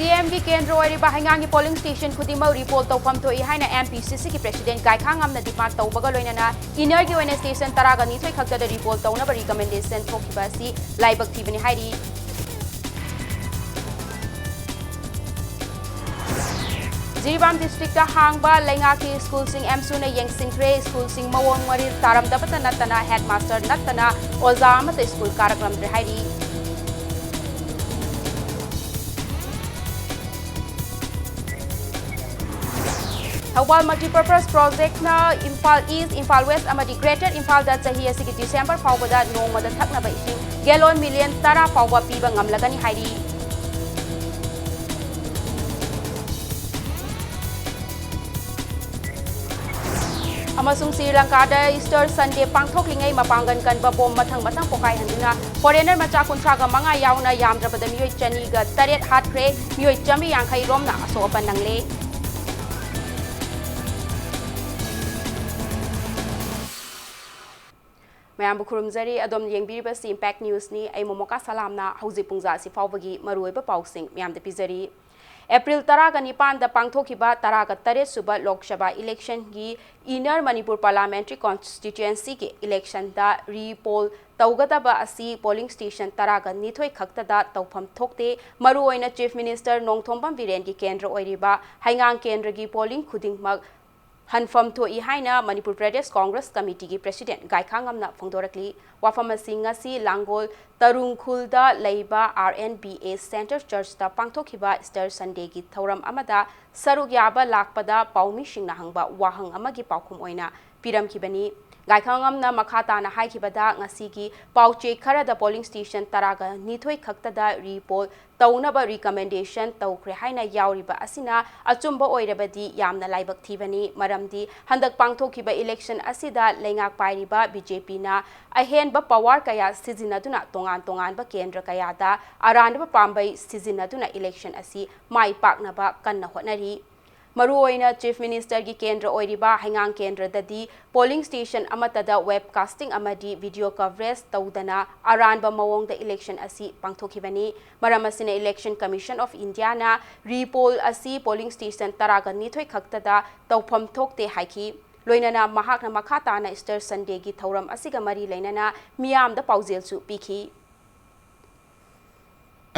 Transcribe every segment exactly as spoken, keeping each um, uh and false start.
CM ꯒꯤ ꯀꯦꯟꯗ꯭ꯔ ꯑꯣꯏꯔꯤꯕ ꯍꯩꯉꯥꯡꯒꯤ polling station ꯈꯨꯗꯤꯡꯃꯛ repoll ꯇꯧꯐꯝ ꯊꯣꯛꯏ ꯍꯥꯏꯅ MPCC ꯒꯤ president ꯒꯥꯏꯈꯥꯉꯝꯅ demand ꯇꯧꯕꯒ ꯂꯣꯏꯅꯅ inner ꯒꯤ ꯑꯣꯏꯅ station ꯇꯔꯥꯒ ꯅꯤꯊꯣꯏ ꯈꯛꯇꯗ repoll ꯇꯧꯅꯕ recommendation ꯊꯣꯛꯈꯤꯕ ꯑꯁꯤ ꯂꯥꯏꯕꯛ ꯊꯤꯕꯅꯤ ꯍꯥꯏꯔꯤ꯫ ꯖꯤꯔꯤꯕꯥꯝ district ꯇ ꯍꯥꯡꯕ ꯂꯩꯉꯥꯛꯀꯤ school ꯁꯤꯡ AMSU ꯅ ꯌꯦꯡꯁꯤꯟꯈ꯭ꯔꯦ꯫ School ꯁꯤꯡ ꯃꯑꯣꯡ ꯃꯔꯤꯜ ꯇꯥꯔꯝꯗꯕꯇ ꯅꯠꯇꯅ headmaster ꯅꯠꯇꯅ ꯑꯣꯖꯥ ꯑꯃꯠꯇ school ꯀꯥꯔꯛꯂꯝꯗ꯭ꯔꯦ ꯍꯥꯏꯔꯤ꯫ ꯊꯧꯕꯥꯜ multipurpose project ꯅ ꯏꯝꯐꯥꯜ East, ꯏꯝꯐꯥꯜ West ꯑꯃꯗꯤ Greater ꯏꯝꯐꯥꯜꯗ ꯆꯍꯤ ꯑꯁꯤꯒꯤ December ꯐꯥꯎꯕꯗ ꯅꯣꯡꯃꯗ ꯊꯛꯅꯕ ꯏꯁꯤꯡ gallon million ꯇꯔꯥ ꯐꯥꯎꯕ ꯄꯤꯕ ꯉꯝꯂꯒꯅꯤ ꯍꯥꯏꯔꯤ꯫ ꯑꯃꯁꯨꯡ ꯁ꯭ꯔꯤ ꯂꯪꯀꯥꯗ Easter Sunday ꯄꯥꯡꯊꯣꯛꯂꯤꯉꯩ ꯃꯄꯥꯡꯒꯜ ꯀꯟꯕ bomb ꯃꯊꯪ ꯃꯊꯪ ꯄꯣꯈꯥꯏꯍꯟꯗꯨꯅ foreigner ꯃꯆꯥ ꯀꯨꯟꯊ꯭ꯔꯥꯒ ꯃꯉꯥ ꯌꯥꯎꯅ ꯌꯥꯝꯗ꯭ꯔꯕꯗ ꯃꯤꯑꯣꯏ ꯆꯅꯤꯒ ꯇꯔꯦꯠ ꯍꯥꯠꯈ꯭ꯔꯦ, ꯃꯤꯑꯣꯏ ꯆꯥꯃꯔꯤ ꯌꯥꯡꯈꯩ ꯔꯣꯝꯅ ꯑꯁꯣꯛ ꯑꯄꯟ ꯅꯪꯂꯦ꯫ ꯃꯌꯥꯝꯕꯨ ꯈꯨꯔꯨꯝꯖꯔꯤ꯫ ꯑꯗꯣꯝ ꯌꯦꯡꯕꯤꯔꯤꯕꯁꯤ Impact News ꯅꯤ꯫ ꯑꯩ ꯃꯣꯃꯣꯀꯥ ꯁꯂꯥꯝꯅ ꯍꯧꯖꯤꯛ ꯄꯨꯡꯖꯥ ꯑꯁꯤ ꯐꯥꯎꯕꯒꯤ ꯃꯔꯨꯑꯣꯏꯕ ꯄꯥꯎꯁꯤꯡ ꯃꯌꯥꯝꯗ ꯄꯤꯖꯔꯤ꯫ April ꯇꯔꯥꯒ ꯅꯤꯄꯥꯟꯗ ꯄꯥꯡꯊꯣꯛꯈꯤꯕ ꯇꯔꯥꯒ ꯇꯔꯦꯠ ꯁꯨꯕ Lok Sabha election ꯒꯤ Inner Manipur Parliamentary Constituency ꯒꯤ election ꯗ repoll ꯇꯧꯒꯗꯕ ꯑꯁꯤ polling station ꯇꯔꯥꯒ ꯅꯤꯊꯣꯏ ꯈꯛꯇꯗ ꯇꯧꯐꯝ ꯊꯣꯛꯇꯦ꯫ ꯃꯔꯨꯑꯣꯏꯅ Chief Minister ꯅꯣꯡꯊꯣꯝꯕꯝ ꯕꯤꯔꯦꯟꯒꯤ ꯀꯦꯟꯗ꯭ꯔ ꯑꯣꯏꯔꯤꯕ ꯍꯩꯉꯥꯡ ꯀꯦꯟꯗ꯭ꯔꯒꯤ polling ꯈꯨꯗꯤꯡꯃꯛ ꯍꯟꯐꯝ ꯊꯣꯛꯏ ꯍꯥꯏꯅ Manipur Pradesh Congress Committee ꯒꯤ president ꯒꯥꯏꯈꯥꯉꯝꯅ ꯐꯣꯡꯗꯣꯔꯛꯂꯤ꯫ ꯋꯥꯐꯝ ꯑꯁꯤ ꯉꯁꯤ ꯂꯥꯡꯒꯣꯜ ꯇꯔꯨꯡꯈꯨꯜꯗ ꯂꯩꯕ R N B A Centre Church ꯇ ꯄꯥꯡꯊꯣꯛꯈꯤꯕ Easter Sunday ꯒꯤ ꯊꯧꯔꯝ ꯑꯃꯗ ꯁꯔꯨꯛ ꯌꯥꯕ ꯂꯥꯛꯄꯗ ꯄꯥꯎꯃꯤꯁꯤꯡꯅ ꯍꯪꯕ ꯋꯥꯍꯪ ꯑꯃꯒꯤ ꯄꯥꯎꯈꯨꯝ ꯑꯣꯏꯅ ꯄꯤꯔꯝꯈꯤꯕꯅꯤ꯫ ꯒꯥꯏꯈꯥꯉꯝꯅ ꯃꯈꯥ ꯇꯥꯅ ꯍꯥꯏꯈꯤꯕꯗ, ꯉꯁꯤꯒꯤ ꯄꯥꯎꯆꯦ ꯈꯔꯗ polling station ꯇꯔꯥꯒ ꯅꯤꯊꯣꯏ ꯈꯛꯇꯗ repoll ꯇꯧꯅꯕ recommendation ꯇꯧꯈ꯭ꯔꯦ ꯍꯥꯏꯅ ꯌꯥꯎꯔꯤꯕ ꯑꯁꯤꯅ ꯑꯆꯨꯝꯕ ꯑꯣꯏꯔꯕꯗꯤ ꯌꯥꯝꯅ ꯂꯥꯏꯕꯛ ꯊꯤꯕꯅꯤ, ꯃꯔꯝꯗꯤ ꯍꯟꯗꯛ ꯄꯥꯡꯊꯣꯛꯈꯤꯕ election ꯑꯁꯤꯗ ꯂꯩꯉꯥꯛ ꯄꯥꯏꯔꯤꯕ BJP ꯅ ꯑꯍꯦꯟꯕ power ꯀꯌꯥ ꯁꯤꯖꯤꯟꯅꯗꯨꯅ ꯇꯣꯉꯥꯟ ꯇꯣꯉꯥꯟꯕ ꯀꯦꯟꯗ꯭ꯔ ꯀꯌꯥꯗ ꯑꯔꯥꯟꯕ ꯄꯥꯝꯕꯩ ꯁꯤꯖꯤꯟꯅꯗꯨꯅ election ꯑꯁꯤ ꯃꯥꯏ ꯄꯥꯛꯅꯕ ꯀꯟꯅ ꯍꯣꯠꯅꯔꯤ꯫ ꯃꯔꯨꯑꯣꯏꯅ Chief Minister ꯒꯤ ꯀꯦꯟꯗ꯭ꯔ ꯑꯣꯏꯔꯤꯕ ꯍꯩꯉꯥꯡ ꯀꯦꯟꯗ꯭ꯔꯗꯗꯤ polling station ꯑꯃꯠꯇꯗ webcasting ꯑꯃꯗꯤ video coverage ꯇꯧꯗꯅ ꯑꯔꯥꯟꯕ ꯃꯑꯣꯡꯗ election ꯑꯁꯤ ꯄꯥꯡꯊꯣꯛꯈꯤꯕꯅꯤ꯫ ꯃꯔꯝ ꯑꯁꯤꯅ Election Commission of India ꯅ repoll ꯑꯁꯤ polling station ꯇꯔꯥꯒ ꯅꯤꯊꯣꯏ ꯈꯛꯇꯗ ꯇꯧꯐꯝ ꯊꯣꯛꯇꯦ ꯍꯥꯏꯈꯤ꯫ ꯂꯣꯏꯅꯅ ꯃꯍꯥꯛꯅ ꯃꯈꯥ ꯇꯥꯅ Easter Sunday ꯒꯤ ꯊꯧꯔꯝ ꯑꯁꯤꯒ ꯃꯔꯤ ꯂꯩꯅꯅ ꯃꯤꯌꯥꯝꯗ ꯄꯥꯎꯖꯦꯜꯁꯨ ꯄꯤꯈꯤ꯫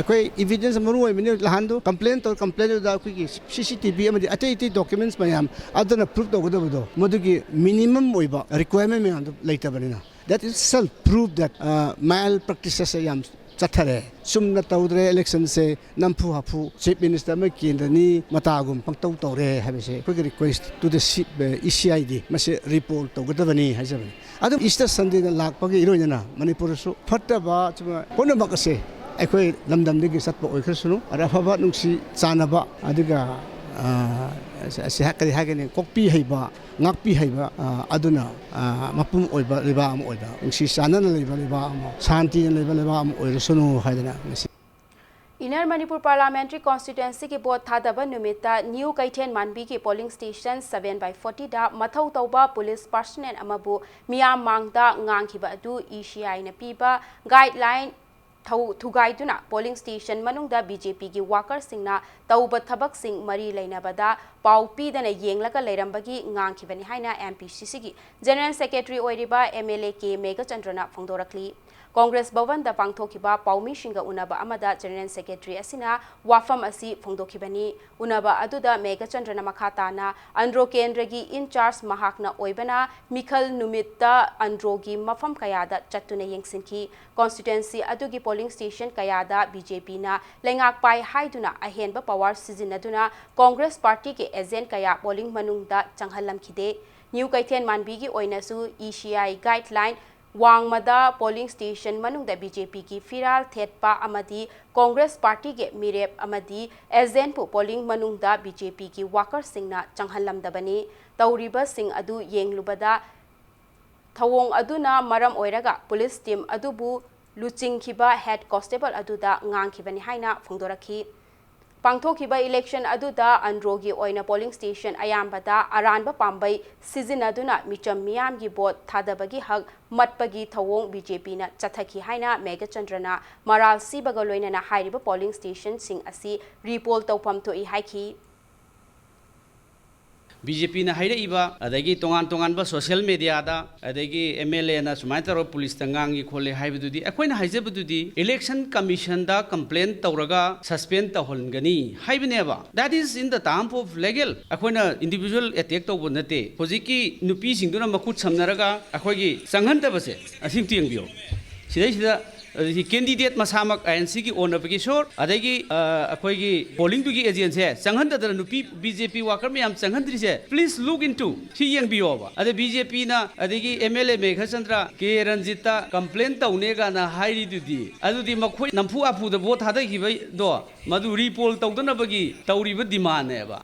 ꯑꯩꯈꯣꯏ evidence ꯃꯔꯨ ꯑꯣꯏꯕꯅꯤ꯫ ꯅꯍꯥꯟꯗꯣ complain ꯇꯧ, complain ꯗꯨꯗ ꯑꯩꯈꯣꯏꯒꯤ C C T V ꯑꯃꯗꯤ ꯑꯇꯩ ꯑꯇꯩ documents ꯃꯌꯥꯝ ꯑꯗꯨꯅ prove ꯇꯧꯒꯗꯕꯗꯣ, ꯃꯗꯨꯒꯤ minimum ꯑꯣꯏꯕ requirement ꯃꯌꯥꯝꯗꯣ ꯂꯩꯇꯕꯅꯤꯅ, that itself prove that, uh, malpractices ꯌꯥꯝ ꯆꯠꯊꯔꯦ꯫ ꯆꯨꯝꯅ ꯇꯧꯗ꯭ꯔꯦ election ꯁꯦ, ꯅꯝꯐꯨ ꯍꯥꯐꯨ Chief Minister ꯑꯃ ꯀꯦꯟꯗ꯭ꯔꯅꯤ ꯃꯇꯥꯒꯨꯝ ꯄꯪꯇꯧ ꯇꯧꯔꯦ ꯍꯥꯏꯕꯁꯦ ꯑꯩꯈꯣꯏꯒꯤ request to the C-, E C I ꯗꯤ ꯃꯁꯤ repoll ꯇꯧꯒꯗꯕꯅꯤ ꯍꯥꯏꯖꯕꯅꯤ꯫ ꯑꯗꯨꯝ Easter Sunday ꯅ ꯂꯥꯛꯄꯒꯤ ꯏꯔꯣꯏꯅꯅ ꯃꯅꯤꯄꯨꯔꯗꯁꯨ ꯐꯠꯇꯕ ꯁꯨꯝ ꯄꯨꯝꯅꯃꯛ ꯑꯁꯦ ꯑꯩꯈꯣꯏ ꯂꯝꯗꯝꯗꯒꯤ ꯆꯠꯄ ꯑꯣꯏꯈ꯭ꯔꯁꯅꯨ, ꯑꯗ ꯑꯐꯕ ꯅꯨꯡꯁꯤ ꯆꯥꯟꯅꯕ, ꯑꯗꯨꯒ, ꯑ, ꯑꯁꯤ ꯀꯔꯤ ꯍꯥꯏꯒꯅꯤ, ꯀꯣꯛꯄꯤ ꯍꯩꯕ, ꯉꯥꯛꯄꯤ ꯍꯩꯕ, ꯑ, ꯑꯗꯨꯅ, ꯑ, ꯃꯄꯨꯝ ꯑꯣꯏꯕ ꯂꯩꯕꯥꯛ ꯑꯃ ꯑꯣꯏꯕ, ꯅꯨꯡꯁꯤ ꯆꯥꯟꯅꯅ ꯂꯩꯕ ꯂꯩꯕꯥꯛ ꯑꯃ, ꯁꯥꯟꯇꯤꯅ ꯂꯩꯕ ꯂꯩꯕꯥꯛ ꯑꯃ ꯑꯣꯏꯔꯁꯅꯨ ꯍꯥꯏꯗꯅ ꯉꯁꯤ꯫ Inner Manipur Parliamentary Constituency ꯒꯤ vote ꯊꯥꯗꯕ ꯅꯨꯃꯤꯠꯇ New ꯀꯩꯊꯦꯜ ꯃꯥꯟꯕꯤꯒꯤ polling station seven by forty ꯗ ꯃꯊꯧ ꯇꯧꯕ police personnel ꯑꯃꯕꯨ ꯃꯤꯌꯥꯝ ꯃꯥꯡꯗ ꯉꯥꯡꯈꯤꯕ ꯑꯗꯨ E C I ꯅ ꯄꯤꯕ guideline ꯊꯧ-, ꯊꯨꯒꯥꯏꯗꯨꯅ polling station ꯃꯅꯨꯡꯗ B J P ꯒꯤ worker ꯁꯤꯡꯅ ꯇꯧꯕ ꯊꯕꯛꯁꯤꯡ ꯃꯔꯤ ꯂꯩꯅꯕꯗ ꯄꯥꯎ ꯄꯤꯗꯅ ꯌꯦꯡꯂꯒ ꯂꯩꯔꯝꯕꯒꯤ ꯉꯥꯡꯈꯤꯕꯅꯤ ꯍꯥꯏꯅ M P C C ꯒꯤ General Secretary ꯑꯣꯏꯔꯤꯕ M L A K ꯃꯦꯘꯆꯟꯗ꯭ꯔꯅ ꯐꯣꯡꯗꯣꯔꯛꯂꯤ꯫ Congress ꯚꯕꯟꯗ ꯄꯥꯡꯊꯣꯛꯈꯤꯕ ꯄꯥꯎꯃꯤꯁꯤꯡꯒ ꯎꯅꯕ ꯑꯃꯗ General Secretary ꯑꯁꯤꯅ ꯋꯥꯐꯝ ꯑꯁꯤ ꯐꯣꯡꯗꯣꯛꯈꯤꯕꯅꯤ꯫ ꯎꯅꯕ ꯑꯗꯨꯗ ꯃꯦꯘꯆꯟꯗ꯭ꯔꯅ ꯃꯈꯥ ꯇꯥꯅ ꯑꯟꯗ꯭ꯔꯣ ꯀꯦꯟꯗ꯭ꯔꯒꯤ in charge ꯃꯍꯥꯛꯅ ꯑꯣꯏꯕꯅ ꯃꯤꯈꯜ ꯅꯨꯃꯤꯠꯇ ꯑꯟꯗ꯭ꯔꯣꯒꯤ ꯃꯐꯝ ꯀꯌꯥꯗ ꯆꯠꯇꯨꯅ ꯌꯦꯡꯁꯤꯟꯈꯤ꯫ Constituency ꯑꯗꯨꯒꯤ polling station ꯀꯌꯥꯗ B J P ꯅ ꯂꯩꯉꯥꯛ ꯄꯥꯏ ꯍꯥꯏꯗꯨꯅ ꯑꯍꯦꯟꯕ power ꯁꯤꯖꯤꯟꯅꯗꯨꯅ Congress party ꯒꯤ agent ꯀꯌꯥ polling ꯃꯅꯨꯡꯗ ꯆꯪꯍꯜꯂꯝꯈꯤꯗꯦ꯫ New ꯀꯩꯊꯦꯜ ꯃꯥꯟꯕꯤꯒꯤ ꯑꯣꯏꯅꯁꯨ E C I guideline ꯋꯥꯡꯃꯗ polling station ꯃꯅꯨꯡꯗ B J P ꯒꯤ ꯐꯤꯔꯥꯜ ꯊꯦꯠꯄ ꯑꯃꯗꯤ Congress party ꯒꯤ ꯃꯤꯔꯦꯞ ꯑꯃꯗꯤ agent ꯄꯨ polling ꯃꯅꯨꯡꯗ B J P ꯒꯤ worker ꯁꯤꯡꯅ ꯆꯪꯍꯜꯂꯝꯗꯕꯅꯤ꯫ ꯇꯧꯔꯤꯕꯁꯤꯡ ꯑꯗꯨ ꯌꯦꯡꯂꯨꯕꯗ ꯊꯧꯑꯣꯡ ꯑꯗꯨꯅ ꯃꯔꯝ ꯑꯣꯏꯔꯒ police team ꯑꯗꯨꯕꯨ ꯂꯨꯆꯤꯡꯈꯤꯕ head constable ꯑꯗꯨꯗ ꯉꯥꯡꯈꯤꯕꯅꯤ ꯍꯥꯏꯅ ꯐꯣꯡꯗꯣꯔꯛꯈꯤ꯫ ꯄꯥꯡꯊꯣꯛꯈꯤꯕ election ꯑꯗꯨꯗ ꯑꯟꯗ꯭ꯔꯣꯒꯤ ꯑꯣꯏꯅ polling station ꯑꯌꯥꯝꯕꯗ ꯑꯔꯥꯟꯕ ꯄꯥꯝꯕꯩ ꯁꯤꯖꯤꯟꯅꯗꯨꯅ ꯃꯤꯆꯝ ꯃꯤꯌꯥꯝꯒꯤ vote ꯊꯥꯗꯕꯒꯤ ꯍꯛ ꯃꯠꯄꯒꯤ ꯊꯧꯑꯣꯡ BJPꯅ ꯆꯠꯊꯈꯤ ꯍꯥꯏꯅ ꯃꯦꯘꯆꯟꯗ꯭ꯔꯅ ꯃꯔꯥꯜ ꯁꯤꯕꯒ ꯂꯣꯏꯅꯅ ꯍꯥꯏꯔꯤꯕ polling stationꯁꯤꯡ ꯑꯁꯤ repoll ꯇꯧꯐꯝ ꯊꯣꯛꯏ ꯍꯥꯏꯈꯤ꯫ BJPꯅ ꯍꯥꯏꯔꯛꯏꯕ, ꯑꯗꯒꯤ ꯇꯣꯉꯥꯟ ꯇꯣꯉꯥꯟꯕ social mediaꯗ, ꯑꯗꯒꯤ MLAꯅ ꯁꯨꯃꯥꯏꯅ ꯇꯧꯔꯒ policeꯇ ꯉꯥꯡꯉꯤ ꯈꯣꯠꯂꯤ ꯍꯥꯏꯕꯗꯨꯗꯤ, ꯑꯩꯈꯣꯏꯅ ꯍꯥꯏꯖꯕꯗꯨꯗꯤ election commissionꯗ complain ꯇꯧꯔꯒ suspend ꯇꯧꯍꯟꯒꯅꯤ ꯍꯥꯏꯕꯅꯦꯕ꯫ That is in the term of legal꯫ ꯑꯩꯈꯣꯏꯅ individual attack ꯇꯧꯕ ꯅꯠꯇꯦ꯫ ꯍꯧꯖꯤꯛꯀꯤ ꯅꯨꯄꯤꯁꯤꯡꯗꯨꯅ ꯃꯈꯨꯠ ꯁꯝꯅꯔꯒ ꯑꯩꯈꯣꯏꯒꯤ ꯆꯪꯍꯟꯗꯕꯁꯦ, ꯑꯁꯤ ꯑꯝꯇ ꯌꯦꯡꯕꯤꯌꯣ꯫ ꯁꯤꯗꯩꯁꯤꯗ ꯑꯗꯒꯤ candidate ꯃꯁꯥꯃꯛ INCꯒꯤ ꯑꯣꯟꯅꯕꯒꯤ ꯁꯣꯔ, ꯑꯗꯒꯤ, ꯑ, ꯑꯩꯈꯣꯏꯒꯤ pollingꯗꯨꯒꯤ agentꯁꯦ ꯆꯪꯍꯟꯗꯗꯅ ꯅꯨꯄꯤ BJP worker ꯃꯌꯥꯝ ꯆꯪꯍꯟꯗ꯭ꯔꯤꯁꯦ, please look into, ꯁꯤ ꯌꯦꯡꯕꯤꯌꯣꯕ꯫ ꯑꯗ BJPꯅ, ꯑꯗꯒꯤ MLA ꯃꯦꯘꯆꯟꯗ꯭ꯔ, ꯀꯦ ꯔꯟꯖꯤꯠꯇ complain ꯇꯧꯅꯦ ꯀꯥꯏꯅ ꯍꯥꯏꯔꯤꯗꯨꯗꯤ, ꯑꯗꯨꯗꯤ ꯃꯈꯣꯏ ꯅꯝꯐꯨ ꯍꯥꯐꯨꯗ vote ꯊꯥꯗꯈꯤꯕꯗꯣ, ꯃꯗꯨ repoll ꯇꯧꯗꯅꯕꯒꯤ ꯇꯧꯔꯤꯕ demandꯅꯦꯕ꯫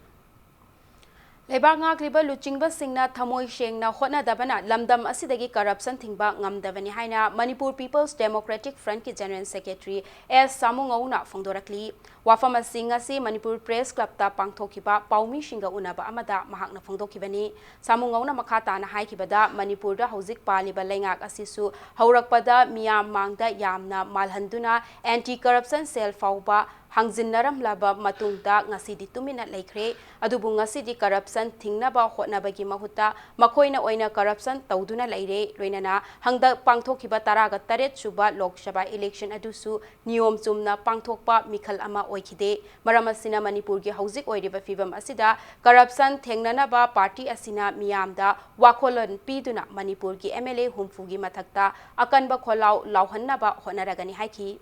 ꯂꯩꯕꯥꯛ ꯉꯥꯛꯂꯤꯕ ꯂꯨꯆꯤꯡꯕꯁꯤꯡꯅ ꯊꯃꯣꯏ ꯁꯦꯡꯅ ꯍꯣꯠꯅꯗꯕꯅ ꯂꯝꯗꯝ ꯑꯁꯤꯗꯒꯤ corruption ꯊꯤꯡꯕ ꯉꯝꯗꯕꯅꯤ ꯍꯥꯏꯅ Manipur People's Democratic Frontꯀꯤ General Secretary ꯑꯦꯁ ꯁꯥꯃꯨꯉꯧꯅ ꯐꯣꯡꯗꯣꯔꯛꯂꯤ꯫ ꯋꯥꯐꯝ ꯑꯁꯤ ꯉꯁꯤ ꯃꯅꯤꯄꯨꯔ Press Clubꯇ ꯄꯥꯡꯊꯣꯛꯈꯤꯕ ꯄꯥꯎꯃꯤꯁꯤꯡꯒ ꯎꯅꯕ ꯑꯃꯗ ꯃꯍꯥꯛꯅ ꯐꯣꯡꯗꯣꯛꯈꯤꯕꯅꯤ꯫ ꯁꯥꯃꯨꯉꯧꯅ ꯃꯈꯥ ꯇꯥꯅ ꯍꯥꯏꯈꯤꯕꯗ, ꯃꯅꯤꯄꯨꯔꯗ ꯍꯧꯖꯤꯛ ꯄꯥꯜꯂꯤꯕ ꯂꯩꯉꯥꯛ ꯑꯁꯤꯁꯨ ꯍꯧꯔꯛꯄꯗ ꯃꯤꯌꯥꯝ ꯃꯥꯡꯗ ꯌꯥꯝꯅ ꯃꯥꯜꯍꯟꯗꯨꯅ anti corruption cell ꯐꯥꯎꯕ ꯍꯥꯡꯖꯤꯟꯅꯔꯝꯂꯕ ꯃꯇꯨꯡꯗ ꯉꯁꯤꯗꯤ ꯇꯨꯃꯤꯟꯅ ꯂꯩꯈ꯭ꯔꯦ꯫ ꯑꯗꯨꯕꯨ ꯉꯁꯤꯗꯤ corruption ꯊꯤꯡꯅꯕ ꯍꯣꯠꯅꯕꯒꯤ ꯃꯍꯨꯠꯇ ꯃꯈꯣꯏꯅ ꯑꯣꯏꯅ corruption ꯇꯧꯗꯨꯅ ꯂꯩꯔꯦ꯫ ꯂꯣꯏꯅꯅ ꯍꯟꯗꯛ ꯄꯥꯡꯊꯣꯛꯈꯤꯕ ꯇꯔꯥꯒ ꯇꯔꯦꯠ ꯁꯨꯕ Lok Sabha election ꯑꯗꯨꯁꯨ ꯅꯤꯌꯣꯝ ꯆꯨꯝꯅ ꯄꯥꯡꯊꯣꯛꯄ ꯃꯤꯈꯜ ꯑꯃ ꯑꯣꯏꯈꯤꯗꯦ꯫ ꯃꯔꯝ ꯑꯁꯤꯅ ꯃꯅꯤꯄꯨꯔꯒꯤ ꯍꯧꯖꯤꯛ ꯑꯣꯏꯔꯤꯕ ꯐꯤꯕꯝ ꯑꯁꯤꯗ corruption ꯊꯦꯡꯅꯅꯕ party ꯑꯁꯤꯅ ꯃꯤꯌꯥꯝꯗ ꯋꯥꯈꯜꯂꯣꯟ ꯄꯤꯗꯨꯅ ꯃꯅꯤꯄꯨꯔꯒꯤ MLA ꯍꯨꯝꯐꯨꯒꯤ ꯃꯊꯛꯇ ꯑꯀꯟꯕ ꯈꯣꯜꯂꯥꯎ ꯂꯥꯎꯍꯟꯅꯕ ꯍꯣꯠꯅꯔꯒꯅꯤ ꯍꯥꯏꯈꯤ꯫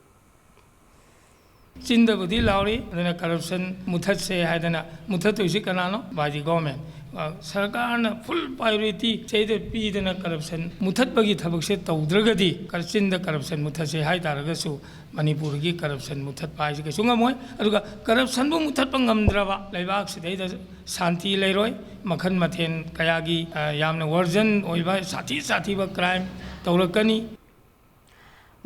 ꯆꯤꯟꯗꯕꯨꯗꯤ ꯂꯥꯎꯔꯤ, ꯑꯗꯨꯅ corruption ꯃꯨꯊꯠꯁꯦ ꯍꯥꯏꯗꯅ, ꯃꯨꯊꯠꯇꯣꯏꯁꯤ ꯀꯅꯥꯅꯣ? By the government꯫ ꯑ, ꯁꯔꯀꯥꯔꯅ full priority ꯁꯤꯗ ꯄꯤꯗꯅ corruption ꯃꯨꯊꯠꯄꯒꯤ ꯊꯕꯛꯁꯦ ꯇꯧꯗ꯭ꯔꯒꯗꯤ, ꯀꯔ-, ꯆꯤꯟꯗ corruption ꯃꯨꯊꯠꯁꯦ ꯍꯥꯏ ꯇꯥꯔꯒꯁꯨ ꯃꯅꯤꯄꯨꯔꯒꯤ corruption ꯃꯨꯊꯠꯄ ꯍꯥꯏꯁꯦ ꯀꯩꯁꯨ ꯉꯝꯃꯣꯏ꯫ ꯑꯗꯨꯒ corruptionꯕꯨ ꯃꯨꯊꯠꯄ ꯉꯝꯗ꯭ꯔꯕ ꯂꯩꯕꯥꯛꯁꯤꯗꯩꯗ ꯁꯥꯟꯇꯤ ꯂꯩꯔꯣꯏ, ꯃꯈꯜ ꯃꯊꯦꯜ ꯀꯌꯥꯒꯤ, ꯑ, ꯌꯥꯝꯅ ꯋꯥꯔꯖꯟ ꯑꯣꯏꯕ ꯁꯥꯊꯤ ꯁꯥꯊꯤꯕ crime ꯇꯧꯔꯛꯀꯅꯤ꯫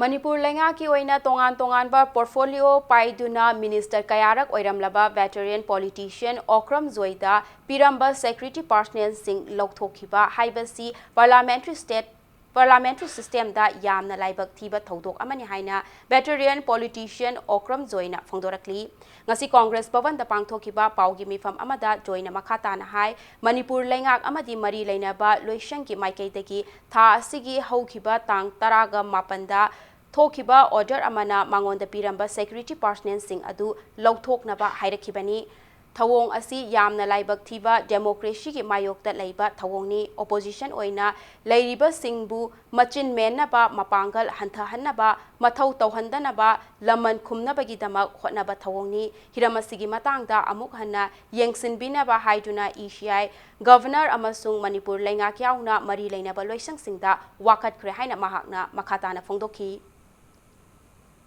ꯃꯅꯤꯄꯨꯔ ꯂꯩꯉꯥꯛꯀꯤ ꯑꯣꯏꯅ ꯇꯣꯉꯥꯟ ꯇꯣꯉꯥꯟꯕ portfolio ꯄꯥꯏꯗꯨꯅ minister ꯀꯌꯥꯔꯛ ꯑꯣꯏꯔꯝꯂꯕ veteran politician ꯑꯣꯀ꯭ꯔꯝ ꯖꯣꯏꯗ ꯄꯤꯔꯝꯕ security personnelꯁꯤꯡ ꯂꯧꯊꯣꯛꯈꯤꯕ ꯍꯥꯏꯕꯁꯤ parliamentary state parliamentary systemꯗ ꯌꯥꯝꯅ ꯂꯥꯏꯕꯛ ꯊꯤꯕ ꯊꯧꯗꯣꯛ ꯑꯃꯅꯤ ꯍꯥꯏꯅ veteran politician ꯑꯣꯀ꯭ꯔꯝ ꯖꯣꯏꯅ ꯐꯣꯡꯗꯣꯔꯛꯂꯤ꯫ ꯉꯁꯤ ꯀꯣꯡꯒ꯭ꯔꯦꯁ ꯚꯕꯟꯗ ꯄꯥꯡꯊꯣꯛꯈꯤꯕ ꯄꯥꯎꯒꯤ ꯃꯤꯐꯝ ꯑꯃꯗ ꯖꯣꯏꯅ ꯃꯈꯥ ꯇꯥꯅ ꯍꯥꯏ, ꯃꯅꯤꯄꯨꯔ ꯂꯩꯉꯥꯛ ꯑꯃꯗꯤ ꯃꯔꯤ ꯂꯩꯅꯕ ꯂꯣꯏꯁꯪꯒꯤ ꯃꯥꯏꯀꯩꯗꯒꯤ ꯊꯥ ꯑꯁꯤꯒꯤ ꯍꯧꯈꯤꯕ ꯇꯥꯡ ꯇꯔꯥꯒ ꯃꯥꯄꯟꯗ ꯊꯣꯛꯈꯤꯕ order ꯑꯃꯅ ꯃꯉꯣꯟꯗ ꯄꯤꯔꯝꯕ security personnelꯁꯤꯡ ꯑꯗꯨ ꯂꯧꯊꯣꯛꯅꯕ ꯍꯥꯏꯔꯛꯈꯤꯕꯅꯤ꯫ ꯊꯧꯑꯣꯡ ꯑꯁꯤ ꯌꯥꯝꯅ ꯂꯥꯏꯕꯛ ꯊꯤꯕ democracyꯒꯤ ꯃꯥꯌꯣꯛꯇ ꯂꯩꯕ ꯊꯧꯑꯣꯡꯅꯤ꯫ Opposition ꯑꯣꯏꯅ ꯂꯩꯔꯤꯕꯁꯤꯡꯕꯨ ꯃꯆꯤꯟ ꯃꯦꯟꯅꯕ, ꯃꯄꯥꯡꯒꯜ ꯍꯟꯊꯍꯟꯅꯕ, ꯃꯊꯧ ꯇꯧꯍꯟꯗꯅꯕ, ꯂꯃꯟ ꯈꯨꯝꯅꯕꯒꯤꯗꯃꯛ ꯍꯣꯠꯅꯕ ꯊꯧꯑꯣꯡꯅꯤ꯫ ꯍꯤꯔꯝ ꯑꯁꯤꯒꯤ ꯃꯇꯥꯡꯗ ꯑꯃꯨꯛ ꯍꯟꯅ ꯌꯦꯡꯁꯤꯟꯕꯤꯅꯕ ꯍꯥꯏꯗꯨꯅ E C I, Governor ꯑꯃꯁꯨꯡ ꯃꯅꯤꯄꯨꯔ ꯂꯩꯉꯥꯛ ꯌꯥꯎꯅ ꯃꯔꯤ ꯂꯩꯅꯕ ꯂꯣꯏꯁꯪꯁꯤꯡꯗ ꯋꯥꯀꯠꯈ꯭ꯔꯦ ꯍꯥꯏꯅ ꯃꯍꯥꯛꯅ ꯃꯈꯥ ꯇꯥꯅ ꯐꯣꯡꯗꯣꯛꯈꯤ꯫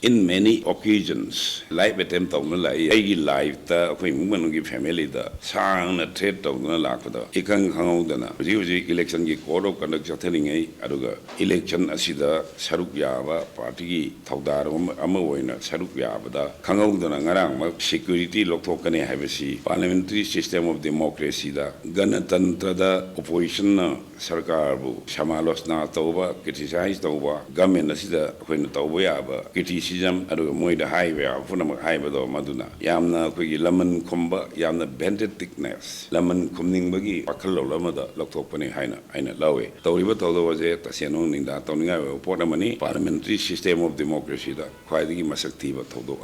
In many occasions, life attempt ꯇꯧꯗꯨꯅ ꯂꯥꯛꯏ꯫ ꯑꯩꯒꯤ lifeꯇ ꯑꯩꯈꯣꯏ ꯏꯃꯨꯡ ꯃꯅꯨꯡꯒꯤ familyꯗ ꯁꯥꯡꯅ threat ꯇꯧꯗꯨꯅ ꯂꯥꯛꯄꯗ ꯏꯈꯪ ꯈꯪꯍꯧꯗꯅ ꯍꯧꯖꯤꯛ ꯍꯧꯖꯤꯛ electionꯒꯤ code of conduct ꯆꯠꯊꯔꯤꯉꯩ, ꯑꯗꯨꯒ election ꯑꯁꯤꯗ ꯁꯔꯨꯛ ꯌꯥꯕ partyꯒꯤ ꯊꯧꯗꯥꯡ ꯑꯃ ꯑꯃ ꯑꯣꯏꯅ ꯁꯔꯨꯛ ꯌꯥꯕꯗ ꯈꯪꯍꯧꯗꯅ ꯉꯔꯥꯡꯃꯛ security ꯂꯧꯊꯣꯛꯀꯅꯤ ꯍꯥꯏꯕꯁꯤ parliamentary system of democracyꯗ, ꯒꯅꯇꯟꯇ꯭ꯔꯗ oppositionꯅ ꯁꯔꯀꯥꯔꯕꯨ ꯁꯃꯥꯂꯣꯆꯅꯥ ꯇꯧꯕ, criticize ꯇꯧꯕ, government ꯑꯁꯤꯗ ꯑꯩꯈꯣꯏꯅ ꯇꯧꯕ ꯌꯥꯕ criticism, ꯑꯗꯨꯒ ꯃꯣꯏꯗ ꯍꯥꯏꯕ ꯌꯥꯕ ꯄꯨꯝꯅꯃꯛ ꯍꯥꯏꯕꯗꯣ, ꯃꯗꯨꯅ ꯌꯥꯝꯅ ꯑꯩꯈꯣꯏꯒꯤ ꯂꯃꯟ ꯈꯨꯝꯕ, ꯌꯥꯝꯅ vindictiveness, ꯂꯃꯟ ꯈꯨꯝꯅꯤꯡꯕꯒꯤ ꯋꯥꯈꯜꯂꯣꯟ ꯑꯃꯗ ꯂꯧꯊꯣꯛꯄꯅꯤ ꯍꯥꯏꯅ ꯑꯩꯅ ꯂꯧꯏ꯫ ꯇꯧꯔꯤꯕ ꯊꯧꯗꯣꯛ ꯑꯁꯦ ꯇꯁꯦꯡꯅ ꯅꯤꯡꯗꯥ ꯇꯧꯅꯤꯡꯉꯥꯏ ꯑꯣꯏꯕ ꯄꯣꯠ ꯑꯃꯅꯤ꯫ Parliamentary system of democracyꯗ ꯈ꯭ꯋꯥꯏꯗꯒꯤ ꯃꯁꯛ ꯊꯤꯕ ꯊꯧꯗꯣꯛ꯫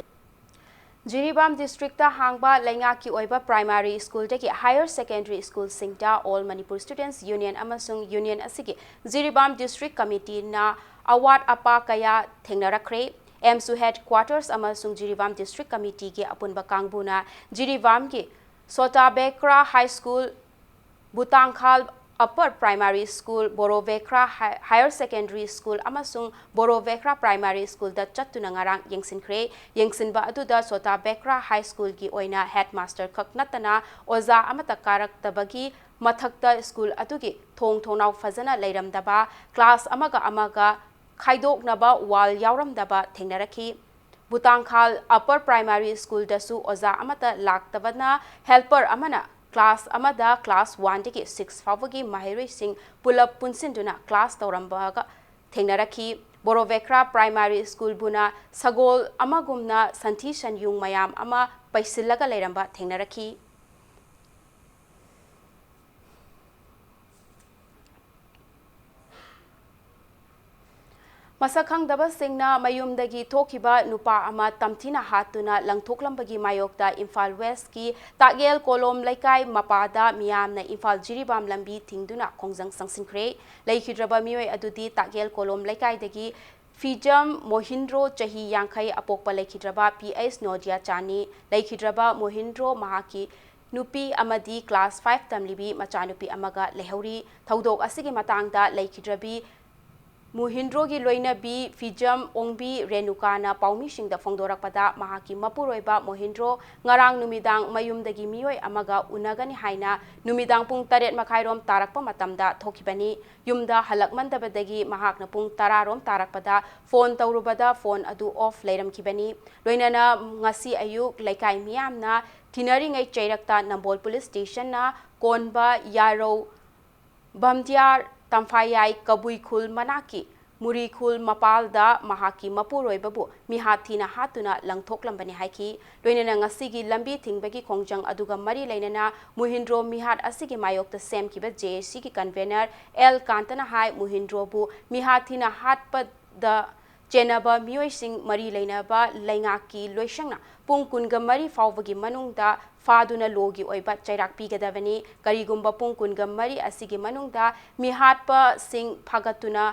ꯖꯤꯔꯤꯕꯥꯝ districtꯇ ꯍꯥꯡꯕ ꯂꯩꯉꯥꯛꯀꯤ ꯑꯣꯏꯕ primary schoolꯗꯒꯤ higher secondary schoolꯁꯤꯡꯗ All Manipur Students Union ꯑꯃꯁꯨꯡ union ꯑꯁꯤꯒꯤ ꯖꯤꯔꯤꯕꯥꯝ district committeeꯅ ꯑꯋꯥꯠ ꯑꯄꯥ ꯀꯌꯥ ꯊꯦꯡꯅꯔꯛꯈ꯭ꯔꯦ꯫ ꯑꯦꯝꯁꯨ headquarters ꯑꯃꯁꯨꯡ ꯖꯤꯔꯤꯕꯥꯝ district committeeꯒꯤ ꯑꯄꯨꯟꯕ ꯀꯥꯡꯕꯨꯅ ꯖꯤꯔꯤꯕꯥꯝꯒꯤ ꯁꯣꯇꯥ ꯕꯦꯀ꯭ꯔꯥ High School, ꯕꯨꯇꯥꯡꯈꯥꯜ Upper Primary School, ꯕꯣꯔꯣ ꯕꯦꯀ꯭ꯔꯥ Hi-, Higher Secondary School ꯑꯃꯁꯨꯡ ꯕꯣꯔꯣ ꯕꯦꯀ꯭ꯔꯥ Primary Schoolꯗ ꯆꯠꯇꯨꯅ ꯉꯔꯥꯡ ꯌꯦꯡꯁꯤꯟꯈ꯭ꯔꯦ꯫ ꯌꯦꯡꯁꯤꯟꯕ ꯑꯗꯨꯗ ꯁꯣꯇꯥ ꯕꯦꯀ꯭ꯔꯥ High Schoolꯒꯤ ꯑꯣꯏꯅ headmaster ꯈꯛ ꯅꯠꯇꯅ ꯑꯣꯖꯥ ꯑꯃꯠꯇ ꯀꯥꯔꯛꯇꯕꯒꯤ ꯃꯊꯛꯇ school ꯑꯗꯨꯒꯤ ꯊꯣꯡ ꯊꯣꯡꯅꯥꯎ ꯐꯖꯅ ꯂꯩꯔꯝꯗꯕ, class ꯑꯃꯒ ꯑꯃꯒ ꯈꯥꯏꯗꯣꯛꯅꯕ ꯋꯥꯜ ꯌꯥꯎꯔꯝꯗꯕ ꯊꯦꯡꯅꯔꯛꯈꯤ꯫ ꯕꯨꯇꯥꯡꯈꯥꯜ ꯑꯄꯔ ꯄ꯭ꯔꯥꯏꯃꯥꯔꯤ ꯁ꯭ꯀꯨꯜꯗꯁꯨ ꯑꯣꯖꯥ ꯑꯃꯠꯇ ꯂꯥꯛꯇꯕꯅ ꯍꯦꯜꯄꯔ ꯑꯃꯅ ꯀ꯭ꯂꯥꯁ ꯑꯃꯗ ꯀ꯭ꯂꯥꯁ ꯋꯥꯟꯗꯒꯤ ꯁꯤꯛꯁ ꯐꯥꯎꯕꯒꯤ ꯃꯍꯩꯔꯣꯏꯁꯤꯡ ꯄꯨꯂꯞ ꯄꯨꯟꯁꯤꯟꯗꯨꯅ ꯀ꯭ꯂꯥꯁ ꯇꯧꯔꯝꯕꯒ ꯊꯦꯡꯅꯔꯛꯈꯤ꯫ ꯕꯣꯔꯣꯕꯦꯈ꯭ꯔꯥ ꯄ꯭ꯔꯥꯏꯃꯥꯔꯤ ꯁ꯭ꯀꯨꯜꯕꯨꯅ ꯁꯒꯣꯜ ꯑꯃꯒꯨꯝꯅ ꯁꯟꯊꯤ ꯁꯟꯌꯨꯡ ꯃꯌꯥꯝ ꯑꯃ ꯄꯩꯁꯤꯜꯂꯒ ꯂꯩꯔꯝꯕ ꯊꯦꯡꯅꯔꯛꯈꯤ꯫ ꯃꯁꯛ ꯈꯪꯗꯕꯁꯤꯡꯅ ꯃꯌꯨꯝꯗꯒꯤ ꯊꯣꯛꯈꯤꯕ ꯅꯨꯄꯥ ꯑꯃ ꯇꯝꯊꯤꯅ ꯍꯥꯠꯇꯨꯅ ꯂꯪꯊꯣꯛꯂꯝꯕꯒꯤ ꯃꯥꯌꯣꯛꯇ ꯏꯝꯐꯥꯜ ꯋꯦꯁꯀꯤ ꯇꯥꯛꯌꯦꯜ ꯀꯣꯂꯣꯝ ꯂꯩꯀꯥꯏ ꯃꯄꯥꯗ ꯃꯤꯌꯥꯝꯅ ꯏꯝꯐꯥꯜ ꯖꯤꯔꯤꯕꯥꯝ ꯂꯝꯕꯤ ꯊꯤꯡꯗꯨꯅ ꯈꯣꯡꯖꯪ ꯆꯪꯁꯤꯟꯈ꯭ꯔꯦ꯫ ꯂꯩꯈꯤꯗ꯭ꯔꯕ ꯃꯤꯑꯣꯏ ꯑꯗꯨꯗꯤ ꯇꯥꯛꯌꯦꯜ ꯀꯣꯂꯣꯝ ꯂꯩꯀꯥꯏꯗꯒꯤ ꯐꯤꯖꯝ ꯃꯣꯍꯤꯟꯗ꯭ꯔꯣ, ꯆꯍꯤ ꯌꯥꯡꯈꯩ, ꯑꯄꯣꯛꯄ ꯂꯩꯈꯤꯗ꯭ꯔꯕ ꯄꯤ ꯑꯩꯆ ꯅꯣꯗꯤꯌꯥ ꯆꯥꯅꯤ꯫ ꯂꯩꯈꯤꯗ꯭ꯔꯕ ꯃꯣꯍꯤꯟꯗ꯭ꯔꯣ ꯃꯍꯥꯛꯀꯤ ꯅꯨꯄꯤ ꯑꯃꯗꯤ ꯀ꯭ꯂꯥꯁ ꯐꯥꯏꯚ ꯇꯝꯂꯤꯕꯤ ꯃꯆꯥꯅꯨꯄꯤ ꯑꯃꯒ ꯂꯩꯍꯧꯔꯤ꯫ ꯊꯧꯗꯣꯛ ꯑꯁꯤꯒꯤ ꯃꯇꯥꯡꯗ ꯂꯩꯈꯤꯗ꯭ꯔꯕꯤ ꯃꯣꯍꯤꯟꯗ꯭ꯔꯣꯒꯤ ꯂꯣꯏꯅꯕꯤ ꯐꯤꯖꯝ ꯑꯣꯡꯕꯤ ꯔꯦꯅꯨꯀꯥꯅ ꯄꯥꯎꯃꯤꯁꯤꯡꯗ ꯐꯣꯡꯗꯣꯔꯛꯄꯗ, ꯃꯍꯥꯛꯀꯤ ꯃꯄꯨꯔꯣꯏꯕ ꯃꯣꯍꯤꯟꯗ꯭ꯔꯣ ꯉꯔꯥꯡ ꯅꯨꯃꯤꯗꯥꯡ ꯃꯌꯨꯝꯗꯒꯤ ꯃꯤꯑꯣꯏ ꯑꯃꯒ ꯎꯅꯒꯅꯤ ꯍꯥꯏꯅ ꯅꯨꯃꯤꯗꯥꯡ ꯄꯨꯡ ꯇꯔꯦꯠ ꯃꯈꯥꯏꯔꯣꯝ ꯇꯥꯔꯛꯄ ꯃꯇꯝꯗ ꯊꯣꯛꯈꯤꯕꯅꯤ꯫ ꯌꯨꯝꯗ ꯍꯜꯂꯛꯃꯟꯗꯕꯗꯒꯤ ꯃꯍꯥꯛꯅ ꯄꯨꯡ ꯇꯔꯥꯔꯣꯝ ꯇꯥꯔꯛꯄꯗ ꯐꯣꯟ ꯇꯧꯔꯨꯕꯗ ꯐꯣꯟ ꯑꯗꯨ ꯑꯣꯐ ꯂꯩꯔꯝꯈꯤꯕꯅꯤ꯫ ꯂꯣꯏꯅꯅ ꯉꯁꯤ ꯑꯌꯨꯛ ꯂꯩꯀꯥꯏ ꯃꯤꯌꯥꯝꯅ ꯊꯤꯅꯔꯤꯉꯩ ꯆꯩꯔꯛꯇ ꯅꯝꯕꯣꯜ ꯄꯨꯂꯤꯁ ꯁ꯭ꯇꯦꯁꯟꯅ ꯀꯣꯟꯕ ꯌꯥꯔꯧ ꯕꯝꯗꯤꯌꯥꯔ ꯇꯝꯐꯥꯌꯥꯏ ꯀꯕꯨꯏ ꯈꯨꯜ ꯃꯅꯥꯛꯀꯤ ꯃꯨꯔꯤ ꯈꯨꯜ ꯃꯄꯥꯜꯗ ꯃꯍꯥꯛꯀꯤ ꯃꯄꯨꯔꯣꯏꯕꯕꯨ ꯃꯤꯍꯥꯠ ꯊꯤꯅ ꯍꯥꯠꯇꯨꯅ ꯂꯪꯊꯣꯛꯂꯝꯕꯅꯤ ꯍꯥꯏꯈꯤ꯫ ꯂꯣꯏꯅꯅ ꯉꯁꯤꯒꯤ ꯂꯝꯕꯤ ꯊꯤꯡꯕꯒꯤ ꯈꯣꯡꯖꯪ ꯑꯗꯨꯒ ꯃꯔꯤ ꯂꯩꯅꯅ ꯃꯨꯍꯤꯟꯗ꯭ꯔꯣ ꯃꯤꯍꯥꯠ ꯑꯁꯤꯒꯤ ꯃꯥꯌꯣꯛꯇ ꯁꯦꯝꯈꯤꯕ ꯖꯦ ꯑꯦ ꯁꯤꯒꯤ ꯀꯟꯚꯦꯅꯔ ꯑꯦꯜ ꯀꯥꯟꯇꯅ ꯍꯥꯏ, ꯃꯨꯍꯤꯟꯗ꯭ꯔꯣꯕꯨ ꯃꯤꯍꯥꯠ ꯊꯤꯅ ꯍꯥꯠꯄꯗ ꯆꯦꯟꯅꯕ ꯃꯤꯑꯣꯏꯁꯤꯡ ꯃꯔꯤ ꯂꯩꯅꯕ ꯂꯩꯉꯥꯛꯀꯤ ꯂꯣꯏꯁꯪꯅ ꯄꯨꯡ ꯀꯨꯟꯒ ꯃꯔꯤ ꯐꯥꯎꯕꯒꯤ ꯃꯅꯨꯡꯗ ꯐꯥꯗꯨꯅ ꯂꯣꯒꯤ ꯑꯣꯏꯕ ꯆꯩꯔꯥꯛ ꯄꯤꯒꯗꯕꯅꯤ꯫ ꯀꯔꯤꯒꯨꯝꯕ ꯄꯨꯡ ꯀꯨꯟꯒ ꯃꯔꯤ ꯑꯁꯤꯒꯤ ꯃꯅꯨꯡꯗ ꯃꯤꯍꯥꯠꯄꯁꯤꯡ ꯐꯥꯒꯠꯇꯨꯅ,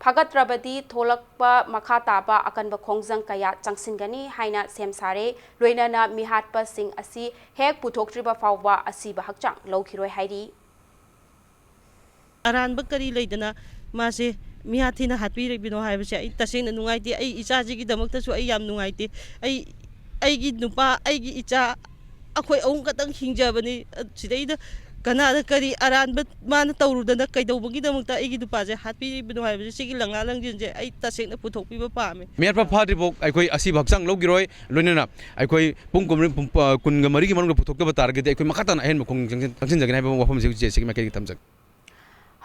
ꯐꯥꯒꯠꯇ꯭ꯔꯕꯗꯤ ꯊꯣꯛꯂꯛꯄ ꯃꯈꯥ ꯇꯥꯕ ꯑꯀꯟꯕ ꯈꯣꯡꯖꯪ ꯀꯌꯥ ꯆꯪꯁꯤꯟꯒꯅꯤ ꯍꯥꯏꯅ ꯁꯦꯝ ꯁꯥꯔꯦ꯫ ꯂꯣꯏꯅꯅ ꯃꯤꯍꯥꯠꯄꯁꯤꯡ ꯑꯁꯤ ꯍꯦꯛ ꯄꯨꯊꯣꯛꯇ꯭ꯔꯤꯕ ꯐꯥꯎꯕ ꯑꯁꯤꯕ ꯍꯛꯆꯥꯡ ꯂꯧꯈꯤꯔꯣꯏ ꯍꯥꯏꯔꯤ꯫ ꯑꯔꯥꯟꯕ ꯀꯔꯤ ꯂꯩꯗꯅ ꯃꯥꯁꯦ ꯃꯤꯍꯥꯠ ꯊꯤꯅ ꯍꯥꯠꯄꯤꯔꯤꯕꯅꯣ ꯍꯥꯏꯕꯁꯦ ꯑꯩ ꯇꯁꯦꯡꯅ ꯅꯨꯡꯉꯥꯏꯇꯦ꯫ ꯑꯩ ꯏꯆꯥꯁꯤꯒꯤꯗꯃꯛꯇꯁꯨ ꯑꯩ ꯌꯥꯝ ꯅꯨꯡꯉꯥꯏꯇꯦ꯫ ꯑꯩ, ꯑꯩꯒꯤ ꯅꯨꯄꯥ, ꯑꯩꯒꯤ ꯏꯆꯥ, ꯑꯩꯈꯣꯏ ꯑꯍꯨꯝ ꯈꯛꯇꯪ ꯍꯤꯡꯖꯕꯅꯤ꯫ ꯁꯤꯗꯩꯗ ꯀꯅꯥꯗ ꯀꯔꯤ ꯑꯔꯥꯟꯕ ꯃꯥꯅ ꯇꯧꯔꯨꯗꯅ ꯀꯩꯗꯧꯕꯒꯤꯗꯃꯛꯇ ꯑꯩꯒꯤ ꯅꯨꯄꯥꯁꯦ ꯍꯥꯠꯄꯤꯔꯤꯕꯅꯣ ꯍꯥꯏꯕꯁꯦ, ꯁꯤꯒꯤ ꯂꯪꯂꯥ ꯂꯪꯖꯤꯟꯁꯦ ꯑꯩ ꯇꯁꯦꯡꯅ ꯄꯨꯊꯣꯛꯄꯤꯕ ꯄꯥꯝꯃꯦ꯫ ꯃꯦꯌꯔ ꯐꯥꯗ꯭ꯔꯤꯐꯥꯎ ꯑꯩꯈꯣꯏ ꯑꯁꯤꯕ ꯍꯛꯆꯥꯡ ꯂꯧꯈꯤꯔꯣꯏ꯫ ꯂꯣꯏꯅꯅ ꯑꯩꯈꯣꯏ ꯄꯨꯡ ꯀꯨꯟꯃꯔꯤ, ꯄꯨꯡ, ꯑ, ꯀꯨꯟꯒ ꯃꯔꯤꯒꯤ ꯃꯅꯨꯡꯗ ꯄꯨꯊꯣꯛꯇꯕ ꯇꯥꯔꯒꯗꯤ ꯑꯩꯈꯣꯏ ꯃꯈꯥ ꯇꯥꯅ ꯑꯍꯦꯟꯕ ꯈꯣꯡꯖꯪ ꯆꯪꯁꯤꯟ-, ꯆꯪꯁꯤꯟꯖꯒꯅꯤ ꯍꯥꯏꯕ ꯋꯥꯐꯝꯁꯤ ꯍꯧꯖꯤꯛ ꯁꯤꯒꯤ ꯃꯥꯏꯀꯩꯗꯒꯤ ꯊꯝꯖꯒꯦ꯫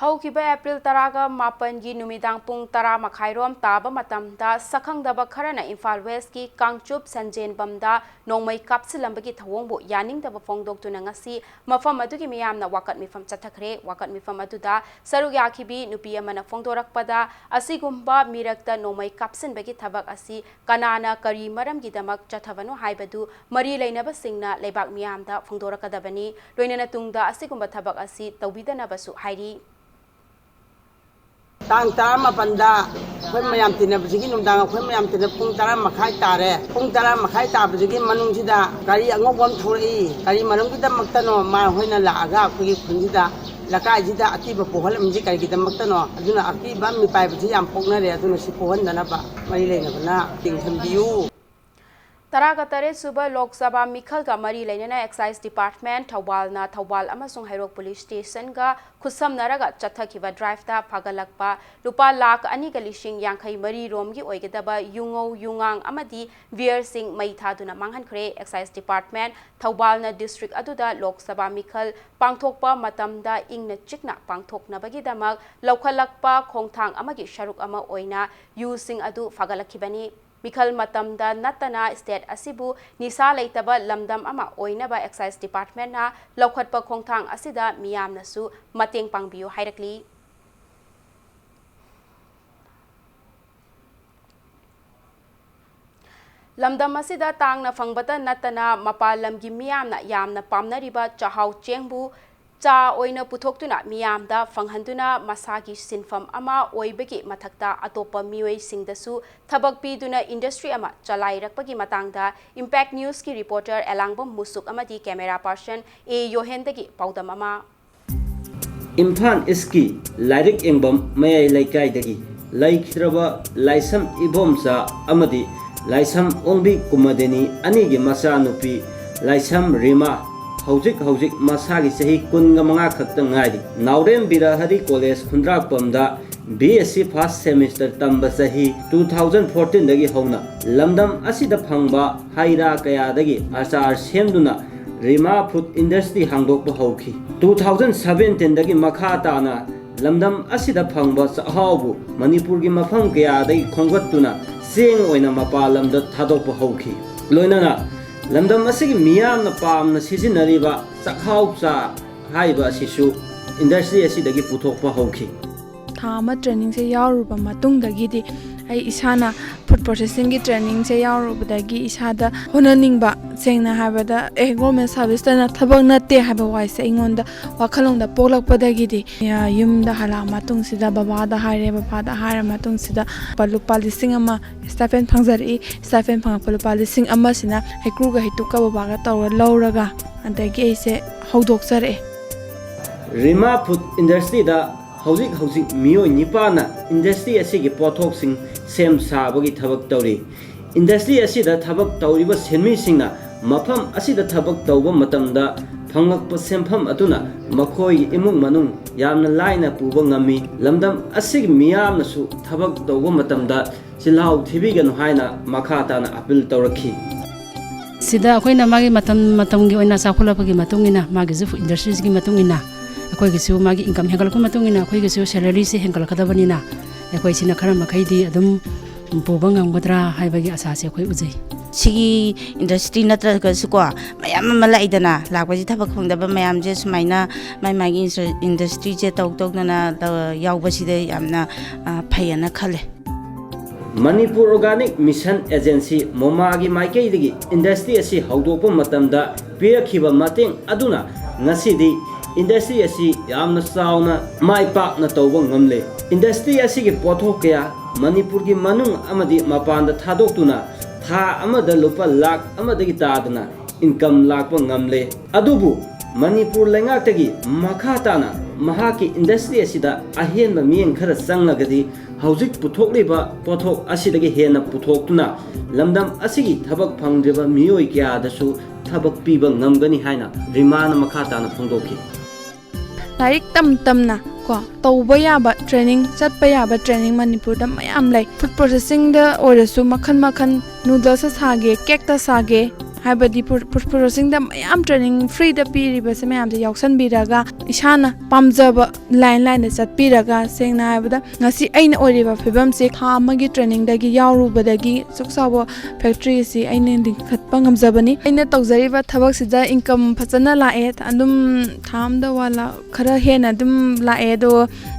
ꯍꯧꯈꯤꯕ ꯑꯦꯄ꯭ꯔꯤꯜ ꯇꯔꯥꯒ ꯃꯥꯄꯟꯒꯤ ꯅꯨꯃꯤꯗꯥꯡ ꯄꯨꯡ ꯇꯔꯥ ꯃꯈꯥꯏꯔꯣꯝ ꯇꯥꯕ ꯃꯇꯝꯗ ꯁꯛꯈꯪꯗꯕ ꯈꯔꯅ ꯏꯝꯐꯥꯜ ꯋꯦꯁꯀꯤ ꯀꯥꯡꯆꯨꯞ ꯁꯟꯖꯦꯟꯕꯝꯗ ꯅꯣꯡꯃꯩ ꯀꯥꯞꯁꯤꯜꯂꯝꯕꯒꯤ ꯊꯧꯑꯣꯡꯕꯨ ꯌꯥꯅꯤꯡꯗꯕ ꯐꯣꯡꯗꯣꯛꯇꯨꯅ ꯉꯁꯤ ꯃꯐꯝ ꯑꯗꯨꯒꯤ ꯃꯤꯌꯥꯝꯅ ꯋꯥꯀꯠ ꯃꯤꯐꯝ ꯆꯠꯊꯈ꯭ꯔꯦ꯫ ꯋꯥꯀꯠ ꯃꯤꯐꯝ ꯑꯗꯨꯗ ꯁꯔꯨꯛ ꯌꯥꯈꯤꯕꯤ ꯅꯨꯄꯤ ꯑꯃꯅ ꯐꯣꯡꯗꯣꯔꯛꯄꯗ, ꯑꯁꯤꯒꯨꯝꯕ ꯃꯤꯔꯛꯇ ꯅꯣꯡꯃꯩ ꯀꯥꯞꯁꯤꯟꯕꯒꯤ ꯊꯕꯛ ꯑꯁꯤ ꯀꯅꯥꯅ ꯀꯔꯤ ꯃꯔꯝꯒꯤꯗꯃꯛ ꯆꯠꯊꯕꯅꯣ ꯍꯥꯏꯕꯗꯨ ꯃꯔꯤ ꯂꯩꯅꯕꯁꯤꯡꯅ ꯂꯩꯕꯥꯛ ꯃꯤꯌꯥꯝꯗ ꯐꯣꯡꯗꯣꯔꯛꯀꯗꯕꯅꯤ꯫ ꯂꯣꯏꯅꯅ ꯇꯨꯡꯗ ꯑꯁꯤꯒꯨꯝꯕ ꯊꯕꯛ ꯑꯁꯤ ꯇꯧꯕꯤꯗꯅꯕꯁꯨ ꯍꯥꯏꯔꯤ꯫ ꯇꯥꯡ ꯇꯔꯥꯃꯥꯄꯟꯗ ꯑꯩꯈꯣꯏ ꯃꯌꯥꯝ ꯇꯤꯟꯅꯕꯁꯤꯒꯤ ꯅꯨꯡꯗꯥꯡ, ꯑꯩꯈꯣꯏ ꯃꯌꯥꯝ ꯇꯤꯟꯅ ꯄꯨꯡ ꯇꯔꯥ ꯃꯈꯥꯏ ꯇꯥꯔꯦ꯫ ꯄꯨꯡ ꯇꯔꯥ ꯃꯈꯥꯏ ꯇꯥꯕꯁꯤꯒꯤ ꯃꯅꯨꯡꯁꯤꯗ ꯒꯥꯔꯤ ꯑꯉꯧꯕ ꯑꯃ ꯊꯧꯔꯛꯏ꯫ ꯒꯥꯔꯤ ꯃꯔꯝꯒꯤꯗꯃꯛꯇꯅꯣ ꯃꯥ ꯍꯣꯏꯅ ꯂꯥꯛꯑꯒ ꯑꯩꯈꯣꯏꯒꯤ ꯈꯨꯟꯁꯤꯗ, ꯂꯩꯀꯥꯏꯁꯤꯗ ꯑꯀꯤꯕ ꯄꯣꯛꯍꯜꯂꯝꯃꯤꯁꯤ ꯀꯔꯤꯒꯤꯗꯃꯛꯇꯅꯣ? ꯑꯗꯨꯅ ꯑꯀꯤꯕ ꯃꯤꯄꯥꯏꯕꯁꯤ ꯌꯥꯝ ꯄꯣꯛꯅꯔꯦ꯫ ꯑꯗꯨꯅ ꯁꯤ ꯄꯣꯛꯍꯟꯗꯅꯕ ꯃꯔꯤ ꯂꯩꯅꯕꯅ ꯌꯦꯡꯁꯤꯟꯕꯤꯌꯨ꯫ ꯇꯔꯥꯒ ꯇꯔꯦꯠ ꯁꯨꯕ ꯂꯣꯛ ꯁꯚꯥ ꯃꯤꯈꯜꯒ ꯃꯔꯤ ꯂꯩꯅꯅ ꯑꯦꯛꯁꯥꯏꯁ ꯗꯤꯄꯥꯔꯠꯃꯦꯟ ꯊꯧꯕꯥꯜꯅ ꯊꯧꯕꯥꯜ ꯑꯃꯁꯨꯡ ꯍꯩꯔꯣꯛ ꯄꯨꯂꯤꯁ ꯁ꯭ꯇꯦꯁꯟꯒ ꯈꯨꯠꯁꯝꯅꯔꯒ ꯆꯠꯊꯈꯤꯕ ꯗ꯭ꯔꯥꯏꯚꯇ ꯐꯒꯠꯂꯛꯄ ꯂꯨꯄꯥ ꯂꯥꯈ ꯑꯅꯤꯒ ꯂꯤꯁꯤꯡ ꯌꯥꯡꯈꯩ ꯃꯔꯤ ꯔꯣꯝꯒꯤ ꯑꯣꯏꯒꯗꯕ ꯌꯨꯉꯧ, ꯌꯨꯉꯥꯡ ꯑꯃꯗꯤ ꯕꯤꯌꯔꯁꯤꯡ ꯃꯩ ꯊꯥꯗꯨꯅ ꯃꯥꯡꯍꯟꯈ꯭ꯔꯦ꯫ ꯑꯦꯛꯁꯥꯏꯁ ꯗꯤꯄꯥꯔꯠꯃꯦꯟ ꯊꯧꯕꯥꯜꯅ ꯗꯤꯁꯇ꯭ꯔꯤꯛ ꯑꯗꯨꯗ ꯂꯣꯛ ꯁꯚꯥ ꯃꯤꯈꯜ ꯄꯥꯡꯊꯣꯛꯄ ꯃꯇꯝꯗ ꯏꯪꯅ ꯆꯤꯛꯅ ꯄꯥꯡꯊꯣꯛꯅꯕꯒꯤꯗꯃꯛ ꯂꯧꯈꯠꯂꯛꯄ ꯈꯣꯡꯊꯥꯡ ꯑꯃꯒꯤ ꯁꯔꯨꯛ ꯑꯃ ꯑꯣꯏꯅ ꯌꯨꯁꯤꯡ ꯑꯗꯨ ꯐꯒꯠꯂꯛꯈꯤꯕꯅꯤ꯫ ꯃꯤꯈꯜ ꯃꯇꯝꯗ ꯅꯠꯇꯅ ꯁ꯭ꯇꯦꯠ ꯑꯁꯤꯕꯨ ꯅꯤꯁꯥ ꯂꯩꯇꯕ ꯂꯝꯗꯝ ꯑꯃ ꯑꯣꯏꯅꯕ ꯑꯦꯛꯁꯥꯏꯁ ꯗꯤꯄꯥꯔꯠꯃꯦꯟꯅ ꯂꯧꯈꯠꯄ ꯈꯣꯡꯊꯥꯡ ꯑꯁꯤꯗ ꯃꯤꯌꯥꯝꯅꯁꯨ ꯃꯇꯦꯡ ꯄꯥꯡꯕꯤꯌꯨ ꯍꯥꯏꯔꯛꯂꯤ꯫ ꯂꯝꯗꯝ ꯑꯁꯤꯗ ꯇꯥꯡꯅ ꯐꯪꯕꯇ ꯅꯠꯇꯅ ꯃꯄꯥꯟ ꯂꯝꯒꯤ ꯃꯤꯌꯥꯝꯅ ꯌꯥꯝꯅ ꯄꯥꯝꯅꯔꯤꯕ ꯆꯥꯛꯍꯥꯎ ꯆꯦꯡꯕꯨ ꯆꯥ ꯑꯣꯏꯅ ꯄꯨꯊꯣꯛꯇꯨꯅ ꯃꯤꯌꯥꯝꯗ ꯐꯪꯍꯟꯗꯨꯅ ꯃꯁꯥꯒꯤ ꯁꯤꯟꯐꯝ ꯑꯃ ꯑꯣꯏꯕꯒꯤ ꯃꯊꯛꯇ ꯑꯇꯣꯞꯄ ꯃꯤꯑꯣꯏꯁꯤꯡꯗꯁꯨ ꯊꯕꯛ ꯄꯤꯗꯨꯅ ꯏꯟꯗꯁꯇ꯭ꯔꯤ ꯑꯃ ꯆꯂꯥꯏꯔꯛꯄꯒꯤ ꯃꯇꯥꯡꯗ ꯏꯝꯄꯦꯛ ꯅ꯭ꯌꯨꯁꯀꯤ ꯔꯤꯄꯣꯔꯇꯔ ꯑꯦꯂꯥꯡꯕꯝ ꯃꯨꯁꯨꯛ ꯑꯃꯗꯤ ꯀꯦꯃꯦꯔꯥ ꯄꯥꯔꯁꯟ ꯑꯦ ꯌꯣꯍꯦꯟꯗꯒꯤ ꯄꯥꯎꯗꯝ ꯑꯃ꯫ ꯏꯝꯐꯥꯜ ꯏꯁꯀꯤ ꯂꯥꯏꯔꯤꯛ ꯌꯦꯡꯕꯝ ꯃꯌꯥꯏ ꯂꯩꯀꯥꯏꯗꯒꯤ ꯂꯩꯈꯤꯗ꯭ꯔꯕ ꯂꯥꯏꯁꯝ ꯏꯕꯣꯝꯆꯥ ꯑꯃꯗꯤ ꯂꯥꯏꯁꯝ ꯑꯣꯡꯕꯤ ꯀꯨꯃꯗꯦꯅꯤ ꯑꯅꯤꯒꯤ ꯃꯆꯥꯅꯨꯄꯤ ꯂꯥꯏꯁꯝ ꯔꯤꯃꯥ ꯍꯧꯖꯤꯛ ꯍꯧꯖꯤꯛ ꯃꯁꯥꯒꯤ ꯆꯍꯤ ꯀꯨꯟꯒ ꯃꯉꯥ ꯈꯛꯇ ꯉꯥꯏꯔꯤ꯫ ꯅꯥꯎꯔꯦꯝ Birahari college ꯈꯨꯟꯗ꯭ꯔꯥꯛꯄꯝꯗ B S C first semester ꯇꯝꯕ ꯆꯍꯤ ꯇꯨ ꯊꯥꯎꯖꯟ ꯐꯣꯔꯇꯤꯟꯗꯒꯤ ꯍꯧꯅ ꯂꯝꯗꯝ ꯑꯁꯤꯗ ꯐꯪꯕ ꯍꯩ ꯔꯥ ꯀꯌꯥꯗꯒꯤ ꯑꯆꯥꯔ ꯁꯦꯝꯗꯨꯅ ꯔꯤꯃꯥ ꯐꯨꯗ ꯏꯟꯗꯁꯇ꯭ꯔꯤ ꯍꯥꯡꯗꯣꯛꯄ ꯍꯧꯈꯤ꯫ ꯇꯨ ꯊꯥꯎꯖꯟ ꯁꯕꯦꯟꯇꯤꯟꯗꯒꯤ ꯃꯈꯥ ꯇꯥꯅ ꯂꯝꯗꯝ ꯑꯁꯤꯗ ꯐꯪꯕ ꯆꯥꯛꯍꯥꯎꯕꯨ ꯃꯅꯤꯄꯨꯔꯒꯤ ꯃꯐꯝ ꯀꯌꯥꯗꯒꯤ ꯈꯣꯝꯒꯠꯇꯨꯅ ꯆꯦꯡ ꯑꯣꯏꯅ ꯃꯄꯥꯟ ꯂꯝꯗ ꯊꯥꯗꯣꯛꯄ ꯍꯧꯈꯤ꯫ ꯂꯣꯏꯅꯅ ꯂꯝꯗꯝ ꯑꯁꯤꯒꯤ ꯃꯤꯌꯥꯝꯅ ꯄꯥꯝꯅ ꯁꯤꯖꯤꯟꯅꯔꯤꯕ ꯆꯥꯛꯍꯥꯎ ꯆꯥ ꯍꯥꯏꯔꯤꯕ ꯑꯁꯤꯁꯨ ꯏꯟꯗꯁꯇ꯭ꯔꯤ ꯑꯁꯤꯗꯒꯤ ꯄꯨꯊꯣꯛꯄ ꯍꯧꯈꯤ꯫ ꯊꯥ ꯑꯃ ꯇ꯭ꯔꯦꯅꯤꯡꯁꯦ ꯌꯥꯎꯔꯨꯔꯕ ꯃꯇꯨꯡꯗꯒꯤꯗꯤ ꯑꯩ ꯏꯁꯥꯅ ꯐꯨꯗ ꯄ꯭ꯔꯣꯁꯦꯁꯤꯡꯒꯤ ꯇ꯭ꯔꯦꯅꯤꯡꯁꯦ ꯌꯥꯎꯔꯨꯕꯗꯒꯤ ꯏꯁꯥꯗ ꯍꯣꯠꯅꯅꯤꯡꯕ, ꯁꯦꯡꯅ ꯍꯥꯏꯕꯗ ꯑꯦ ꯒꯣꯔꯃꯦꯟ ꯁꯥꯔꯚꯤꯁꯇꯅ ꯊꯕꯛ ꯅꯠꯇꯦ ꯍꯥꯏꯕ ꯋꯥꯍꯩꯁꯦ ꯑꯩꯉꯣꯟꯗ ꯋꯥꯈꯜꯂꯣꯟꯗ ꯄꯣꯛꯂꯛꯄꯗꯒꯤꯗꯤ, ꯑ, ꯌꯨꯝꯗ ꯍꯜꯂꯛꯑ ꯃꯇꯨꯡꯁꯤꯗ ꯕꯕꯥꯗ ꯍꯥꯏꯔꯦ꯫ ꯕꯕꯥꯗ ꯍꯥꯏꯔ ꯃꯇꯨꯡꯁꯤꯗ ꯂꯨꯄꯥ ꯂꯤꯁꯤꯡ ꯑꯃ ꯁ꯭ꯇꯥꯏꯄꯦꯟ ꯐꯪꯖꯔꯛꯏ꯫ ꯁ꯭ꯇꯥꯏꯄꯦꯟ ꯐꯪꯉꯛꯄ ꯂꯨꯄꯥ ꯂꯤꯁꯤꯡ ꯑꯃꯁꯤꯅ ꯍꯩꯀ꯭ꯔꯨꯒ ꯍꯩꯇꯨꯛꯀ ꯕꯕꯥꯒ ꯇꯧꯔ ꯂꯧꯔꯒ ꯑꯗꯒꯤ ꯑꯩꯁꯦ ꯍꯧꯗꯣꯛꯆꯔꯛꯑꯦ꯫ ꯔꯤꯃꯥ ꯐꯨꯗ ꯏꯟꯗꯁꯇ꯭ꯔꯤꯗ ꯍꯧꯖꯤꯛ ꯍꯧꯖꯤꯛ ꯃꯤꯑꯣꯏ ꯅꯤꯄꯥꯟꯅ ꯏꯟꯗꯁꯇ꯭ꯔꯤ ꯑꯁꯤꯒꯤ ꯄꯣꯠꯊꯣꯛꯁꯤꯡ ꯁꯦꯝ ꯁꯥꯕꯒꯤ ꯊꯕꯛ ꯇꯧꯔꯤ꯫ ꯏꯟꯗꯁꯇ꯭ꯔꯤ ꯑꯁꯤꯗ ꯊꯕꯛ ꯇꯧꯔꯤꯕ ꯁꯦꯟꯃꯤꯁꯤꯡꯅ ꯃꯐꯝ ꯑꯁꯤꯗ ꯊꯕꯛ ꯇꯧꯕ ꯃꯇꯝꯗ ꯐꯪꯂꯛꯄ ꯁꯦꯟꯐꯝ ꯑꯗꯨꯅ ꯃꯈꯣꯏꯒꯤ ꯏꯃꯨꯡ ꯃꯅꯨꯡ ꯌꯥꯝꯅ ꯂꯥꯏꯅ ꯄꯨꯕ ꯉꯝꯃꯤ꯫ ꯂꯝꯗꯝ ꯑꯁꯤꯒꯤ ꯃꯤꯌꯥꯝꯅꯁꯨ ꯊꯕꯛ ꯇꯧꯕ ꯃꯇꯝꯗ ꯆꯤꯜꯍꯥꯎ ꯊꯤꯕꯤꯒꯅꯨ ꯍꯥꯏꯅ ꯃꯈꯥ ꯇꯥꯅ ꯑꯄꯤꯜ ꯇꯧꯔꯛꯈꯤ꯫ ꯁꯤꯗ ꯑꯩꯈꯣꯏꯅ ꯃꯥꯒꯤ ꯃꯇꯝ ꯃꯇꯝꯒꯤ ꯑꯣꯏꯅ ꯆꯥꯎꯈꯠꯂꯛꯄꯒꯤ ꯃꯇꯨꯡ ꯏꯟꯅ, ꯃꯥꯒꯤꯁꯨ ꯏꯟꯗꯁꯇ꯭ꯔꯤꯁꯤꯒꯤ ꯃꯇꯨꯡ ꯏꯟꯅ, ꯑꯩꯈꯣꯏꯒꯤꯁꯨ ꯃꯥꯒꯤ ꯏꯟꯀꯝ ꯍꯦꯟꯒꯠꯂꯛꯄ ꯃꯇꯨꯡ ꯏꯟꯅ ꯑꯩꯈꯣꯏꯒꯤꯁꯨ ꯁꯦꯂꯔꯤꯁꯦ ꯍꯦꯟꯒꯠꯂꯛꯀꯗꯕꯅꯤꯅ, ꯑꯩꯈꯣꯏ ꯁꯤꯅ ꯈꯔ ꯃꯈꯩꯗꯤ ꯑꯗꯨꯝ ꯄꯨꯕ ꯉꯝꯒꯗ꯭ꯔꯥ ꯍꯥꯏꯕꯒꯤ ꯑꯁꯥꯁꯦ ꯑꯩꯈꯣꯏ ꯎꯖꯩ꯫ ꯁꯤꯒꯤ ꯏꯟꯗꯁꯇ꯭ꯔꯤ ꯅꯠꯇ꯭ꯔꯒꯁꯨꯀꯣ, ꯃꯌꯥꯝ ꯑꯃ ꯂꯥꯛꯏꯗꯅ, ꯂꯥꯛꯄꯁꯤ ꯊꯕꯛ ꯐꯪꯗꯕ ꯃꯌꯥꯝꯁꯦ ꯁꯨꯃꯥꯏꯅ ꯃꯥꯏ ꯃꯥꯒꯤ ꯏꯟꯁ-, ꯏꯟꯗꯁꯇ꯭ꯔꯤꯁꯦ ꯇꯧ ꯇꯧꯗꯅ ꯇꯧ-, ꯌꯥꯎꯕꯁꯤꯗ ꯌꯥꯝꯅ, ꯑ, ꯐꯩꯌꯦꯅ ꯈꯜꯂꯦ꯫ ꯃꯅꯤꯄꯨꯔ ꯑꯣꯔꯒꯥꯅꯤꯛ ꯃꯤꯁꯟ ꯑꯦꯖꯦꯟꯁꯤ, ꯃꯣꯃꯥꯒꯤ ꯃꯥꯏꯀꯩꯗꯒꯤ ꯏꯟꯗꯁꯇ꯭ꯔꯤ ꯑꯁꯤ ꯍꯧꯗꯣꯛꯄ ꯃꯇꯝꯗ ꯄꯤꯔꯛꯈꯤꯕ ꯃꯇꯦꯡ ꯑꯗꯨꯅ ꯉꯁꯤꯗꯤ ꯏꯟꯗꯁꯇ꯭ꯔꯤ ꯑꯁꯤ ꯌꯥꯝꯅ ꯆꯥꯎꯅ ꯃꯥꯏ ꯄꯥꯛꯅ ꯇꯧꯕ ꯉꯝꯂꯦ꯫ ꯏꯟꯗꯁꯇ꯭ꯔꯤ ꯑꯁꯤꯒꯤ ꯄꯣꯠꯊꯣꯛ ꯀꯌꯥ ꯃꯅꯤꯄꯨꯔꯒꯤ ꯃꯅꯨꯡ ꯑꯃꯗꯤ ꯃꯄꯥꯟꯗ ꯊꯥꯗꯣꯛꯇꯨꯅ ꯊꯥ ꯑꯃꯗ ꯂꯨꯄꯥ ꯂꯥꯈ ꯑꯃꯗꯒꯤ ꯇꯥꯗꯅ ꯏꯟꯀꯝ ꯂꯥꯛꯄ ꯉꯝꯂꯦ꯫ ꯑꯗꯨꯕꯨ ꯃꯅꯤꯄꯨꯔ ꯂꯩꯉꯥꯛꯇꯒꯤ ꯃꯈꯥ ꯇꯥꯅ ꯃꯍꯥꯛꯀꯤ ꯏꯟꯗꯁꯇ꯭ꯔꯤ ꯑꯁꯤꯗ ꯑꯍꯦꯟꯕ ꯃꯤꯠꯌꯦꯡ ꯈꯔ ꯆꯪꯂꯒꯗꯤ, ꯍꯧꯖꯤꯛ ꯄꯨꯊꯣꯛꯂꯤꯕ ꯄꯣꯠꯊꯣꯛ ꯑꯁꯤꯗꯒꯤ ꯍꯦꯟꯅ ꯄꯨꯊꯣꯛꯇꯨꯅ ꯂꯝꯗꯝ ꯑꯁꯤꯒꯤ ꯊꯕꯛ ꯐꯪꯗ꯭ꯔꯤꯕ ꯃꯤꯑꯣꯏ ꯀꯌꯥꯗꯁꯨ ꯊꯕꯛ ꯄꯤꯕ ꯉꯝꯒꯅꯤ ꯍꯥꯏꯅ ꯔꯤꯃꯥꯅ ꯃꯈꯥ ꯇꯥꯅ ꯐꯣꯡꯗꯣꯛꯈꯤ꯫ ꯂꯥꯏꯔꯤꯛ ꯇꯝ ꯇꯝꯅ ꯀꯣ, ꯇꯧꯕ ꯌꯥꯕ ꯇ꯭ꯔꯦꯅꯤꯡ, ꯆꯠꯄ ꯌꯥꯕ ꯇ꯭ꯔꯦꯅꯤꯡ ꯃꯅꯤꯄꯨꯔꯗ ꯃꯌꯥꯝ ꯂꯩ꯫ ꯐꯨꯗ ꯄ꯭ꯔꯣꯁꯦꯁꯤꯡꯗ ꯑꯣꯏꯔꯁꯨ ꯃꯈꯜ ꯃꯈꯜ, ꯅꯨꯗꯜꯁꯇ ꯁꯥꯒꯦ, ꯀꯦꯛꯇ ꯁꯥꯒꯦ, ꯍꯥꯏꯕꯗꯤ ꯐꯨꯗ ꯄ꯭ꯔꯣꯁꯦꯁꯤꯡꯗ ꯃꯌꯥꯝ ꯇ꯭ꯔꯦꯅꯤꯡ ꯐ꯭ꯔꯤꯗ ꯄꯤꯔꯤꯕꯁꯦ ꯃꯌꯥꯝꯁꯦ ꯌꯥꯎꯁꯟꯕꯤꯔꯒ, ꯏꯁꯥꯅ ꯄꯥꯝꯖꯕ ꯂꯥꯏꯟ ꯂꯥꯏꯟꯗ ꯆꯠꯄꯤꯔꯒ, ꯁꯦꯡꯅ ꯍꯥꯏꯔꯕꯗ ꯉꯁꯤ ꯑꯩꯅ ꯑꯣꯏꯔꯤꯕ ꯐꯤꯕꯝꯁꯦ ꯊꯥ ꯑꯃꯒꯤ ꯇ꯭ꯔꯦꯅꯤꯡꯗꯒꯤ ꯌꯥꯎꯔꯨꯕꯗꯒꯤ ꯑꯁꯨꯛ ꯆꯥꯎꯕ ꯐꯦꯛꯇ꯭ꯔꯤ ꯑꯁꯤ ꯑꯩꯅ ꯂꯤꯡꯈꯠꯄ ꯉꯝꯖꯕꯅꯤ꯫ ꯑꯩꯅ ꯇꯧꯖꯔꯤꯕ ꯊꯕꯛꯁꯤꯗ ꯏꯟꯀꯝ ꯐꯖꯅ ꯂꯥꯛꯑꯦ, ꯑꯗꯨꯝ ꯊꯥ ꯑꯃꯗ ꯋꯥꯟ ꯂꯥꯛ ꯈꯔ ꯍꯦꯟꯅ ꯑꯗꯨꯝ ꯂꯥꯛꯑꯦ꯫ ꯑꯗꯣ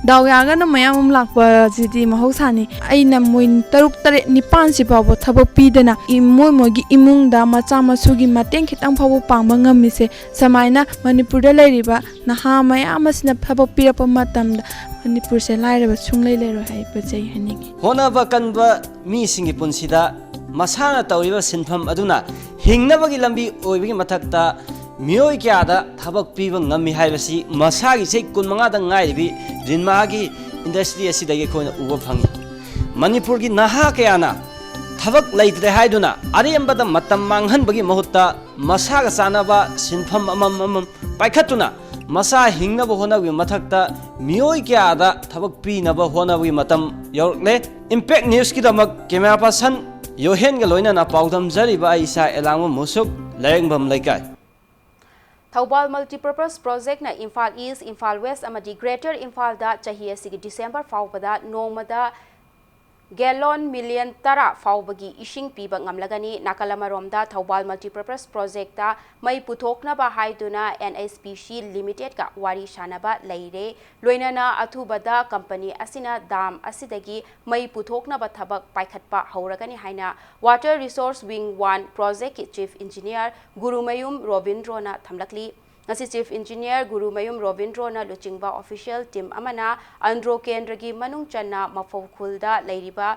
ꯗꯥꯎ ꯌꯥꯔꯒꯅ ꯃꯌꯥꯝ ꯑꯃ ꯂꯥꯛꯄꯁꯤꯗꯤ ꯃꯍꯧꯁꯥꯅꯤ꯫ ꯑꯩꯅ ꯃꯣꯏ ꯇꯔꯨꯛ ꯇꯔꯦꯠ ꯅꯤꯄꯥꯟꯁꯤ ꯐꯥꯎꯕ ꯊꯕꯛ ꯄꯤꯗꯅ ꯏ-, ꯃꯣꯏ ꯃꯣꯏꯒꯤ ꯏꯃꯨꯡꯗ ꯃꯆꯥ ꯃꯁꯨꯒꯤ ꯃꯇꯦꯡ ꯈꯤꯇꯪ ꯐꯥꯎꯕ ꯄꯥꯡꯕ ꯉꯝꯃꯤꯁꯦ꯫ ꯁꯨꯃꯥꯏꯅ ꯃꯅꯤꯄꯨꯔꯗ ꯂꯩꯔꯤꯕ ꯅꯍꯥ ꯃꯌꯥꯝ ꯑꯁꯤꯅ ꯊꯕꯛ ꯄꯤꯔꯛꯄ ꯃꯇꯝꯗ ꯃꯅꯤꯄꯨꯔꯁꯦ ꯂꯥꯏꯔꯕ ꯁꯨꯡꯂꯩ ꯂꯩꯔꯣꯏ ꯍꯥꯏꯕꯁꯦ ꯑꯩ ꯍꯥꯏꯅꯤꯡꯉꯤ꯫ ꯍꯣꯠꯅꯕ ꯀꯟꯕ ꯃꯤꯁꯤꯡꯒꯤ ꯄꯨꯟꯁꯤꯗ ꯃꯁꯥꯅ ꯇꯧꯔꯤꯕ ꯁꯤꯟꯐꯝ ꯑꯗꯨꯅ ꯍꯤꯡꯅꯕꯒꯤ ꯂꯝꯕꯤ ꯑꯣꯏꯕꯒꯤ ꯃꯊꯛꯇ ꯃꯤꯑꯣꯏ ꯀꯌꯥꯗ ꯊꯕꯛ ꯄꯤꯕ ꯉꯝꯃꯤ ꯍꯥꯏꯕꯁꯤ ꯃꯁꯥꯒꯤ ꯆꯍꯤ ꯀꯨꯟꯃꯉꯥꯗ ꯉꯥꯏꯔꯤꯕꯤ ꯔꯤꯟꯃꯥꯒꯤ ꯏꯟꯗꯁꯇ꯭ꯔꯤ ꯑꯁꯤꯗꯒꯤ ꯑꯩꯈꯣꯏꯅ ꯎꯕ ꯐꯪꯉꯤ꯫ ꯃꯅꯤꯄꯨꯔꯒꯤ ꯅꯍꯥ ꯀꯌꯥꯅ ꯊꯕꯛ ꯂꯩꯇ꯭ꯔꯦ ꯍꯥꯏꯗꯨꯅ ꯑꯔꯦꯝꯕꯗ ꯃꯇꯝ ꯃꯥꯡꯍꯟꯕꯒꯤ ꯃꯍꯨꯠꯇ ꯃꯁꯥꯒ ꯆꯥꯟꯅꯕ ꯁꯤꯟꯐꯝ ꯑꯃꯃꯝ ꯄꯥꯏꯈꯠꯇꯨꯅ ꯃꯁꯥ ꯍꯤꯡꯅꯕ ꯍꯣꯠꯅꯕꯒꯤ ꯃꯊꯛꯇ ꯃꯤꯑꯣꯏ ꯀꯌꯥꯗ ꯊꯕꯛ ꯄꯤꯅꯕ ꯍꯣꯠꯅꯕꯒꯤ ꯃꯇꯝ ꯌꯧꯔꯛꯂꯦ꯫ ꯏꯝꯄꯦꯛ ꯅ꯭ꯌꯨꯁꯀꯤꯗꯃꯛ ꯀꯦꯃꯦꯔꯥ ꯄꯔꯁꯟ ꯌꯣꯍꯦꯟꯒ ꯂꯣꯏꯅꯅ ꯄꯥꯎꯗꯝꯖꯔꯤꯕ ꯑꯩ ꯏꯁꯥ ꯑꯦꯂꯥꯡꯕꯝ ꯃꯨꯁꯨꯛ, ꯂꯥꯏꯔꯦꯡꯕꯝ ꯂꯩꯀꯥꯏ꯫ ꯊꯧꯕꯥꯜ ꯃꯜꯇꯤꯄꯔꯄꯁ ꯄ꯭ꯔꯣꯖꯦꯛꯅ ꯏꯝꯐꯥꯜ ꯏꯁ, ꯏꯝꯐꯥꯜ ꯋꯦꯁ ꯑꯃꯗꯤ ꯒ꯭ꯔꯦꯇꯔ ꯏꯝꯐꯥꯜꯗ ꯆꯍꯤ ꯑꯁꯤꯒꯤ ꯗꯤꯁꯦꯝꯕꯔ ꯐꯥꯎꯕꯗ ꯅꯣꯡꯃꯗ ꯒꯦꯂꯣꯟ ꯃꯤꯂꯤꯌꯟ ꯇꯔꯥ ꯐꯥꯎꯕꯒꯤ ꯏꯁꯤꯡ ꯄꯤꯕ ꯉꯝꯂꯒꯅꯤ꯫ ꯅꯥꯀꯜ ꯑꯃꯔꯣꯝꯗ ꯊꯧꯕꯥꯜ ꯃꯜꯇꯤꯄꯔꯄꯁ ꯄ꯭ꯔꯣꯖꯦꯛꯇ ꯃꯩ ꯄꯨꯊꯣꯛꯅꯕ ꯍꯥꯏꯗꯨꯅ ꯑꯦꯟ ꯑꯩꯆ ꯄꯤ ꯁꯤ ꯂꯤꯃꯤꯇꯦꯗꯀ ꯋꯥꯔꯤ ꯁꯥꯟꯅꯕ ꯂꯩꯔꯦ꯫ ꯂꯣꯏꯅꯅ ꯑꯊꯨꯕꯗ ꯀꯝꯄꯅꯤ ꯑꯁꯤꯅ ꯗꯥꯝ ꯑꯁꯤꯗꯒꯤ ꯃꯩ ꯄꯨꯊꯣꯛꯅꯕ ꯊꯕꯛ ꯄꯥꯏꯈꯠꯄ ꯍꯧꯔꯒꯅꯤ ꯍꯥꯏꯅ Water Resource Wing One ꯄ꯭ꯔꯣꯖꯦꯛꯀꯤ ꯆꯤꯐ ꯏꯟꯖꯤꯅꯤꯌꯔ ꯒꯨꯔꯨꯃꯌꯨꯝ ꯔꯣꯕꯤꯟꯗ꯭ꯔꯣꯅ ꯊꯝꯂꯛꯂꯤ꯫ ꯉꯁꯤ ꯆꯤꯐ ꯏꯟꯖꯤꯅꯤꯌꯔ ꯒꯨꯔꯨꯃꯌꯨꯝ ꯔꯣꯕꯤꯟꯗ꯭ꯔꯣꯅ ꯂꯨꯆꯤꯡꯕ ꯑꯣꯐꯤꯁꯤꯌꯦꯜ ꯇꯤꯝ ꯑꯃꯅ ꯑꯟꯗ꯭ꯔꯣ ꯀꯦꯟꯗ꯭ꯔꯒꯤ ꯃꯅꯨꯡ ꯆꯟꯅ ꯃꯐꯧ ꯈꯨꯜꯗ ꯂꯩꯔꯤꯕ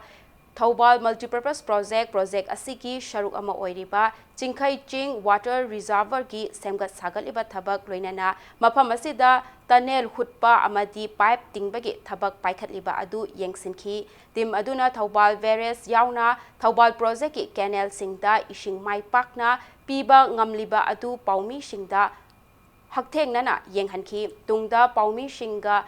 ꯊꯧꯕꯥꯜ Multipurpose Project, project ꯑꯁꯤꯒꯤ ꯁꯔꯨꯛ ꯑꯃ ꯑꯣꯏꯔꯤꯕ ꯆꯤꯡꯈꯩ ꯆꯤꯡ water reservoirꯒꯤ ꯁꯦꯝꯒꯠ ꯁꯥꯒꯠꯂꯤꯕ ꯊꯕꯛ, ꯂꯣꯏꯅꯅ ꯃꯐꯝ ꯑꯁꯤꯗ tunnel ꯍꯨꯠꯄ ꯑꯃꯗꯤ pipe ꯇꯤꯡꯕꯒꯤ ꯊꯕꯛ ꯄꯥꯏꯈꯠꯂꯤꯕ ꯑꯗꯨ ꯌꯦꯡꯁꯤꯟꯈꯤ꯫ Team ꯑꯗꯨꯅ ꯊꯧꯕꯥꯜ barrage ꯌꯥꯎꯅ ꯊꯧꯕꯥꯜ projectꯀꯤ canalꯁꯤꯡꯗ ꯏꯁꯤꯡ ꯃꯥꯏ ꯄꯥꯛꯅ ꯄꯤꯕ ꯉꯝꯂꯤꯕ ꯑꯗꯨ ꯄꯥꯎꯃꯤꯁꯤꯡꯗ ꯍꯛꯊꯦꯡꯅꯅ ꯌꯦꯡꯍꯟꯈꯤ꯫ ꯇꯨꯡꯗ ꯄꯥꯎꯃꯤꯁꯤꯡꯒ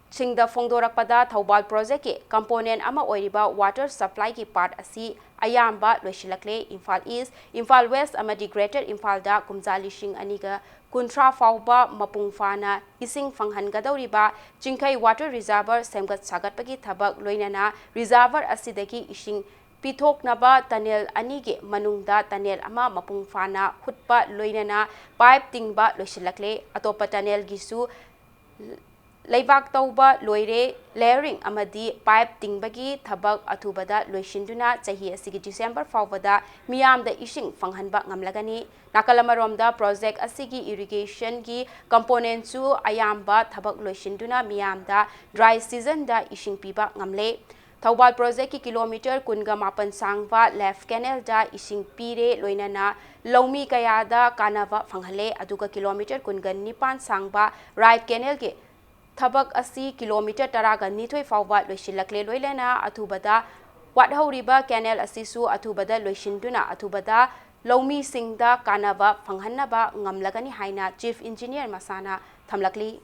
ꯁꯤꯡꯗ ꯐꯣꯡꯗꯣꯔꯛꯄꯗ, ꯊꯧꯕꯥꯜ projectꯀꯤ component ꯑꯃ ꯑꯣꯏꯔꯤꯕ water supplyꯒꯤ part ꯑꯁꯤ ꯑꯌꯥꯝꯕ ꯂꯣꯏꯁꯤꯜꯂꯛꯂꯦ꯫ ꯏꯝꯐꯥꯜ East, ꯏꯝꯐꯥꯜ West ꯑꯃꯗꯤ Greater ꯏꯝꯐꯥꯜꯗ ꯀꯨꯝꯖꯥ ꯂꯤꯁꯤꯡ ꯑꯅꯤꯒ ꯀꯨꯟꯊ꯭ꯔꯥ ꯐꯥꯎꯕ ꯃꯄꯨꯡ ꯐꯥꯅ ꯏꯁꯤꯡ ꯐꯪꯍꯟꯒꯗꯧꯔꯤꯕ ꯆꯤꯡꯈꯩ water reservoir ꯁꯦꯝꯒꯠ ꯁꯥꯒꯠꯄꯒꯤ ꯊꯕꯛ, ꯂꯣꯏꯅꯅ reservoir ꯑꯁꯤꯗꯒꯤ ꯏꯁꯤꯡ ꯄꯤꯊꯣꯛꯅꯕ tunnel ꯑꯅꯤꯒꯤ ꯃꯅꯨꯡꯗ tunnel ꯑꯃ ꯃꯄꯨꯡ ꯐꯥꯅ ꯍꯨꯠꯄ, ꯂꯣꯏꯅꯅ pipe ꯇꯤꯡꯕ ꯂꯣꯏꯁꯤꯜꯂꯛꯂꯦ꯫ ꯑꯇꯣꯞꯄ tunnelꯒꯤꯁꯨ ꯂꯩꯕꯥꯛ ꯇꯧꯕ ꯂꯣꯏꯔꯦ꯫ Layering ꯑꯃꯗꯤ pipe ꯇꯤꯡꯕꯒꯤ ꯊꯕꯛ ꯑꯊꯨꯕꯗ ꯂꯣꯏꯁꯤꯟꯗꯨꯅ ꯆꯍꯤ ꯑꯁꯤꯒꯤ December ꯐꯥꯎꯕꯗ ꯃꯤꯌꯥꯝꯗ ꯏꯁꯤꯡ ꯐꯪꯍꯟꯕ ꯉꯝꯂꯒꯅꯤ꯫ ꯅꯥꯀꯜ ꯑꯃꯔꯣꯝꯗ, project ꯑꯁꯤꯒꯤ irrigationꯒꯤ componentꯁꯨ ꯑꯌꯥꯝꯕ ꯊꯕꯛ ꯂꯣꯏꯁꯤꯟꯗꯨꯅ ꯃꯤꯌꯥꯝꯗ dry seasonꯗ ꯏꯁꯤꯡ ꯄꯤꯕ ꯉꯝꯂꯦ꯫ ꯊꯧꯕꯥꯜ projectꯀꯤ kilometre ꯀꯨꯟꯒ ꯃꯥꯄꯟ ꯁꯥꯡꯕ left canalꯗ ꯏꯁꯤꯡ ꯄꯤꯔꯦ, ꯂꯣꯏꯅꯅ ꯂꯧꯃꯤ ꯀꯌꯥꯗ ꯀꯥꯟꯅꯕ ꯐꯪꯍꯜꯂꯦ꯫ ꯑꯗꯨꯒ kilometre ꯀꯨꯟꯒ ꯅꯤꯄꯥꯟ ꯁꯥꯡꯕ right canalꯒꯤ ꯊꯕꯛ ꯑꯁꯤ kilometre ꯇꯔꯥꯒ ꯅꯤꯊꯣꯏ ꯐꯥꯎꯕ ꯂꯣꯏꯁꯤꯜꯂꯛꯂꯦ, ꯂꯣꯏꯅꯅ ꯑꯊꯨꯕꯗ ꯋꯥꯠꯍꯧꯔꯤꯕ canal ꯑꯁꯤꯁꯨ ꯑꯊꯨꯕꯗ ꯂꯣꯏꯁꯤꯟꯗꯨꯅ ꯑꯊꯨꯕꯗ ꯂꯧꯃꯤꯁꯤꯡꯗ ꯀꯥꯟꯅꯕ ꯐꯪꯍꯟꯅꯕ ꯉꯝꯂꯒꯅꯤ ꯍꯥꯏꯅ Chief Engineer ꯃꯁꯥꯅ ꯊꯝꯂꯛꯂꯤ꯫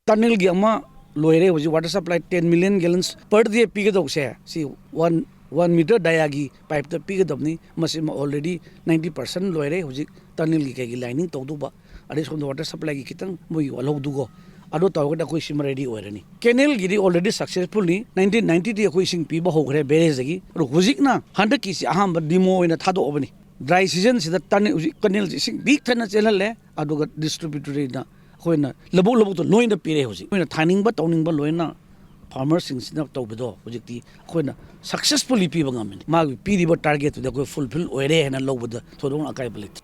Tunnelꯒꯤ ꯑꯃ ꯂꯣꯏꯔꯦ ꯍꯧꯖꯤꯛ, water supply ten million gallons per day ꯄꯤꯒꯗꯧꯕꯁꯦ, ꯁꯤ one, one metre diameterꯒꯤ pipeꯇ ꯄꯤꯒꯗꯕꯅꯤ꯫ ꯃꯁꯤꯃ already ninety percent ꯂꯣꯏꯔꯦ꯫ ꯍꯧꯖꯤꯛ tunnelꯒꯤ ꯀꯩꯒꯤ lining ꯇꯧꯗꯧꯕ, ꯑꯗꯩ ꯁꯣꯝꯗ water supplyꯒꯤ ꯈꯤꯇꯪ ꯃꯣꯏꯒꯤ ꯋꯥꯠꯍꯧꯗꯨꯒꯣ, ꯑꯗꯨ ꯇꯧꯔꯒꯗꯤ ꯑꯩꯈꯣꯏ ꯁꯤꯃ ready ꯑꯣꯏꯔꯅꯤ꯫ Canalꯒꯤꯗꯤ already successfully nineteen ninetyꯗꯤ ꯑꯩꯈꯣꯏ ꯏꯁꯤꯡ ꯄꯤꯕ ꯍꯧꯈ꯭ꯔꯦ barrageꯇꯒꯤ꯫ ꯑꯗꯣ ꯍꯧꯖꯤꯛꯅ ꯍꯟꯗꯛꯀꯤꯁꯤ ꯑꯍꯥꯟꯕ demo ꯑꯣꯏꯅ ꯊꯥꯗꯣꯛꯑꯕꯅꯤ꯫ Dry seasonꯁꯤꯗ tunnel, ꯍꯧꯖꯤꯛ canalꯁꯤ ꯏꯁꯤꯡ ꯄꯤꯛ ꯊꯟꯅ ꯆꯦꯜꯍꯜꯂꯦ, ꯑꯗꯨꯒ distributoryꯅ ꯑꯩꯈꯣꯏꯅ ꯂꯧꯕꯨꯛ ꯂꯧꯕꯨꯛꯇ ꯂꯣꯏꯅ ꯄꯤꯔꯦ꯫ ꯍꯧꯖꯤꯛ ꯑꯩꯈꯣꯏꯅ ꯊꯥꯅꯤꯡꯕ ꯇꯧꯅꯤꯡꯕ ꯂꯣꯏꯅ farmerꯁꯤꯡꯁꯤꯅ ꯇꯧꯕꯗꯣ ꯍꯧꯖꯤꯛꯇꯤ ꯑꯩꯈꯣꯏꯅ successfully ꯄꯤꯕ ꯉꯝꯃꯤꯅꯤ꯫ ꯃꯥꯒꯤ ꯄꯤꯔꯤꯕ targetꯇꯨꯗꯤ ꯑꯩꯈꯣꯏ fulfill ꯑꯣꯏꯔꯦ ꯍꯥꯏꯅ ꯂꯧꯕꯗ ꯊꯣꯏꯗꯣꯛꯅ ꯑꯀꯥꯏꯕ ꯂꯩꯇꯦ꯫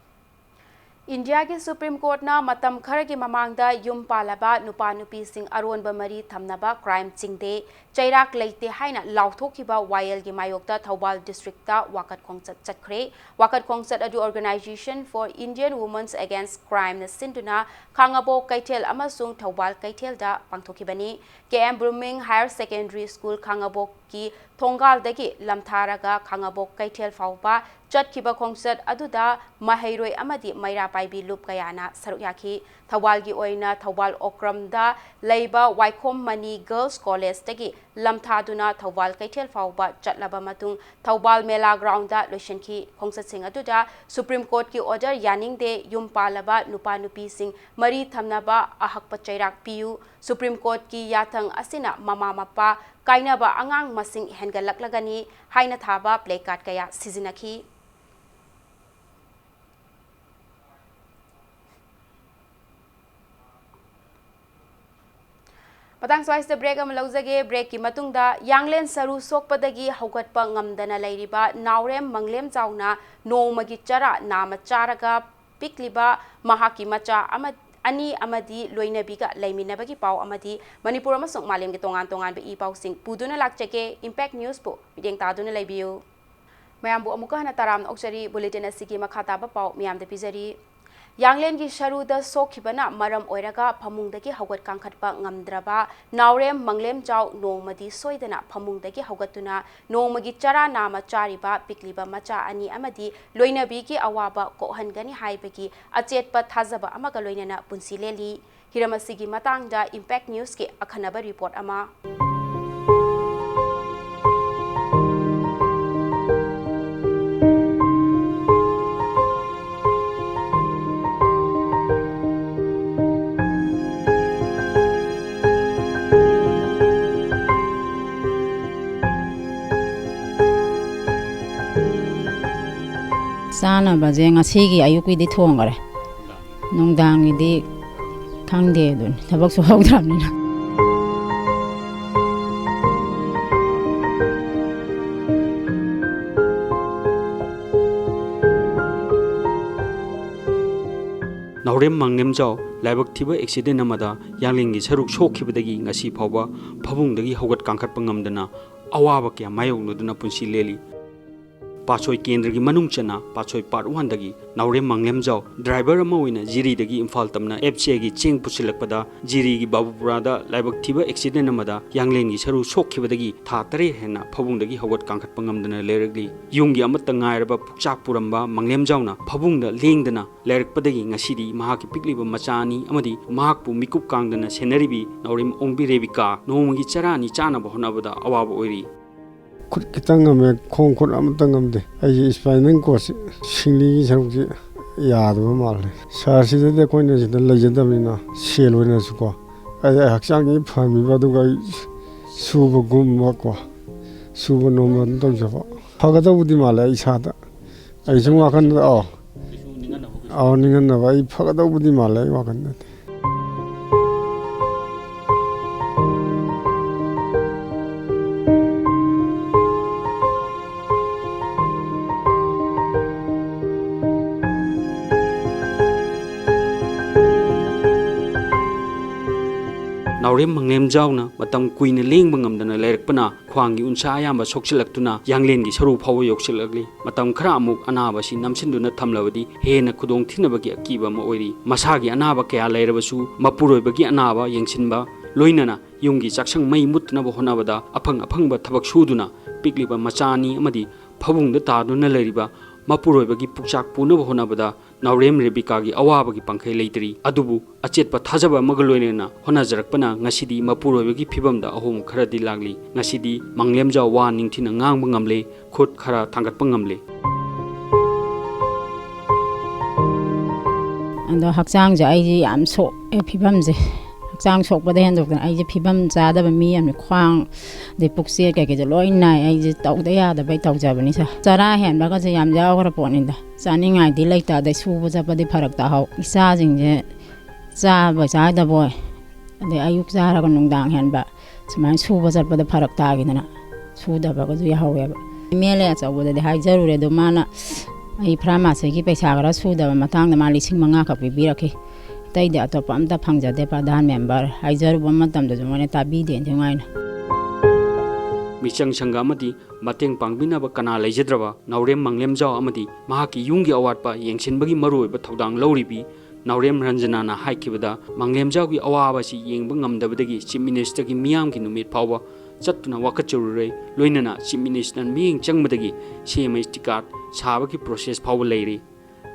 ꯏꯟꯗꯤꯌꯥꯒꯤ ꯁꯨꯄ꯭ꯔꯤꯝ ꯀꯣꯔꯠꯅ ꯃꯇꯝ ꯈꯔꯒꯤ ꯃꯃꯥꯡꯗ ꯌꯨꯝ ꯄꯥꯜꯂꯕ ꯅꯨꯄꯥ ꯅꯨꯄꯤꯁꯤꯡ ꯑꯔꯣꯟꯕ ꯃꯔꯤ ꯊꯝꯅꯕ ꯀ꯭ꯔꯥꯏꯝ ꯆꯤꯡꯗꯦ, ꯆꯩꯔꯥꯛ ꯂꯩꯇꯦ ꯍꯥꯏꯅ ꯂꯥꯎꯊꯣꯛꯈꯤꯕ ꯋꯥꯌꯦꯜꯒꯤ ꯃꯥꯌꯣꯛꯇ ꯊꯧꯕꯥꯜ ꯗꯤꯁꯇ꯭ꯔꯤꯛꯇ ꯋꯥꯀꯠ ꯈꯣꯡꯆꯠ ꯆꯠꯈ꯭ꯔꯦ꯫ ꯋꯥꯀꯠ ꯈꯣꯡꯆꯠ ꯑꯗꯨ Organisation for Indian Women Against Crime ꯅ ꯁꯤꯟꯗꯨꯅ ꯈꯥꯉꯕꯣꯛ ꯀꯩꯊꯦꯜ ꯑꯃꯁꯨꯡ ꯊꯧꯕꯥꯜ ꯀꯩꯊꯦꯜꯗ ꯄꯥꯡꯊꯣꯛꯈꯤꯕꯅꯤ꯫ K M blooming higher secondary school ꯈꯥꯉꯕꯣꯛꯀꯤ ꯊꯣꯡꯒꯥꯜꯗꯒꯤ ꯂꯝꯊꯥꯔꯒ ꯈꯥꯉꯕꯣꯛ ꯀꯩꯊꯦꯜ ꯐꯥꯎꯕ ꯆꯠꯈꯤꯕ ꯈꯣꯡꯆꯠ ꯑꯗꯨꯗ ꯃꯍꯩꯔꯣꯏ ꯑꯃꯗꯤ ꯃꯩꯔꯥ ꯄꯥꯏꯕꯤ ꯂꯨꯞ ꯀꯌꯥꯅ ꯁꯔꯨꯛ ꯌꯥꯈꯤ꯫ ꯊꯧꯕꯥꯜꯒꯤ ꯑꯣꯏꯅ ꯊꯧꯕꯥꯜ ꯑꯣꯀ꯭ꯔꯝꯗ ꯂꯩꯕ ꯋꯥꯏꯈꯣꯝ ꯃꯅꯤ ꯒꯔꯜꯁ ꯀꯣꯂꯦꯖꯇꯒꯤ ꯂꯝꯊꯥꯗꯨꯅ ꯊꯧꯕꯥꯜ ꯀꯩꯊꯦꯜ ꯐꯥꯎꯕ ꯆꯠꯂꯕ ꯃꯇꯨꯡ ꯊꯧꯕꯥꯜ ꯃꯦꯂꯥ ꯒ꯭ꯔꯥꯎꯟꯗ ꯂꯣꯏꯁꯤꯟꯈꯤ꯫ ꯈꯣꯡꯆꯠꯁꯤꯡ ꯑꯗꯨꯗ ꯁꯨꯄ꯭ꯔꯤꯝ ꯀꯣꯔꯠꯀꯤ ꯑꯣꯔꯗꯔ ꯌꯥꯅꯤꯡꯗꯦ, ꯌꯨꯝ ꯄꯥꯜꯂꯕ ꯅꯨꯄꯥ ꯅꯨꯄꯤꯁꯤꯡ ꯃꯔꯤ ꯊꯝꯅꯕ ꯑꯍꯛꯄ ꯆꯩꯔꯥꯛ ꯄꯤꯌꯨ, ꯁꯨꯄ꯭ꯔꯤꯝ ꯀꯣꯔꯠꯀꯤ ꯌꯥꯊꯪ ꯑꯁꯤꯅ ꯃꯃꯥ ꯃꯄꯥ ꯀꯥꯏꯅꯕ ꯑꯉꯥꯡ ꯃꯁꯤꯡ ꯍꯦꯟꯒꯠꯂꯛꯂꯒꯅꯤ ꯍꯥꯏꯅ ꯊꯥꯕ ꯄ꯭ꯂꯦꯀꯥꯔꯗ ꯀꯌꯥ ꯁꯤꯖꯤꯟꯅꯈꯤ꯫ ꯃꯇꯥꯡ ꯁ꯭ꯋꯥꯏꯁꯤꯗ ꯕ꯭ꯔꯦꯛ ꯑꯃ ꯂꯧꯖꯒꯦ꯫ ꯕ꯭ꯔꯦꯛꯀꯤ ꯃꯇꯨꯡꯗ ꯌꯥꯡꯂꯦꯟ ꯁꯔꯨ ꯁꯣꯛꯄꯗꯒꯤ ꯍꯧꯒꯠꯄ ꯉꯝꯗꯅ ꯂꯩꯔꯤꯕ ꯅꯥꯎꯔꯦꯝ ꯃꯪꯂꯦꯝ ꯆꯥꯎꯅ ꯅꯣꯡꯃꯒꯤ ꯆꯔꯥ ꯅꯥꯝꯃ ꯆꯥꯔꯒ ꯄꯤꯛꯂꯤꯕ ꯃꯍꯥꯛꯀꯤ ꯃꯆꯥ ꯑꯃ, ꯑꯅꯤ ꯑꯃꯗꯤ ꯂꯣꯏꯅꯕꯤꯒ ꯂꯩꯃꯤꯟꯅꯕꯒꯤ ꯄꯥꯎ ꯑꯃꯗꯤ ꯃꯅꯤꯄꯨꯔ ꯑꯃꯁꯨꯡ ꯃꯥꯂꯦꯝꯒꯤ ꯇꯣꯉꯥꯟ ꯇꯣꯉꯥꯟꯕ ꯏ ꯄꯥꯎꯁꯤꯡ ꯄꯨꯗꯨꯅ ꯂꯥꯛꯆꯒꯦ꯫ ꯏꯝꯄꯦꯛ ꯅ꯭ꯌꯨꯁꯄꯨ ꯃꯤꯠꯌꯦꯡ ꯇꯥꯗꯨꯅ ꯂꯩꯕꯤꯌꯨ꯫ ꯃꯌꯥꯝꯕꯨ ꯑꯃꯨꯛꯀ ꯍꯟꯅ ꯇꯔꯥꯝꯅ ꯑꯣꯛꯆꯔꯤ꯫ ꯕꯨꯂꯦꯇꯤꯟ ꯑꯁꯤꯒꯤ ꯃꯈꯥ ꯇꯥꯕ ꯄꯥꯎ ꯃꯤꯌꯥꯝꯗ ꯄꯤꯖꯔꯤ꯫ ꯌꯥꯡꯂꯦꯟꯒꯤ ꯁꯔꯨꯗ ꯁꯣꯛꯈꯤꯕꯅ ꯃꯔꯝ ꯑꯣꯏꯔꯒ ꯐꯃꯨꯡꯗꯒꯤ ꯍꯧꯒꯠ ꯀꯥꯡꯈꯠꯄ ꯉꯝꯗ꯭ꯔꯕ ꯅꯥꯎꯔꯦꯝ ꯃꯪꯂꯦꯝꯖꯥꯎ ꯅꯣꯡꯃꯗꯤ ꯁꯣꯏꯗꯅ ꯐꯃꯨꯡꯗꯒꯤ ꯍꯧꯒꯠꯇꯨꯅ ꯅꯣꯡꯃꯒꯤ ꯆꯔꯥ ꯅꯥꯝꯃ ꯆꯥꯔꯤꯕ ꯄꯤꯛꯂꯤꯕ ꯃꯆꯥ ꯑꯅꯤ ꯑꯃꯗꯤ ꯂꯣꯏꯅꯕꯤꯒꯤ ꯑꯋꯥꯕ ꯀꯣꯛꯍꯟꯒꯅꯤ ꯍꯥꯏꯕꯒꯤ ꯑꯆꯦꯠꯄ ꯊꯥꯖꯕ ꯑꯃꯒ ꯂꯣꯏꯅꯅ ꯄꯨꯟꯁꯤ ꯂꯦꯜꯂꯤ꯫ ꯍꯤꯔꯝ ꯑꯁꯤꯒꯤ ꯃꯇꯥꯡꯗ ꯏꯝꯄꯦꯛ ꯅ꯭ꯌꯨꯁꯀꯤ ꯑꯈꯟꯅꯕ ꯔꯤꯄꯣꯔꯠ ꯑꯃ꯫ ꯆꯥꯅꯕꯁꯦ ꯉꯁꯤꯒꯤ ꯑꯌꯨꯛꯀꯤꯗꯤ ꯊꯣꯡꯈꯔꯦ, ꯅꯨꯡꯗꯥꯡꯒꯤꯗꯤ ꯈꯪꯗꯦ, ꯑꯗꯨꯅꯤ ꯊꯕꯛꯁꯨ ꯍꯧꯗ꯭ꯔꯕꯅꯤꯅ꯫ ꯅꯥꯎꯔꯦꯝ ꯃꯪꯂꯦꯝꯖꯥꯎ ꯂꯥꯏꯕꯛ ꯊꯤꯕ ꯑꯦꯛꯁꯤꯗꯦꯟ ꯑꯃꯗ ꯌꯥꯡꯂꯦꯟꯒꯤ ꯁꯔꯨꯛ ꯁꯣꯛꯈꯤꯕꯗꯒꯤ ꯉꯁꯤ ꯐꯥꯎꯕ ꯐꯃꯨꯡꯗꯒꯤ ꯍꯧꯒꯠ ꯀꯥꯡꯈꯠꯄ ꯉꯝꯗꯅ ꯑꯋꯥꯕ ꯀꯌꯥ ꯃꯥꯌꯣꯛꯅꯗꯨꯅ ꯄꯨꯟꯁꯤ ꯂꯦꯜꯂꯤ꯫ ꯄꯥꯠꯁꯣꯏ ꯀꯦꯟꯗ꯭ꯔꯒꯤ ꯃꯅꯨꯡ ꯆꯟꯅ ꯄꯥꯠꯁꯣꯏ ꯄꯥꯔꯠ ꯋꯥꯟꯗꯒꯤ ꯅꯥꯎꯔꯦꯝ ꯃꯪꯂꯦꯝꯖꯥꯎ ꯗ꯭ꯔꯥꯏꯚꯔ ꯑꯃ ꯑꯣꯏꯅ ꯖꯤꯔꯤꯗꯒꯤ ꯏꯝꯐꯥꯜ ꯇꯝꯅ ꯑꯦꯐ ꯁꯤ ꯑꯥꯏꯒꯤ ꯆꯦꯡ ꯄꯨꯁꯤꯜꯂꯛꯄꯗ ꯖꯤꯔꯤꯒꯤ ꯕꯥꯕꯨꯄꯨꯔꯥꯗ ꯂꯥꯏꯕꯛ ꯊꯤꯕ ꯑꯦꯛꯁꯤꯗꯦꯟ ꯑꯃꯗ ꯌꯥꯡꯂꯦꯟꯒꯤ ꯁꯔꯨ ꯁꯣꯛꯈꯤꯕꯗꯒꯤ ꯊꯥ ꯇꯔꯦꯠ ꯍꯦꯟꯅ ꯐꯃꯨꯡꯗꯒꯤ ꯍꯧꯒꯠ ꯀꯥꯡꯈꯠꯄ ꯉꯝꯗꯅ ꯂꯩꯔꯛꯂꯤ꯫ ꯌꯨꯝꯒꯤ ꯑꯃꯠꯇ ꯉꯥꯏꯔꯕ ꯄꯨꯛꯆꯥꯛ ꯄꯨꯔꯝꯕ ꯃꯪꯂꯦꯝꯖꯥꯎꯅ ꯐꯃꯨꯡꯗ ꯂꯦꯡꯗꯅ ꯂꯩꯔꯛꯄꯗꯒꯤ ꯉꯁꯤꯗꯤ ꯃꯍꯥꯛꯀꯤ ꯄꯤꯛꯂꯤꯕ ꯃꯆꯥ ꯑꯅꯤ ꯑꯃꯗꯤ ꯃꯍꯥꯛꯄꯨ ꯃꯤꯀꯨꯞ ꯀꯥꯡꯗꯅ ꯁꯦꯟꯅꯔꯤꯕꯤ ꯅꯥꯎꯔꯦꯝ ꯑꯣꯡꯕꯤ ꯔꯦꯕꯤꯀꯥ ꯅꯣꯡꯃꯒꯤ ꯆꯔꯥ ꯑꯅꯤ ꯆꯥꯅꯕ ꯍꯣꯠꯅꯕꯗ ꯑꯋꯥꯕ ꯑꯣꯏꯔꯤ꯫ ꯈꯨꯠ ꯈꯤꯇꯪ ꯉꯝꯃꯦ, ꯈꯣꯡ ꯈꯨꯠ ꯑꯃꯠꯇ ꯉꯝꯗꯦ꯫ ꯑꯩꯒꯤ ꯏꯁꯄꯥꯏꯅꯦꯜ ꯀꯣꯔꯠꯁꯤ, ꯁꯤꯡꯂꯤꯒꯤ ꯁꯔꯨꯛꯁꯤ ꯌꯥꯗꯕ ꯃꯥꯜꯂꯦ꯫ ꯁꯍꯔꯁꯤꯗꯗꯤ ꯑꯩꯈꯣꯏꯅ ꯁꯤꯗ ꯂꯩꯖꯗꯕꯅꯤꯅ, ꯁꯦꯜ ꯑꯣꯏꯅꯁꯨꯀꯣ, ꯑꯩ ꯍꯛꯆꯥꯡꯒꯤ ꯐꯍꯟꯕꯤꯕ, ꯑꯗꯨꯒ ꯑꯩ ꯁꯨꯕꯒꯨꯝꯕꯀꯣ, ꯁꯨꯕ ꯅꯣꯝꯕ ꯑꯗꯨꯝ ꯇꯧꯖꯕ꯫ ꯐꯒꯗꯧꯕꯗꯤ ꯃꯥꯜꯂꯦ ꯑꯩ ꯏꯁꯥꯗ꯫ ꯑꯩ ꯁꯨꯝ ꯋꯥꯈꯜꯗ, ꯑꯧ, ꯑꯧ, ꯅꯤꯡꯍꯟꯅꯕ ꯑꯩ ꯐꯒꯗꯧꯕꯗꯤ ꯃꯥꯜꯂꯦ ꯑꯩ ꯋꯥꯈꯜꯗꯗꯤ꯫ ꯅꯥꯎꯔꯦꯝ ꯃꯪꯂꯦꯝꯖꯥꯎꯅ ꯃꯇꯝ ꯀꯨꯏꯅ ꯂꯦꯡꯕ ꯉꯝꯗꯅ ꯂꯩꯔꯛꯄꯅ ꯈ꯭ꯋꯥꯡꯒꯤ ꯎꯟꯁꯥ ꯑꯌꯥꯝꯕ ꯁꯣꯛꯆꯤꯜꯂꯛꯇꯨꯅ ꯌꯥꯡꯂꯦꯟꯒꯤ ꯁꯔꯨ ꯐꯥꯎꯕ ꯌꯣꯛꯁꯤꯜꯂꯛꯂꯤ꯫ ꯃꯇꯝ ꯈꯔ ꯑꯃꯨꯛ ꯑꯅꯥꯕ ꯑꯁꯤ ꯅꯝꯁꯤꯟꯗꯨꯅ ꯊꯝꯂꯕꯗꯤ ꯍꯦꯟꯅ ꯈꯨꯗꯣꯡꯊꯤꯅꯕꯒꯤ ꯑꯀꯤꯕ ꯑꯃ ꯑꯣꯏꯔꯤ꯫ ꯃꯁꯥꯒꯤ ꯑꯅꯥꯕ ꯀꯌꯥ ꯂꯩꯔꯕꯁꯨ ꯃꯄꯨꯔꯣꯏꯕꯒꯤ ꯑꯅꯥꯕ ꯌꯦꯡꯁꯤꯟꯕ, ꯂꯣꯏꯅꯅ ꯌꯨꯝꯒꯤ ꯆꯥꯛꯁꯪ ꯃꯩ ꯃꯨꯠꯇꯅꯕ ꯍꯣꯠꯅꯕꯗ ꯑꯐꯪ ꯑꯐꯪꯕ ꯊꯕꯛ ꯁꯨꯗꯨꯅ ꯄꯤꯛꯂꯤꯕ ꯃꯆꯥ ꯑꯅꯤ ꯑꯃꯗꯤ ꯐꯃꯨꯡꯗ ꯇꯥꯗꯨꯅ ꯂꯩꯔꯤꯕ ꯃꯄꯨꯔꯣꯏꯕꯒꯤ ꯄꯨꯛꯆꯥꯛ ꯄꯨꯅꯕ ꯍꯣꯠꯅꯕꯗ ꯅꯥꯎꯔꯦꯝ ꯔꯦꯕꯤꯀꯥꯒꯤ ꯑꯋꯥꯕꯒꯤ ꯄꯥꯡꯈꯩ ꯂꯩꯇ꯭ꯔꯤ꯫ ꯑꯗꯨꯕꯨ ꯑꯆꯦꯠꯄ ꯊꯥꯖꯕ ꯑꯃꯒ ꯂꯣꯏꯅꯅ ꯍꯣꯠꯅꯖꯔꯛꯄꯅ ꯉꯁꯤꯗꯤ ꯃꯄꯨꯔꯣꯏꯕꯒꯤ ꯐꯤꯕꯝꯗ ꯑꯍꯣꯡꯕ ꯈꯔꯗꯤ ꯂꯥꯛꯂꯤ꯫ ꯉꯁꯤꯗꯤ ꯃꯪꯂꯦꯝꯖꯥꯎ ꯋꯥ ꯅꯤꯡꯊꯤꯅ ꯉꯥꯡꯕ ꯉꯝꯂꯦ, ꯈꯨꯠ ꯈꯔ ꯊꯥꯡꯒꯠꯄ ꯉꯝꯂꯦ꯫ ꯑꯗꯣ ꯍꯛꯆꯥꯡꯁꯦ ꯑꯩꯁꯦ ꯌꯥꯝ ꯁꯣꯛꯑꯦ ꯐꯤꯕꯝꯁꯦ꯫ ꯍꯛꯆꯥꯡ ꯁꯣꯛꯄꯗ ꯍꯦꯟꯗꯣꯛꯇꯅ ꯑꯩꯁꯦ ꯐꯤꯕꯝ ꯆꯥꯗꯕ ꯃꯤ ꯑꯃꯅꯤ꯫ ꯈ꯭ꯋꯥꯡ, ꯑꯗꯩ ꯄꯨꯛꯆꯦꯜ ꯀꯩꯀꯩꯁꯦ ꯂꯣꯏ ꯅꯥꯏ꯫ ꯑꯩꯁꯦ ꯇꯧꯗ ꯌꯥꯗꯕꯩ ꯇꯧꯖꯕꯅꯤ ꯁꯥꯔ꯫ ꯆꯔꯥ ꯍꯦꯟꯕꯒꯁꯦ ꯌꯥꯝ ꯌꯥꯎꯈ꯭ꯔ ꯄꯣꯠꯅꯤꯗ꯫ ꯆꯥꯅꯤꯡꯉꯥꯏꯗꯤ ꯂꯩꯇ, ꯑꯗꯩ ꯁꯨꯕ ꯆꯠꯄꯗꯤ ꯐꯔꯛ ꯇꯥꯍꯧ꯫ ꯏꯆꯥꯁꯤꯡꯁꯦ ꯆꯥꯕ ꯆꯥꯗꯕꯣꯏ, ꯑꯗꯩ ꯑꯌꯨꯛ ꯆꯥꯔꯒ ꯅꯨꯡꯗꯥꯡ ꯍꯦꯟꯕ, ꯁꯨꯃꯥꯏꯅ ꯁꯨꯕ ꯆꯠꯄꯗ ꯐꯔꯛ ꯇꯥꯈꯤꯗꯅ ꯁꯨꯗꯕꯒꯁꯨ ꯌꯥꯍꯧꯋꯦꯕ꯫ ꯑꯦꯝ ꯑꯦꯜ ꯑꯦ ꯑꯆꯧꯕꯗꯗꯤ ꯍꯥꯏꯖꯔꯨꯔꯦ, ꯑꯗꯣ ꯃꯥꯅ ꯑꯩ ꯐꯥꯔꯃꯥꯁꯤꯒꯤ ꯄꯩꯁꯥ ꯈꯔ ꯁꯨꯗꯕ ꯃꯇꯥꯡꯗ ꯃꯥ ꯂꯤꯁꯤꯡ ꯃꯉꯥ ꯈꯛ ꯄꯤꯕꯤꯔꯛꯈꯤ꯫ ꯑꯇꯩꯗꯤ ꯑꯇꯣꯞꯄ ꯑꯝꯇ ꯐꯪꯖꯗꯦ꯫ ꯄ꯭ꯔꯙꯥꯟ ꯃꯦꯝꯕꯔ ꯍꯥꯏꯖꯔꯨꯕ ꯃꯇꯝꯗꯁꯨ ꯃꯣꯏꯅ ꯇꯥꯕꯤꯗꯦ ꯏꯟꯊꯤ ꯅꯨꯡꯉꯥꯏꯅ꯫ ꯃꯤꯆꯪ ꯁꯪꯒ ꯑꯃꯗꯤ ꯃꯇꯦꯡ ꯄꯥꯡꯕꯤꯅꯕ ꯀꯅꯥ ꯂꯩꯖꯗ꯭ꯔꯕ ꯅꯥꯎꯔꯦꯝ ꯃꯪꯂꯦꯝꯖꯥꯎ ꯑꯃꯗꯤ ꯃꯍꯥꯛꯀꯤ ꯌꯨꯝꯒꯤ ꯑꯋꯥꯠꯄ ꯌꯦꯡꯁꯤꯟꯕꯒꯤ ꯃꯔꯨꯑꯣꯏꯕ ꯊꯧꯗꯥꯡ ꯂꯧꯔꯤꯕꯤ ꯅꯥꯎꯔꯦꯝ ꯔꯟꯖꯅꯥꯅ ꯍꯥꯏꯈꯤꯕꯗ, ꯃꯪꯂꯦꯝꯖꯥꯎꯒꯤ ꯑꯋꯥꯕ ꯑꯁꯤ ꯌꯦꯡꯕ ꯉꯝꯗꯕꯗꯒꯤ ꯆꯤꯐ ꯃꯤꯅꯤꯁꯇꯔꯒꯤ ꯃꯤꯌꯥꯝꯒꯤ ꯅꯨꯃꯤꯠ ꯐꯥꯎꯕ ꯆꯠꯇꯨꯅ ꯋꯥꯀꯠꯆꯔꯨꯔꯦ꯫ ꯂꯣꯏꯅꯅ ꯆꯤꯐ ꯃꯤꯅꯤꯁꯇꯔ ꯃꯤꯠꯌꯦꯡ ꯆꯪꯕꯗꯒꯤ ꯁꯤ ꯑꯦꯝ ꯑꯩꯆ ꯇꯤ ꯀꯥꯔꯗ ꯁꯥꯕꯒꯤ ꯄ꯭ꯔꯣꯁꯦꯁ ꯐꯥꯎꯕ ꯂꯩꯔꯤ꯫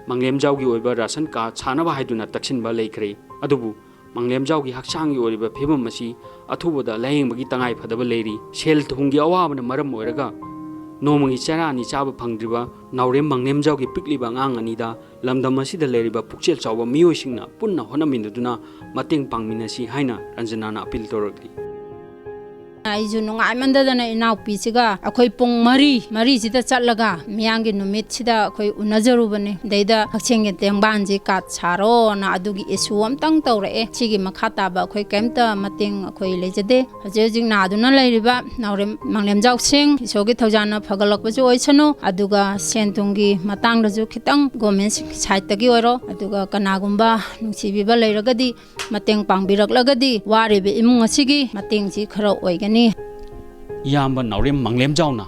ꯃꯪꯂꯦꯝꯖꯥꯎꯒꯤ ꯑꯣꯏꯕ ꯔꯥꯁꯟ ꯀꯥꯔꯗ ꯁꯥꯅꯕ ꯍꯥꯏꯗꯨꯅ ꯇꯛꯁꯤꯟꯕ ꯂꯩꯈ꯭ꯔꯦ꯫ ꯑꯗꯨꯕꯨ ꯃꯪꯂꯦꯝꯖꯥꯎꯒꯤ ꯍꯛꯆꯥꯡꯒꯤ ꯑꯣꯏꯔꯤꯕ ꯐꯤꯕꯝ ꯑꯁꯤ ꯑꯊꯨꯕꯗ ꯂꯥꯌꯦꯡꯕꯒꯤ ꯇꯉꯥꯏ ꯐꯗꯕ ꯂꯩꯔꯤ꯫ ꯁꯦꯜ ꯊꯨꯝꯒꯤ ꯑꯋꯥꯕꯅ ꯃꯔꯝ ꯑꯣꯏꯔꯒ ꯅꯣꯡꯃꯒꯤ ꯆꯔꯥ ꯑꯅꯤ ꯆꯥꯕ ꯐꯪꯗ꯭ꯔꯤꯕ ꯅꯥꯎꯔꯦꯝ ꯃꯪꯂꯦꯝꯖꯥꯎꯒꯤ ꯄꯤꯛꯂꯤꯕ ꯑꯉꯥꯡ ꯑꯅꯤꯗ ꯂꯝꯗꯝ ꯑꯁꯤꯗ ꯂꯩꯔꯤꯕ ꯄꯨꯛꯆꯦꯜ ꯆꯥꯎꯕ ꯃꯤꯑꯣꯏꯁꯤꯡꯅ ꯄꯨꯟꯅ ꯍꯣꯠꯅꯃꯤꯟꯅꯗꯨꯅ ꯃꯇꯦꯡ ꯄꯥꯡꯃꯤꯟꯅꯁꯤ ꯍꯥꯏꯅ ꯔꯟꯖꯅꯥꯅ ꯑꯄꯤꯜ ꯇꯧꯔꯛꯂꯤ꯫ ꯑꯩꯁꯨ ꯅꯨꯡꯉꯥꯏꯃꯟꯗꯗꯅ ꯏꯅꯥꯎꯄꯤꯁꯤꯒ ꯑꯩꯈꯣꯏ ꯄꯨꯡ ꯃꯔꯤ, ꯃꯔꯤꯁꯤꯗ ꯆꯠꯂꯒ ꯃꯤꯌꯥꯝꯒꯤ ꯅꯨꯃꯤꯠꯁꯤꯗ ꯑꯩꯈꯣꯏ ꯎꯅꯖꯔꯨꯕꯅꯦ꯫ ꯑꯗꯩꯗ ꯍꯛꯁꯦꯜꯒꯤ ꯇꯦꯡꯕꯥꯟꯁꯤ ꯀꯥꯔꯗ ꯁꯥꯔꯣꯅ ꯑꯗꯨꯒꯤ ꯏꯁꯨ ꯑꯝꯇꯪ ꯇꯧꯔꯛꯑꯦ꯫ ꯁꯤꯒꯤ ꯃꯈꯥ ꯇꯥꯕ ꯑꯩꯈꯣꯏ ꯀꯩꯝꯇ ꯃꯇꯦꯡ ꯑꯩꯈꯣꯏ ꯂꯩꯖꯗꯦ꯫ ꯍꯧꯖꯤꯛ ꯍꯧꯖꯤꯛ ꯅꯥꯗꯨꯅ ꯂꯩꯔꯤꯕ ꯅꯥꯎꯔꯦꯝ ꯃꯪꯂꯦꯝꯖꯥꯎꯁꯤꯡ ꯏꯁꯣꯔꯒꯤ ꯊꯧꯖꯥꯜꯅ ꯐꯒꯠꯂꯛꯄꯁꯨ ꯑꯣꯏꯁꯅꯨ꯫ ꯑꯗꯨꯒ ꯁꯦꯟ ꯊꯨꯝꯒꯤ ꯃꯇꯥꯡꯗꯁꯨ ꯈꯤꯇꯪ ꯒꯣꯔꯃꯦꯟ ꯁꯥꯏꯠꯇꯒꯤ ꯑꯣꯏꯔꯣ, ꯑꯗꯨꯒ ꯀꯅꯥꯒꯨꯝꯕ ꯅꯨꯡꯁꯤꯕꯤꯕ ꯂꯩꯔꯒꯗꯤ ꯃꯇꯦꯡ ꯄꯥꯡꯕꯤꯔꯛꯂꯒꯗꯤ ꯋꯥꯔꯤꯕ ꯏꯃꯨꯡ ꯑꯁꯤꯒꯤ ꯃꯇꯦꯡꯁꯤ ꯈꯔ ꯑꯣꯏꯒꯅꯤ꯫ ꯏꯌꯥꯝꯕ ꯅꯥꯎꯔꯦꯝ ꯃꯪꯂꯦꯝꯖꯥꯎꯅ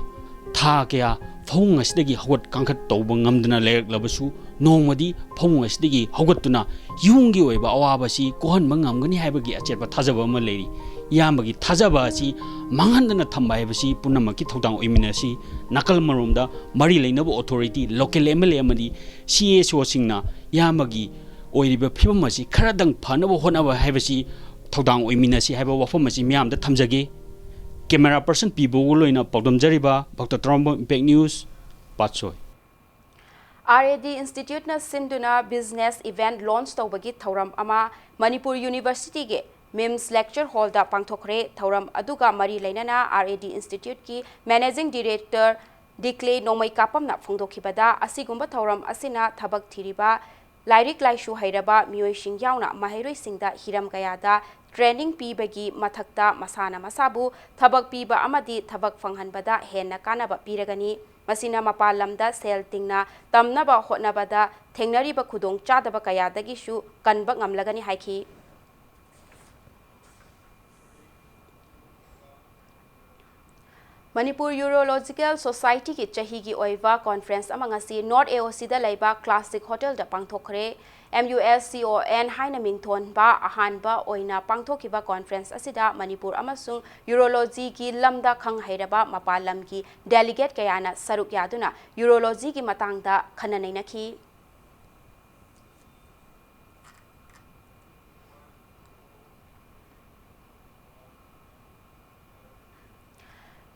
ꯊꯥ ꯀꯌꯥ ꯐꯃꯨꯡ ꯑꯁꯤꯗꯒꯤ ꯍꯧꯒꯠ ꯀꯥꯡꯈꯠ ꯇꯧꯕ ꯉꯝꯗꯅ ꯂꯩꯔꯛꯂꯕꯁꯨ, ꯅꯣꯡꯃꯗꯤ ꯐꯃꯨꯡ ꯑꯁꯤꯗꯒꯤ ꯍꯧꯒꯠꯇꯨꯅ ꯌꯨꯝꯒꯤ ꯑꯣꯏꯕ ꯑꯋꯥꯕ ꯑꯁꯤ ꯀꯣꯛꯍꯟꯕ ꯉꯝꯒꯅꯤ ꯍꯥꯏꯕꯒꯤ ꯑꯆꯦꯠꯄ ꯊꯥꯖꯕ ꯑꯃ ꯂꯩꯔꯤ꯫ ꯏꯌꯥꯝꯕꯒꯤ ꯊꯥꯖꯕ ꯑꯁꯤ ꯃꯥꯡꯍꯟꯗꯅ ꯊꯝꯕ ꯍꯥꯏꯕꯁꯤ ꯄꯨꯝꯅꯃꯛꯀꯤ ꯊꯧꯗꯥꯡ ꯑꯣꯏꯃꯤꯟꯅꯁꯤ꯫ ꯅꯥꯀꯜ ꯑꯃꯔꯣꯝꯗ ꯃꯔꯤ ꯂꯩꯅꯕ authority, local M L A ꯑꯃꯗꯤ ꯁꯤ ꯑꯦꯁ ꯑꯣꯁꯤꯡꯅ ꯏꯌꯥꯝꯕꯒꯤ ꯑꯣꯏꯔꯤꯕ ꯐꯤꯕꯝ ꯑꯁꯤ ꯈꯔꯗꯪ ꯐꯅꯕ ꯍꯣꯠꯅꯕ ꯍꯥꯏꯕꯁꯤ ꯊꯧꯗꯥꯡ ꯑꯣꯏꯃꯤꯟꯅꯁꯤ ꯍꯥꯏꯕ ꯋꯥꯐꯝ ꯑꯁꯤ ꯃꯤꯌꯥꯝꯗ ꯊꯝꯖꯒꯦ꯫ ꯀꯦꯃꯦꯔꯥ ꯄꯔꯁꯟ ꯄꯤ ꯕꯣꯒꯨ ꯂꯣꯏꯅ ꯄꯥꯎꯗꯝꯖꯔꯤꯕ ꯚꯛꯇ ꯇꯔꯥꯝꯕꯝ impact news, Patsoi. R A ꯗꯤ ꯏꯟꯁꯇꯤꯇ꯭ꯌꯨꯠꯅ ꯁꯤꯟꯗꯨꯅ ꯕꯤꯖꯤꯅꯦꯁ ꯏꯚꯦꯟꯠ ꯂꯣꯟꯆ ꯇꯧꯕꯒꯤ ꯊꯧꯔꯝ ꯑꯃ ꯃꯅꯤꯄꯨꯔ ꯌꯨꯅꯤꯚꯔꯁꯤꯇꯤꯒꯤ ꯃꯤꯝꯁ ꯂꯦꯛꯆꯔ ꯍꯣꯜꯗ ꯄꯥꯡꯊꯣꯛꯈ꯭ꯔꯦ꯫ ꯊꯧꯔꯝ ꯑꯗꯨꯒ ꯃꯔꯤ ꯂꯩꯅꯅ ꯑꯥꯔ ꯑꯦ ꯗꯤ ꯏꯟꯁꯇꯤꯇ꯭ꯌꯨꯠꯀꯤ ꯃꯦꯅꯦꯖꯤꯡ ꯗꯤꯔꯦꯛꯇꯔ ꯗꯤꯀ꯭ꯂꯦ ꯅꯣꯡꯃꯩꯀꯥꯄꯝꯅ ꯐꯣꯡꯗꯣꯛꯈꯤꯕꯗ, ꯑꯁꯤꯒꯨꯝꯕ ꯊꯧꯔꯝ ꯑꯁꯤꯅ ꯊꯕꯛ ꯊꯤꯔꯤꯕ ꯂꯥꯏꯔꯤꯛ ꯂꯥꯏꯁꯨ ꯍꯩꯔꯕ ꯃꯤꯑꯣꯏꯁꯤꯡ ꯌꯥꯎꯅ ꯃꯍꯩꯔꯣꯏꯁꯤꯡꯗ ꯍꯤꯔꯝ ꯀꯌꯥꯗ training ꯄꯤꯕꯒꯤ ꯃꯊꯛꯇ ꯃꯁꯥꯅ ꯃꯁꯥꯕꯨ ꯊꯕꯛ ꯄꯤꯕ ꯑꯃꯗꯤ ꯊꯕꯛ ꯐꯪꯍꯟꯕꯗ ꯍꯦꯟꯅ ꯀꯥꯟꯅꯕ ꯄꯤꯔꯒꯅꯤ꯫ ꯃꯁꯤꯅ ꯃꯄꯥꯟ ꯂꯝꯗ ꯁꯦꯜ ꯇꯤꯡꯅ ꯇꯝꯅꯕ ꯍꯣꯠꯅꯕꯗ ꯊꯦꯡꯅꯔꯤꯕ ꯈꯨꯗꯣꯡꯆꯥꯗꯕ ꯀꯌꯥꯗꯒꯤꯁꯨ ꯀꯟꯕ ꯉꯝꯂꯒꯅꯤ ꯍꯥꯏꯈꯤ꯫ ꯃꯅꯤꯄꯨꯔ ꯌꯨꯔꯣꯂꯣꯖꯤꯀꯦꯜ ꯁꯣꯁꯥꯏꯇꯤꯒꯤ ꯆꯍꯤꯒꯤ ꯑꯣꯏꯕ conference ꯑꯃ ꯉꯁꯤ North A O Cꯗ ꯂꯩꯕ Classic Hotelꯗ ꯄꯥꯡꯊꯣꯛꯈ꯭ꯔꯦ꯫ M U S C O N ꯍꯥꯏꯅ ꯃꯤꯡꯊꯣꯟꯕ ꯑꯍꯥꯟꯕ ꯑꯣꯏꯅ ꯄꯥꯡꯊꯣꯛꯈꯤꯕ conference ꯑꯁꯤꯗ ꯃꯅꯤꯄꯨꯔ ꯑꯃꯁꯨꯡ ꯌꯨꯔꯣꯂꯣꯖꯤꯒꯤ ꯂꯝꯗ ꯈꯪ ꯍꯩꯔꯕ ꯃꯄꯥꯟ ꯂꯝꯒꯤ delegate ꯀꯌꯥꯅ ꯁꯔꯨꯛ ꯌꯥꯗꯨꯅ ꯌꯨꯔꯣꯂꯣꯖꯤꯒꯤ ꯃꯇꯥꯡꯗ ꯈꯟꯅ ꯅꯩꯅꯈꯤ꯫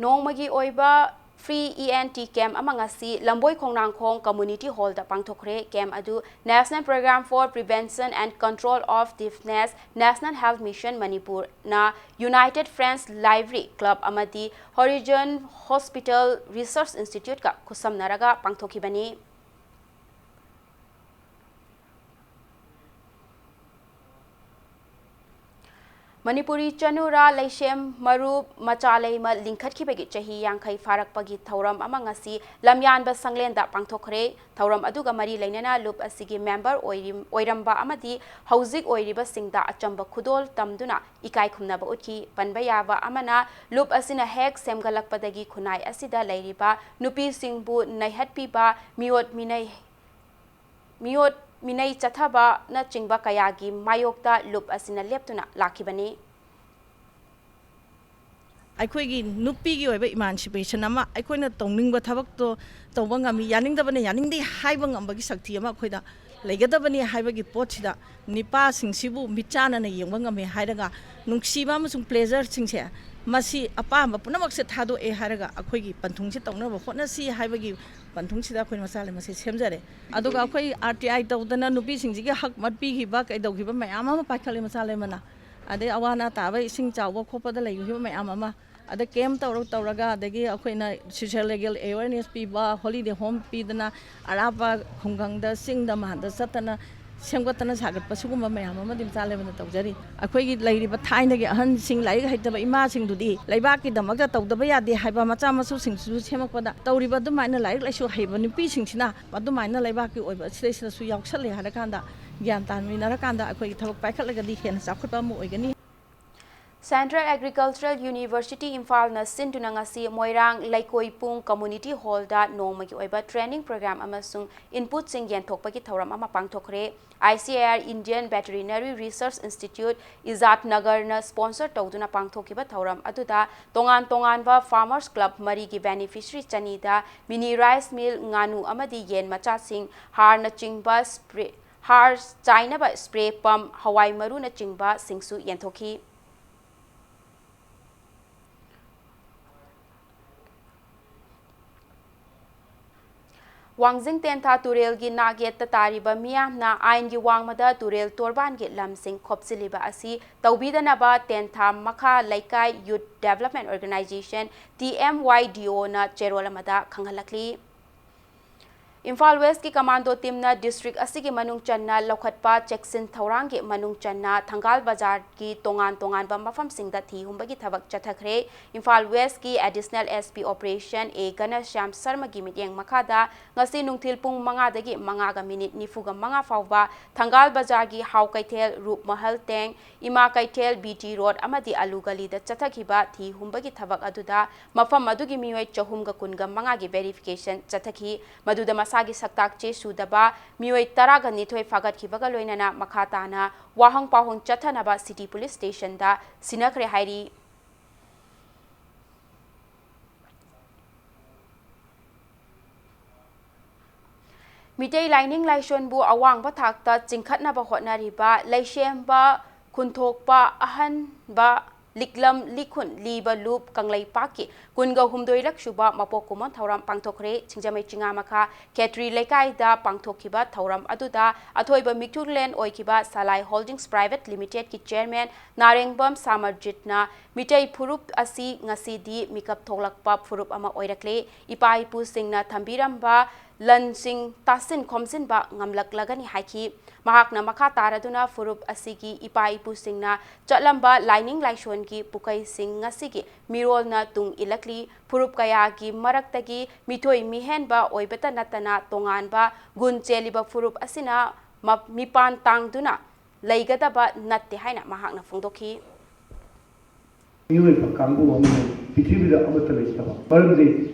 ꯅꯣꯡꯃꯒꯤ ꯑꯣꯏꯕ free E N T camp ꯑꯃ ꯉꯁꯤ ꯂꯝꯕꯣꯏ ꯈꯣꯡꯅꯥꯡꯈꯣꯡ Community Hallꯗ ꯄꯥꯡꯊꯣꯛꯈ꯭ꯔꯦ꯫ Camp ꯑꯗꯨ National Program for Prevention and Control of Deafness, National Health Mission ꯃꯅꯤꯄꯨꯔꯅ United Friends Library Club ꯑꯃꯗꯤ Horizon Hospital Research Instituteꯀ ꯈꯨꯠꯁꯝꯅꯔꯒ ꯄꯥꯡꯊꯣꯛꯈꯤꯕꯅꯤ꯫ ꯃꯅꯤꯄꯨꯔꯤ ꯆꯅꯨꯔꯥ ꯂꯩꯁꯦꯝ ꯃꯔꯨꯞ ꯃꯆꯥ ꯂꯩꯃ ꯂꯤꯡꯈꯠꯈꯤꯕꯒꯤ ꯆꯍꯤ ꯌꯥꯡꯈꯩ ꯐꯥꯔꯛꯄꯒꯤ ꯊꯧꯔꯝ ꯑꯃ ꯉꯁꯤ ꯂꯝꯌꯥꯟꯕ ꯁꯪꯂꯦꯟꯗ ꯄꯥꯡꯊꯣꯛꯈ꯭ꯔꯦ꯫ ꯊꯧꯔꯝ ꯑꯗꯨꯒ ꯃꯔꯤ ꯂꯩꯅꯅ ꯂꯨꯞ ꯑꯁꯤꯒꯤ member ꯑꯣꯏꯔꯤ-, ꯑꯣꯏꯔꯝꯕ ꯑꯃꯗꯤ ꯍꯧꯖꯤꯛ ꯑꯣꯏꯔꯤꯕꯁꯤꯡꯗ ꯑꯆꯝꯕ ꯈꯨꯗꯣꯜ ꯇꯝꯗꯨꯅ ꯏꯀꯥꯏ ꯈꯨꯝꯅꯕ ꯎꯠꯈꯤ꯫ ꯄꯟꯕ ꯌꯥꯕ ꯑꯃꯅ, ꯂꯨꯞ ꯑꯁꯤꯅ ꯍꯦꯛ ꯁꯦꯝꯒꯠꯂꯛꯄꯗꯒꯤ ꯈꯨꯟꯅꯥꯏ ꯑꯁꯤꯗ ꯂꯩꯔꯤꯕ ꯅꯨꯄꯤꯁꯤꯡꯕꯨ ꯅꯩꯍꯠꯄꯤꯕ, ꯃꯤꯑꯣꯠ ꯃꯤꯅꯩ ꯃꯤꯑꯣꯠ ꯃꯤꯅꯩ ꯆꯠꯊꯕꯅꯆꯤꯡꯕ ꯀꯌꯥꯒꯤ ꯃꯥꯌꯣꯛꯇ ꯂꯨꯞ ꯑꯁꯤꯅ ꯂꯦꯞꯇꯨꯅ ꯂꯥꯛꯈꯤꯕꯅꯤ꯫ ꯑꯩꯈꯣꯏꯒꯤ ꯅꯨꯄꯤꯒꯤ ꯑꯣꯏꯕ emancipation ꯑꯃ, ꯑꯩꯈꯣꯏꯅ ꯇꯧꯅꯤꯡꯕ ꯊꯕꯛꯇꯣ ꯇꯧꯕ ꯉꯝꯃꯤ, ꯌꯥꯅꯤꯡꯗꯕꯅ ꯌꯥꯅꯤꯡꯗꯦ ꯍꯥꯏꯕ ꯉꯝꯕꯒꯤ ꯁꯛꯇꯤ ꯑꯃ ꯑꯩꯈꯣꯏꯗ ꯂꯩꯒꯗꯕꯅꯤ ꯍꯥꯏꯕꯒꯤ ꯄꯣꯠꯁꯤꯗ ꯅꯤꯄꯥꯁꯤꯡꯁꯤꯕꯨ ꯃꯤꯠꯆꯥꯟꯅꯅ ꯌꯦꯡꯕ ꯉꯝꯃꯤ ꯍꯥꯏꯔꯒ, ꯅꯨꯡꯁꯤꯕ ꯑꯃꯁꯨꯡ pleasureꯁꯤꯡꯁꯦ, ꯃꯁꯤ ꯑꯄꯥꯝꯕ ꯄꯨꯝꯅꯃꯛꯁꯦ ꯊꯥꯗꯣꯛꯑꯦ ꯍꯥꯏꯔꯒ ꯑꯩꯈꯣꯏꯒꯤ ꯄꯟꯊꯨꯡꯁꯦ ꯇꯧꯅꯕ ꯍꯣꯠꯅꯁꯤ ꯍꯥꯏꯕꯒꯤ ꯄꯟꯊꯨꯡꯁꯤꯗ ꯑꯩꯈꯣꯏ ꯃꯆꯥ ꯂꯩꯃꯁꯦ ꯁꯦꯝꯖꯔꯦ꯫ ꯑꯗꯨꯒ ꯑꯩꯈꯣꯏ R T I ꯇꯧꯗꯅ ꯅꯨꯄꯤꯁꯤꯡꯁꯤꯒꯤ ꯍꯛ ꯃꯠꯄꯤꯈꯤꯕ, ꯀꯩꯗꯧꯈꯤꯕ ꯃꯌꯥꯝ ꯑꯃ ꯄꯥꯏꯈꯠꯂꯦ ꯃꯆꯥ ꯂꯩꯃꯅ꯫ ꯑꯗꯩ ꯑꯋꯥ ꯑꯅꯥ ꯇꯥꯕ, ꯏꯁꯤꯡ ꯆꯥꯎꯕ ꯈꯣꯠꯄꯗ ꯂꯩꯈꯤꯕ ꯃꯌꯥꯝ ꯑꯃ, ꯑꯗ camp ꯇꯧꯔ ꯇꯧꯔꯒ, ꯑꯗꯒꯤ ꯑꯩꯈꯣꯏꯅ social legal awareness ꯄꯤꯕ, holiday home ꯄꯤꯗꯅ, ꯑꯔꯥꯞꯄ ꯈꯨꯡꯒꯪꯗ, ꯆꯤꯡꯗ, ꯃꯥꯟꯗ ꯆꯠꯇꯅ ꯁꯦꯝꯒꯠꯇꯅ ꯁꯥꯒꯠꯄ ꯁꯤꯒꯨꯝꯕ ꯃꯌꯥꯝ ꯑꯃꯗꯤ ꯃꯆꯥ ꯂꯩꯕꯅ ꯇꯧꯖꯔꯤ꯫ ꯑꯩꯈꯣꯏꯒꯤ ꯂꯩꯔꯤꯕ ꯊꯥꯏꯅꯒꯤ ꯑꯍꯟꯁꯤꯡ, ꯂꯥꯏꯔꯤꯛ ꯍꯩꯇꯕ ꯏꯃꯥꯁꯤꯡꯗꯨꯗꯤ ꯂꯩꯕꯥꯛꯀꯤꯗꯃꯛꯇ ꯇꯧꯗꯕ ꯌꯥꯗꯦ ꯍꯥꯏꯕ ꯃꯆꯥ ꯃꯁꯨꯁꯤꯡꯁꯤꯁꯨ ꯁꯦꯝꯃꯛꯄꯗ ꯇꯧꯔꯤꯕ ꯑꯗꯨꯃꯥꯏꯅ ꯂꯥꯏꯔꯤꯛ ꯂꯥꯏꯁꯨ ꯍꯩꯕ ꯅꯨꯄꯤꯁꯤꯡꯁꯤꯅ ꯑꯗꯨꯃꯥꯏꯅ ꯂꯩꯕꯥꯛꯀꯤ ꯑꯣꯏꯕ ꯁꯤꯗꯩꯁꯤꯗꯁꯨ ꯌꯥꯎꯁꯜꯂꯦ ꯍꯥꯏꯔꯀꯥꯟꯗ, ꯒ꯭ꯌꯥꯟ ꯇꯥꯃꯤꯟꯅꯔꯀꯥꯟꯗ ꯑꯩꯈꯣꯏꯒꯤ ꯊꯕꯛ ꯄꯥꯏꯈꯠꯂꯒꯗꯤ ꯍꯦꯟꯅ ꯆꯥꯎꯈꯠꯄ ꯑꯃ ꯑꯣꯏꯒꯅꯤ꯫ Central Agricultural University ꯏꯝꯐꯥꯜꯅ ꯁꯤꯟꯗꯨꯅ ꯉꯁꯤ ꯃꯣꯏꯔꯥꯡ ꯂꯩꯀꯣꯏꯄꯨꯡ Community Hallꯗ ꯅꯣꯡꯃꯒꯤ ꯑꯣꯏꯕ training program ꯑꯃꯁꯨꯡ inputꯁꯤꯡ ꯌꯦꯟꯊꯣꯛꯄꯒꯤ ꯊꯧꯔꯝ ꯑꯃ ꯄꯥꯡꯊꯣꯛꯈ꯭ꯔꯦ꯫ I C A R Indian Veterinary Research Institute, ꯏꯖꯥꯠ ꯅꯒꯔꯅ sponsor ꯇꯧꯗꯨꯅ ꯄꯥꯡꯊꯣꯛꯈꯤꯕ ꯊꯧꯔꯝ ꯑꯗꯨꯗ ꯇꯣꯉꯥꯟ ꯇꯣꯉꯥꯟꯕ Farmers Club ꯃꯔꯤꯒꯤ beneficiary ꯆꯅꯤꯗ mini rice mill, ꯉꯥꯅꯨ ꯑꯃꯗꯤ ꯌꯦꯟ ꯃꯆꯥꯁꯤꯡ, ꯍꯥꯔꯅꯆꯤꯡꯕ spray, ꯍꯥꯔ ꯆꯥꯏꯅꯕ spray pump, ꯍꯋꯥꯏ ꯃꯔꯨꯅꯆꯤꯡꯕꯁꯤꯡꯁꯨ ꯌꯦꯟꯊꯣꯛꯈꯤ꯫ ꯋꯥꯡꯖꯤꯡ ꯇꯦꯟꯊꯥ ꯇꯨꯔꯦꯜꯒꯤ ꯅꯥꯛ ꯌꯦꯠꯇ ꯇꯥꯔꯤꯕ ꯃꯤꯌꯥꯝꯅ ꯑꯥꯏꯟꯒꯤ ꯋꯥꯡꯃꯗ ꯇꯨꯔꯦꯜ ꯇꯣꯔꯕꯥꯟꯒꯤ ꯂꯝꯁꯤꯡ ꯈꯣꯞꯆꯤꯜꯂꯤꯕ ꯑꯁꯤ ꯇꯧꯕꯤꯗꯅꯕ ꯇꯦꯟꯊꯥ ꯃꯈꯥ ꯂꯩꯀꯥꯏ Youth Development Organization, T M Y D Oꯅ ꯆꯦꯔꯣꯜ ꯑꯃꯗ ꯈꯪꯍꯜꯂꯛꯂꯤ꯫ ꯏꯝꯐꯥꯜ Westꯀꯤ commando teamꯅ district ꯑꯁꯤꯒꯤ ꯃꯅꯨꯡ ꯆꯟꯅ ꯂꯧꯈꯠꯄ ꯆꯦꯛꯁꯤꯟ ꯊꯧꯔꯥꯡꯒꯤ ꯃꯅꯨꯡ ꯆꯟꯅ ꯊꯪꯒꯥꯜ ꯕꯖꯥꯔꯒꯤ ꯇꯣꯉꯥꯟ ꯇꯣꯉꯥꯟꯕ ꯃꯐꯝꯁꯤꯡꯗ ꯊꯤ ꯍꯨꯝꯕꯒꯤ ꯊꯕꯛ ꯆꯠꯊꯈ꯭ꯔꯦ꯫ Imphal Westꯀꯤ Additional S P Operation A ꯘꯅꯁ꯭ꯌꯥꯝ ꯁꯔꯃꯒꯤ ꯃꯤꯠꯌꯦꯡ ꯃꯈꯥꯗ ꯉꯁꯤ ꯅꯨꯡꯊꯤꯜ ꯄꯨꯡ ꯃꯉꯥꯗꯒꯤ ꯃꯉꯥꯒ minute ꯅꯤꯐꯨꯒ ꯃꯉꯥ ꯐꯥꯎꯕ ꯊꯪꯒꯥꯜ ꯕꯖꯥꯔꯒꯤ ꯍꯥꯎ ꯀꯩꯊꯦꯜ, ꯔꯨꯞ ꯃꯍꯜ ꯇꯦꯡ, ꯏꯃꯥ ꯀꯩꯊꯦꯜ, B T Road ꯑꯃꯗꯤ ꯑꯂꯨ ꯒꯂꯤꯗ ꯆꯠꯊꯈꯤꯕ ꯊꯤ ꯍꯨꯝꯕꯒꯤ ꯊꯕꯛ ꯑꯗꯨꯗ ꯃꯐꯝ ꯑꯗꯨꯒꯤ ꯃꯤꯑꯣꯏ ꯆꯍꯨꯝꯒ ꯀꯨꯟꯒ ꯃꯉꯥꯒꯤ verification ꯆꯠꯊꯈꯤ꯫ ꯃꯗꯨꯗ ꯃꯁꯥꯒꯤ ꯁꯛꯇꯥꯛ ꯆꯦ ꯁꯨꯗꯕ ꯃꯤꯑꯣꯏ ꯇꯔꯥꯒ ꯅꯤꯊꯣꯏ ꯐꯥꯒꯠꯈꯤꯕꯒ ꯂꯣꯏꯅꯅ ꯃꯈꯥ ꯇꯥꯅ ꯋꯥꯍꯪ ꯄꯥꯎꯍꯪ ꯆꯠꯊꯅꯕ City Police Stationꯗ ꯁꯤꯟꯅꯈ꯭ꯔꯦ ꯍꯥꯏꯔꯤ꯫ ꯃꯤꯇꯩ ꯂꯥꯏꯅꯤꯡ ꯂꯥꯏꯁꯣꯟꯕꯨ ꯑꯋꯥꯡꯕ ꯊꯥꯛꯇ ꯆꯤꯡꯈꯠꯅꯕ ꯍꯣꯠꯅꯔꯤꯕ ꯂꯩꯁꯦꯝꯕ ꯈꯨꯟꯊꯣꯛꯄ ꯑꯍꯟꯕ ꯂꯤꯛꯂꯝ ꯂꯤꯈꯨꯟ ꯂꯤꯕ ꯂꯨꯞ ꯀꯪꯂꯩꯄꯥꯛꯀꯤ ꯀꯨꯟꯒ ꯍꯨꯝꯗꯣꯏꯔꯛ ꯁꯨꯕ ꯃꯄꯣꯛ ꯀꯨꯝꯑꯣꯟ ꯊꯧꯔꯝ ꯄꯥꯡꯊꯣꯛꯈ꯭ꯔꯦ꯫ ꯁꯤꯡꯖꯃꯩ ꯆꯤꯉꯥꯃꯈꯥ ꯈꯦꯇ꯭ꯔꯤ ꯂꯩꯀꯥꯏꯗ ꯄꯥꯡꯊꯣꯛꯈꯤꯕ ꯊꯧꯔꯝ ꯑꯗꯨꯗ ꯑꯊꯣꯏꯕ ꯃꯤꯊꯨꯡꯂꯦꯟ ꯑꯣꯏꯈꯤꯕ ꯁꯂꯥꯏ Holdings Private Limitedꯀꯤ chairman ꯅꯥꯔꯦꯡꯕꯝ ꯁꯥꯃꯔꯖꯤꯠꯅ ꯃꯤꯇꯩ ꯐꯨꯔꯨꯞ ꯑꯁꯤ ꯉꯁꯤꯗꯤ ꯃꯤꯀꯞ ꯊꯣꯛꯂꯛꯄ ꯐꯨꯔꯨꯞ ꯑꯃ ꯑꯣꯏꯔꯛꯂꯦ꯫ ꯏꯄꯥ ꯏꯄꯨꯁꯤꯡꯅ ꯊꯝꯕꯤꯔꯝꯕ ꯂꯟꯁꯤꯡ ꯇꯥꯁꯤꯟ ꯈꯣꯝꯖꯤꯟꯕ ꯉꯝꯂꯛꯂꯒꯅꯤ ꯍꯥꯏꯈꯤ꯫ ꯃꯍꯥꯛꯅ ꯃꯈꯥ ꯇꯥꯔꯗꯨꯅ ꯐꯨꯔꯨꯞ ꯑꯁꯤꯒꯤ ꯏꯄꯥ ꯏꯄꯨꯁꯤꯡꯅ ꯆꯠꯂꯝꯕ ꯂꯥꯏꯅꯤꯡ ꯂꯥꯏꯁꯣꯟꯒꯤ ꯄꯨꯀꯩꯁꯤꯡ ꯉꯁꯤꯒꯤ ꯃꯤꯔꯣꯜꯅ ꯇꯨꯡ ꯏꯜꯂꯛꯂꯤ꯫ ꯐꯨꯔꯨꯞ ꯀꯌꯥꯒꯤ ꯃꯔꯛꯇꯒꯤ ꯃꯤꯊꯣꯏ ꯃꯤꯍꯦꯟꯕ ꯑꯣꯏꯕꯇ ꯅꯠꯇꯅ ꯇꯣꯉꯥꯟꯕ ꯒꯨꯟ ꯆꯦꯜꯂꯤꯕ ꯐꯨꯔꯨꯞ ꯑꯁꯤꯅ ꯃ-, ꯃꯤꯄꯥꯟ ꯇꯥꯡꯗꯨꯅ ꯂꯩꯒꯗꯕ ꯅꯠꯇꯦ ꯍꯥꯏꯅ ꯃꯍꯥꯛꯅ ꯐꯣꯡꯗꯣꯛꯈꯤ꯫ ꯃꯤꯑꯣꯏꯕ ꯀꯥꯡꯕꯨ ꯑꯃꯅꯤ, ꯄ꯭ꯔꯤꯊꯤꯕꯤꯗ ꯑꯃꯠꯇ ꯂꯩꯇꯕ꯫ ꯃꯔꯝꯗꯤ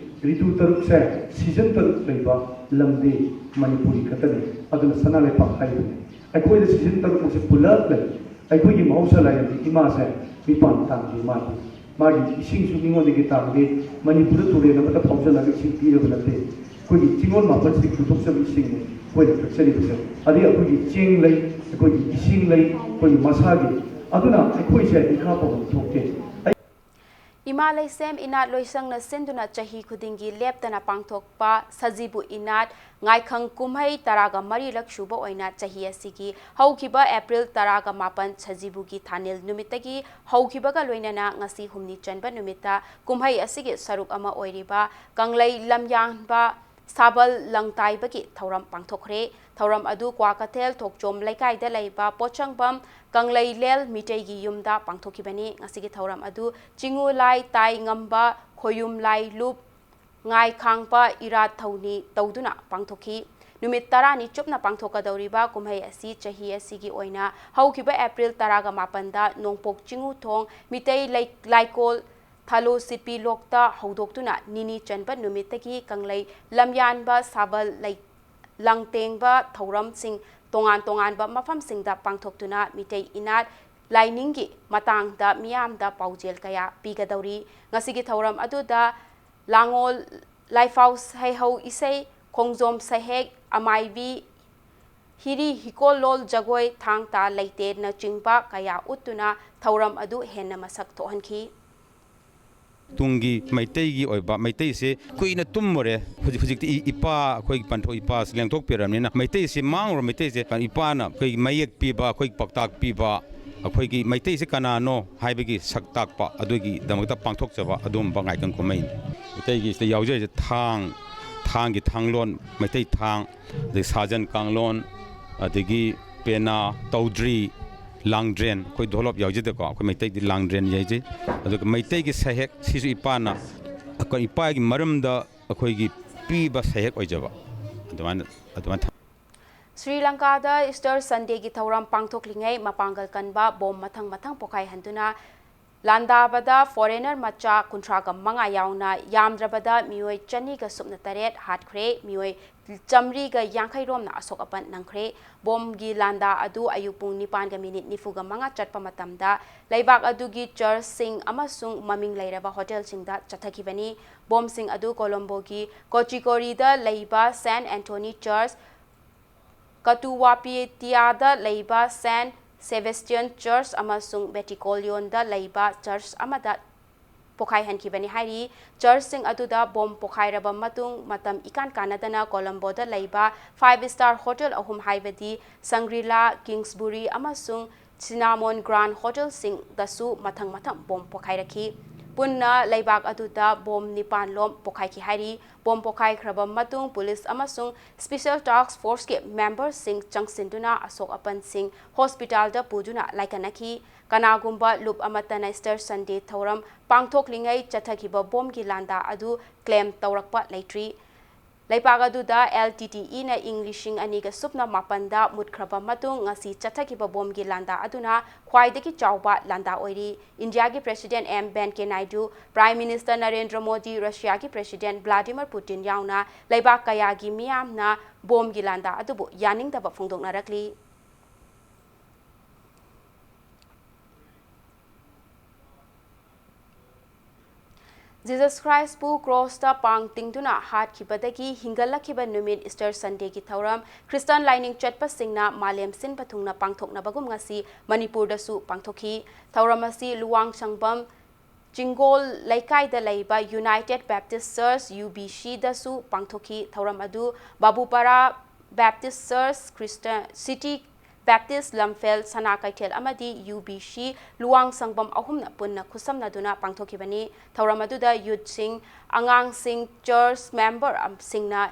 ꯔꯤꯇꯨ ꯇꯔꯨꯛꯁꯦ, ꯁꯤꯖꯟ ꯇꯔꯨꯛ ꯂꯩꯕ ꯂꯝꯗꯤ ꯃꯅꯤꯄꯨꯔꯤ ꯈꯛꯇꯅꯤ꯫ ꯑꯗꯨꯅ ꯁꯅꯥ ꯂꯩꯄꯥꯛ ꯍꯥꯏꯕꯅꯤ꯫ ꯑꯩꯈꯣꯏꯗ ꯁꯤꯖꯟ ꯇꯔꯨꯛ ꯑꯁꯤ ꯄꯨꯂꯞ ꯂꯩ꯫ ꯑꯩꯈꯣꯏꯒꯤ ꯃꯍꯧꯁꯥ ꯂꯥꯏꯔꯦꯝꯕꯤ ꯏꯃꯥꯁꯦ ꯃꯤꯄꯥꯟ ꯇꯥꯡꯗꯦ꯫ ꯃꯥꯗꯤ ꯃꯥꯒꯤ ꯏꯁꯤꯡꯁꯨ ꯃꯤꯉꯣꯟꯗꯒꯤ ꯇꯥꯡꯗꯦ꯫ ꯃꯅꯤꯄꯨꯔꯗ ꯇꯨꯔꯦꯜ ꯑꯃꯠꯇ ꯐꯥꯎꯖꯜꯂꯒ ꯏꯁꯤꯡ ꯄꯤꯔꯕ ꯅꯠꯇꯦ꯫ ꯑꯩꯈꯣꯏꯒꯤ ꯆꯤꯡꯉꯣꯜ ꯃꯥꯄꯜꯁꯤꯗꯒꯤ ꯄꯨꯊꯣꯛꯆꯕ ꯏꯁꯤꯡꯅꯤ ꯑꯩꯈꯣꯏꯅ ꯊꯛꯆꯔꯤꯕꯁꯦ꯫ ꯑꯗꯩ ꯑꯩꯈꯣꯏꯒꯤ ꯆꯦꯡ ꯂꯩ, ꯑꯩꯈꯣꯏꯒꯤ ꯏꯁꯤꯡ ꯂꯩ, ꯑꯩꯈꯣꯏꯒꯤ ꯃꯁꯥꯒꯤ꯫ ꯑꯗꯨꯅ ꯑꯩꯈꯣꯏꯁꯦ ꯏꯈꯥ ꯄꯥꯎꯕ ꯊꯣꯛꯇꯦ꯫ ꯑꯩ ꯏꯃꯥ ꯂꯩꯁꯦꯝ ꯏꯅꯥꯠ ꯂꯣꯏꯁꯪꯅ ꯁꯤꯟꯗꯨꯅ ꯆꯍꯤ ꯈꯨꯗꯤꯡꯒꯤ ꯂꯦꯞꯇꯅ ꯄꯥꯡꯊꯣꯛꯄ ꯁꯖꯤꯕꯨ ꯏꯅꯥꯠ ꯉꯥꯏꯈꯪ ꯀꯨꯝꯍꯩ ꯇꯔꯥꯒ ꯃꯔꯤꯔꯛ ꯁꯨꯕ ꯑꯣꯏꯅ ꯆꯍꯤ ꯑꯁꯤꯒꯤ ꯍꯧꯈꯤꯕ ꯑꯦꯄ꯭ꯔꯤꯜ ꯇꯔꯥꯒ ꯃꯥꯄꯟ ꯁꯖꯤꯕꯨꯒꯤ ꯊꯥꯅꯤꯜ ꯅꯨꯃꯤꯠꯇꯒꯤ ꯍꯧꯈꯤꯕꯒ ꯂꯣꯏꯅꯅ ꯉꯁꯤ ꯍꯨꯝꯅꯤ ꯆꯟꯕ ꯅꯨꯃꯤꯠꯇ ꯀꯨꯝꯍꯩ ꯑꯁꯤꯒꯤ ꯁꯔꯨꯛ ꯑꯃ ꯑꯣꯏꯔꯤꯕ ꯀꯪꯂꯩ ꯂꯝꯌꯥꯟꯕ ꯁꯥꯕꯜ ꯂꯪꯇꯥꯏꯕꯒꯤ ꯊꯧꯔꯝ ꯄꯥꯡꯊꯣꯛꯈ꯭ꯔꯦ꯫ ꯊꯧꯔꯝ ꯑꯗꯨ ꯀ꯭ꯋꯥꯀꯩꯊꯦꯜ ꯊꯣꯛꯆꯣꯝ ꯂꯩꯀꯥꯏꯗ ꯂꯩꯕ ꯄꯣꯠꯁꯪꯕꯝ ꯀꯪꯂꯩꯂꯦꯜ ꯃꯤꯇꯩꯒꯤ ꯌꯨꯝꯗ ꯄꯥꯡꯊꯣꯛꯈꯤꯕꯅꯤ꯫ ꯉꯁꯤꯒꯤ ꯊꯧꯔꯝ ꯑꯗꯨ ꯆꯤꯡꯉꯨ ꯂꯥꯏ ꯇꯥꯏ ꯉꯝꯕ, ꯈꯣꯌꯨꯝ ꯂꯥꯏ ꯂꯨꯞ, ꯉꯥꯏ ꯈꯥꯡꯕ ꯏꯔꯥꯠ ꯊꯧꯅꯤ ꯇꯧꯗꯨꯅ ꯄꯥꯡꯊꯣꯛꯈꯤ꯫ ꯅꯨꯃꯤꯠ ꯇꯔꯥꯅꯤ ꯆꯨꯞꯅ ꯄꯥꯡꯊꯣꯛꯀꯗꯧꯔꯤꯕ ꯀꯨꯝꯍꯩ ꯑꯁꯤ ꯆꯍꯤ ꯑꯁꯤꯒꯤ ꯑꯣꯏꯅ ꯍꯧꯈꯤꯕ ꯑꯦꯄ꯭ꯔꯤꯜ ꯇꯔꯥꯒ ꯃꯥꯄꯟꯗ ꯅꯣꯡꯄꯣꯛ ꯆꯤꯡꯉꯨ ꯊꯣꯡ ꯃꯤꯇꯩ ꯂꯩ-, ꯂꯥꯏꯀꯣꯜ ꯊꯥꯂꯣ ꯁꯤꯠꯄꯤ ꯂꯣꯛꯇ ꯍꯧꯗꯣꯛꯇꯨꯅ ꯅꯤꯅꯤ ꯆꯟꯕ ꯅꯨꯃꯤꯠꯇꯒꯤ ꯀꯪꯂꯩ ꯂꯝꯌꯥꯟꯕ ꯁꯥꯕꯜ ꯂꯩ-, ꯂꯥꯡꯇꯦꯡꯕ ꯊꯧꯔꯝꯁꯤꯡ ꯇꯣꯉꯥꯟ ꯇꯣꯉꯥꯟꯕ ꯃꯐꯝꯁꯤꯡꯗ ꯄꯥꯡꯊꯣꯛꯇꯨꯅ ꯃꯤꯇꯩ ꯏꯅꯥꯠ ꯂꯥꯏꯅꯤꯡꯒꯤ ꯃꯇꯥꯡꯗ ꯃꯤꯌꯥꯝꯗ ꯄꯥꯎꯖꯦꯜ ꯀꯌꯥ ꯄꯤꯒꯗꯧꯔꯤ꯫ ꯉꯁꯤꯒꯤ ꯊꯧꯔꯝ ꯑꯗꯨꯗ ꯂꯥꯡꯉꯣꯜ, ꯂꯥꯏꯐꯥꯎ ꯁꯩꯍꯧ ꯏꯁꯩ, ꯈꯣꯡꯖꯣꯝ ꯁꯩꯍꯦꯛ, ꯑꯃꯥꯏꯕꯤ, ꯍꯤꯔꯤ ꯍꯤꯀꯣꯜꯂꯣꯜ ꯖꯒꯣꯏ, ꯊꯥꯡ ꯇꯥ ꯂꯩꯇꯦꯟꯅꯆꯤꯡꯕ ꯀꯌꯥ ꯎꯠꯇꯨꯅ ꯊꯧꯔꯝ ꯑꯗꯨ ꯍꯦꯟꯅ ꯃꯁꯛ ꯊꯣꯛꯍꯟꯈꯤ꯫ ꯇꯨꯡꯒꯤ ꯃꯩꯇꯩꯒꯤ ꯑꯣꯏꯕ, ꯃꯩꯇꯩꯁꯦ ꯀꯨꯏꯅ ꯇꯨꯝꯃꯨꯔꯦ꯫ ꯍꯧꯖꯤꯛ, ꯍꯧꯖꯤꯛꯇꯤ ꯏ-, ꯏꯄꯥ, ꯑꯩꯈꯣꯏꯒꯤ ꯄꯟꯊꯧ ꯏꯄꯥꯁꯤ ꯂꯦꯡꯊꯣꯛꯄꯤꯔꯕꯅꯤꯅ ꯃꯩꯇꯩꯁꯤ ꯃꯥꯡꯉꯨꯔ, ꯃꯩꯇꯩꯁꯦ ꯏꯄꯥꯅ ꯑꯩꯈꯣꯏꯒꯤ ꯃꯌꯦꯛ ꯄꯤꯕ, ꯑꯩꯈꯣꯏꯒꯤ ꯄꯥꯎꯇꯥꯛ ꯄꯤꯕ, ꯑꯩꯈꯣꯏꯒꯤ ꯃꯩꯇꯩꯁꯤ ꯀꯅꯥꯅꯣ ꯍꯥꯏꯕꯒꯤ ꯁꯛ ꯇꯥꯛꯄ ꯑꯗꯨꯒꯤꯗꯃꯛꯇ ꯄꯥꯡꯊꯣꯛꯆꯕ ꯑꯗꯨꯒꯨꯝꯕ ꯉꯥꯏꯀꯪ ꯀꯨꯝꯍꯩꯅꯤ꯫ ꯃꯩꯇꯩꯒꯤ ꯁꯤꯗ ꯌꯥꯎꯖꯔꯤꯁꯦ ꯊꯥꯡ, ꯊꯥꯡꯒꯤ ꯊꯥꯡꯂꯣꯟ, ꯃꯩꯇꯩ ꯊꯥꯡ, ꯑꯗꯩ ꯁꯥꯖꯟ ꯀꯥꯡꯂꯣꯟ, ꯑꯗꯒꯤ ꯄꯦꯅꯥ, ꯇꯧꯗ꯭ꯔꯤ, ꯂꯥꯡꯗ꯭ꯔꯦꯟ, ꯑꯩꯈꯣꯏ ꯙꯣꯂꯣꯞ ꯌꯥꯎꯖꯗꯦꯀꯣ, ꯑꯩꯈꯣꯏ ꯃꯩꯇꯩꯗꯤ ꯂꯥꯡꯗ꯭ꯔꯦꯟ ꯌꯩꯖꯩ꯫ ꯑꯗꯨꯒ ꯃꯩꯇꯩꯒꯤ ꯁꯩꯍꯦꯛ ꯁꯤꯁꯨ ꯏꯄꯥꯅ, ꯑꯩꯈꯣꯏ ꯏꯄꯥꯒꯤ ꯃꯔꯝꯗ ꯑꯩꯈꯣꯏꯒꯤ ꯄꯤꯕ ꯁꯩꯍꯦꯛ ꯑꯣꯏꯖꯕ, ꯑꯗꯨꯃꯥꯏꯅ, ꯑꯗꯨꯃꯥꯏꯅ ꯊꯝ- ꯁ꯭ꯔꯤ ꯂꯪꯀꯥꯗ ꯏꯁꯇꯔ ꯁꯟꯗꯦꯒꯤ ꯊꯧꯔꯝ ꯄꯥꯡꯊꯣꯛꯂꯤꯉꯩ ꯃꯄꯥꯡꯒꯜ ꯀꯟꯕ ꯕꯣꯝ ꯃꯊꯪ ꯃꯊꯪ ꯄꯣꯈꯥꯏꯍꯟꯗꯨꯅ ꯂꯥꯟꯗꯥꯕꯗ ꯐꯣꯔꯦꯅꯔ ꯃꯆꯥ ꯀꯨꯟꯊ꯭ꯔꯥꯒ ꯃꯉꯥ ꯌꯥꯎꯅ ꯌꯥꯝꯗ꯭ꯔꯕꯗ ꯃꯤꯑꯣꯏ ꯆꯅꯤꯒ ꯁꯨꯞꯅ ꯇꯔꯦꯠ ꯍꯥꯠꯈ꯭ꯔꯦ, ꯃꯤꯑꯣꯏ ꯆꯥꯃꯔꯤꯒ ꯌꯥꯡꯈꯩ ꯔꯣꯝꯅ ꯑꯁꯣꯛ ꯑꯄꯟ ꯅꯪꯈ꯭ꯔꯦ꯫ ꯕꯣꯝꯒꯤ ꯂꯥꯟꯗꯥ ꯑꯗꯨ ꯑꯌꯨꯛ ꯄꯨꯡ ꯅꯤꯄꯥꯟꯒ ꯃꯤꯅꯤꯠ ꯅꯤꯐꯨꯒ ꯃꯉꯥ ꯆꯠꯄ ꯃꯇꯝꯗ ꯂꯩꯕꯥꯛ ꯑꯗꯨꯒꯤ ꯆꯔꯆꯁꯤꯡ ꯑꯃꯁꯨꯡ ꯃꯃꯤꯡ ꯂꯩꯔꯕ ꯍꯣꯇꯦꯜꯁꯤꯡꯗ ꯆꯠꯊꯈꯤꯕꯅꯤ꯫ ꯕꯣꯝꯁꯤꯡ ꯑꯗꯨ ꯀꯣꯂꯣꯝꯕꯣꯒꯤ ꯀꯣꯆꯤꯀꯣꯔꯤꯗ ꯂꯩꯕ ꯁꯦꯟ ꯑꯦꯟꯊꯣꯅꯤ ꯆꯔꯆ, ꯀꯇꯨꯋꯥꯄꯤꯇꯤꯌꯥꯗ ꯂꯩꯕ ꯁꯦꯟ ꯁꯦꯕꯦꯁꯇꯤꯌꯟ ꯆꯔꯆ ꯑꯃꯁꯨꯡ ꯕꯦꯇꯤꯀꯣꯂꯤꯌꯣꯟꯗ ꯂꯩꯕ ꯆꯔꯆ ꯑꯃꯗ ꯄꯣꯈꯥꯏꯍꯟꯈꯤꯕꯅꯤ ꯍꯥꯏꯔꯤ꯫ ꯆꯔꯆꯁꯤꯡ ꯑꯗꯨꯗ ꯕꯣꯝ ꯄꯣꯈꯥꯏꯔꯕ ꯃꯇꯨꯡ ꯃꯇꯝ ꯏꯀꯥꯟ ꯀꯥꯟꯅꯗꯅ ꯀꯣꯂꯝꯕꯣꯗ ꯂꯩꯕ ꯐꯥꯏꯚ ꯁ꯭ꯇꯥꯔ ꯍꯣꯇꯦꯜ ꯑꯍꯨꯝ ꯍꯥꯏꯕꯗꯤ ꯁꯪꯒ꯭ꯔꯤꯂꯥ, ꯀꯤꯡꯁꯕꯨꯔꯤ ꯑꯃꯁꯨꯡ ꯁꯤꯅꯥꯃꯣꯟ ꯒ꯭ꯔꯥꯟ ꯍꯣꯇꯦꯜꯁꯤꯡꯗꯁꯨ ꯃꯊꯪ ꯃꯊꯪ ꯕꯣꯝ ꯄꯣꯈꯥꯏꯔꯛꯈꯤ꯫ ꯄꯨꯟꯅ ꯂꯩꯕꯥꯛ ꯑꯗꯨꯗ ꯕꯣꯝ ꯅꯤꯄꯥꯟ ꯂꯣꯝ ꯄꯣꯈꯥꯏꯈꯤ ꯍꯥꯏꯔꯤ꯫ ꯕꯣꯝ ꯄꯣꯈꯥꯏꯈ꯭ꯔꯕ ꯃꯇꯨꯡ ꯄꯨꯂꯤꯁ ꯑꯃꯁꯨꯡ ꯁ꯭ꯄꯤꯁꯦꯜ ꯇꯥꯁꯛ ꯐꯣꯔꯁꯀꯤ ꯃꯦꯝꯕꯔꯁꯤꯡ ꯆꯪꯁꯤꯟꯗꯨꯅ ꯑꯁꯣꯛ ꯑꯄꯟꯁꯤꯡ ꯍꯣꯁꯄꯤꯇꯥꯜꯗ ꯄꯨꯗꯨꯅ ꯂꯥꯏꯀꯠꯅꯈꯤ꯫ ꯀꯅꯥꯒꯨꯝꯕ ꯂꯨꯞ ꯑꯃꯠꯇꯅ ꯏꯁꯇꯔ ꯁꯟꯗꯦ ꯊꯧꯔꯝ ꯄꯥꯡꯊꯣꯛꯂꯤꯉꯩ ꯆꯠꯊꯈꯤꯕ ꯕꯣꯝꯒꯤ ꯂꯥꯟꯗꯥ ꯑꯗꯨ ꯀ꯭ꯂꯦꯝ ꯇꯧꯔꯛꯄ ꯂꯩꯇ꯭ꯔꯤ꯫ ꯂꯩꯄꯥꯛ ꯑꯗꯨꯗ ꯑꯦꯜ ꯇꯤ ꯇꯤ ꯏꯅ ꯏꯪ ꯂꯤꯁꯤꯡ ꯑꯅꯤꯒ ꯁꯨꯞꯅ ꯃꯥꯄꯟꯗ ꯃꯨꯠꯈ꯭ꯔꯕ ꯃꯇꯨꯡ ꯉꯁꯤ ꯆꯠꯊꯈꯤꯕ ꯕꯣꯝꯒꯤ ꯂꯥꯟꯗꯥ ꯑꯗꯨꯅ ꯈ꯭ꯋꯥꯏꯗꯒꯤ ꯆꯥꯎꯕ ꯂꯥꯟꯗꯥ ꯑꯣꯏꯔꯤ꯫ ꯏꯟꯗꯤꯌꯥꯒꯤ president M Venkaiah Naidu, prime minister Narendra Modi, ꯔꯁꯤꯌꯥꯒꯤ ꯄ꯭ꯔꯦꯁꯤꯗꯦꯟ ꯚ꯭ꯂꯥꯗꯤꯃꯤꯔ ꯄꯨꯇꯤꯟ ꯌꯥꯎꯅ ꯂꯩꯕꯥꯛ ꯀꯌꯥꯒꯤ ꯃꯤꯌꯥꯝꯅ ꯕꯣꯝꯒꯤ ꯂꯥꯟꯗꯥ ꯑꯗꯨꯕꯨ ꯌꯥꯅꯤꯡꯗꯕ ꯐꯣꯡꯗꯣꯛꯅꯔꯛꯂꯤ꯫ ꯖꯤꯖꯁ ꯈ꯭ꯔꯥꯏꯁꯄꯨ ꯀ꯭ꯔꯣꯁꯇ ꯄꯥꯡ ꯇꯤꯡꯗꯨꯅ ꯍꯥꯠꯈꯤꯕꯗꯒꯤ ꯍꯤꯡꯒꯠꯂꯛꯈꯤꯕ ꯅꯨꯃꯤꯠ ꯏꯁꯇꯔ ꯁꯟꯗꯦꯒꯤ ꯊꯧꯔꯝ ꯈ꯭ꯔꯤꯁꯇꯥꯟ ꯂꯥꯏꯅꯤꯡ ꯆꯠꯄꯁꯤꯡꯅ ꯃꯥꯂꯦꯝ ꯁꯤꯟꯕ ꯊꯨꯡꯅ ꯄꯥꯡꯊꯣꯛꯅꯕꯒꯨꯝ ꯉꯁꯤ ꯃꯅꯤꯄꯨꯔꯗꯁꯨ ꯄꯥꯡꯊꯣꯛꯈꯤ꯫ ꯊꯧꯔꯝ ꯑꯁꯤ ꯂꯨꯋꯥꯡꯁꯪꯕꯝ ꯆꯤꯡꯒꯣꯜ ꯂꯩꯀꯥꯏꯗ ꯂꯩꯕ ꯌꯨꯅꯥꯏꯇꯦꯠ ꯕꯦꯞꯇꯤꯁ ꯆꯔꯆ, ꯌꯨ ꯕꯤ ꯁꯤꯗꯁꯨ ꯄꯥꯡꯊꯣꯛꯈꯤ꯫ ꯊꯧꯔꯝ ꯑꯗꯨ ꯕꯥꯕꯨꯄꯥꯔꯥ ꯕꯦꯞꯇꯤꯁ ꯆꯔꯆ, ꯈ꯭ꯔꯤꯁꯇ-, ꯁꯤꯇꯤ Baptist Lamphel, ꯁꯅꯥ ꯀꯩꯊꯦꯜ ꯑꯃꯗꯤ ꯌꯨ ꯕꯤ ꯁꯤ ꯂꯨꯋꯥꯡꯁꯪꯕꯝ ꯑꯍꯨꯝꯅ ꯄꯨꯟꯅ ꯈꯨꯠꯁꯝꯅꯗꯨꯅ ꯄꯥꯡꯊꯣꯛꯈꯤꯕꯅꯤ꯫ ꯊꯧꯔꯝ ꯑꯗꯨꯗ youthꯁꯤꯡ, ꯑꯉꯥꯡꯁꯤꯡ, church memberꯁꯤꯡꯅ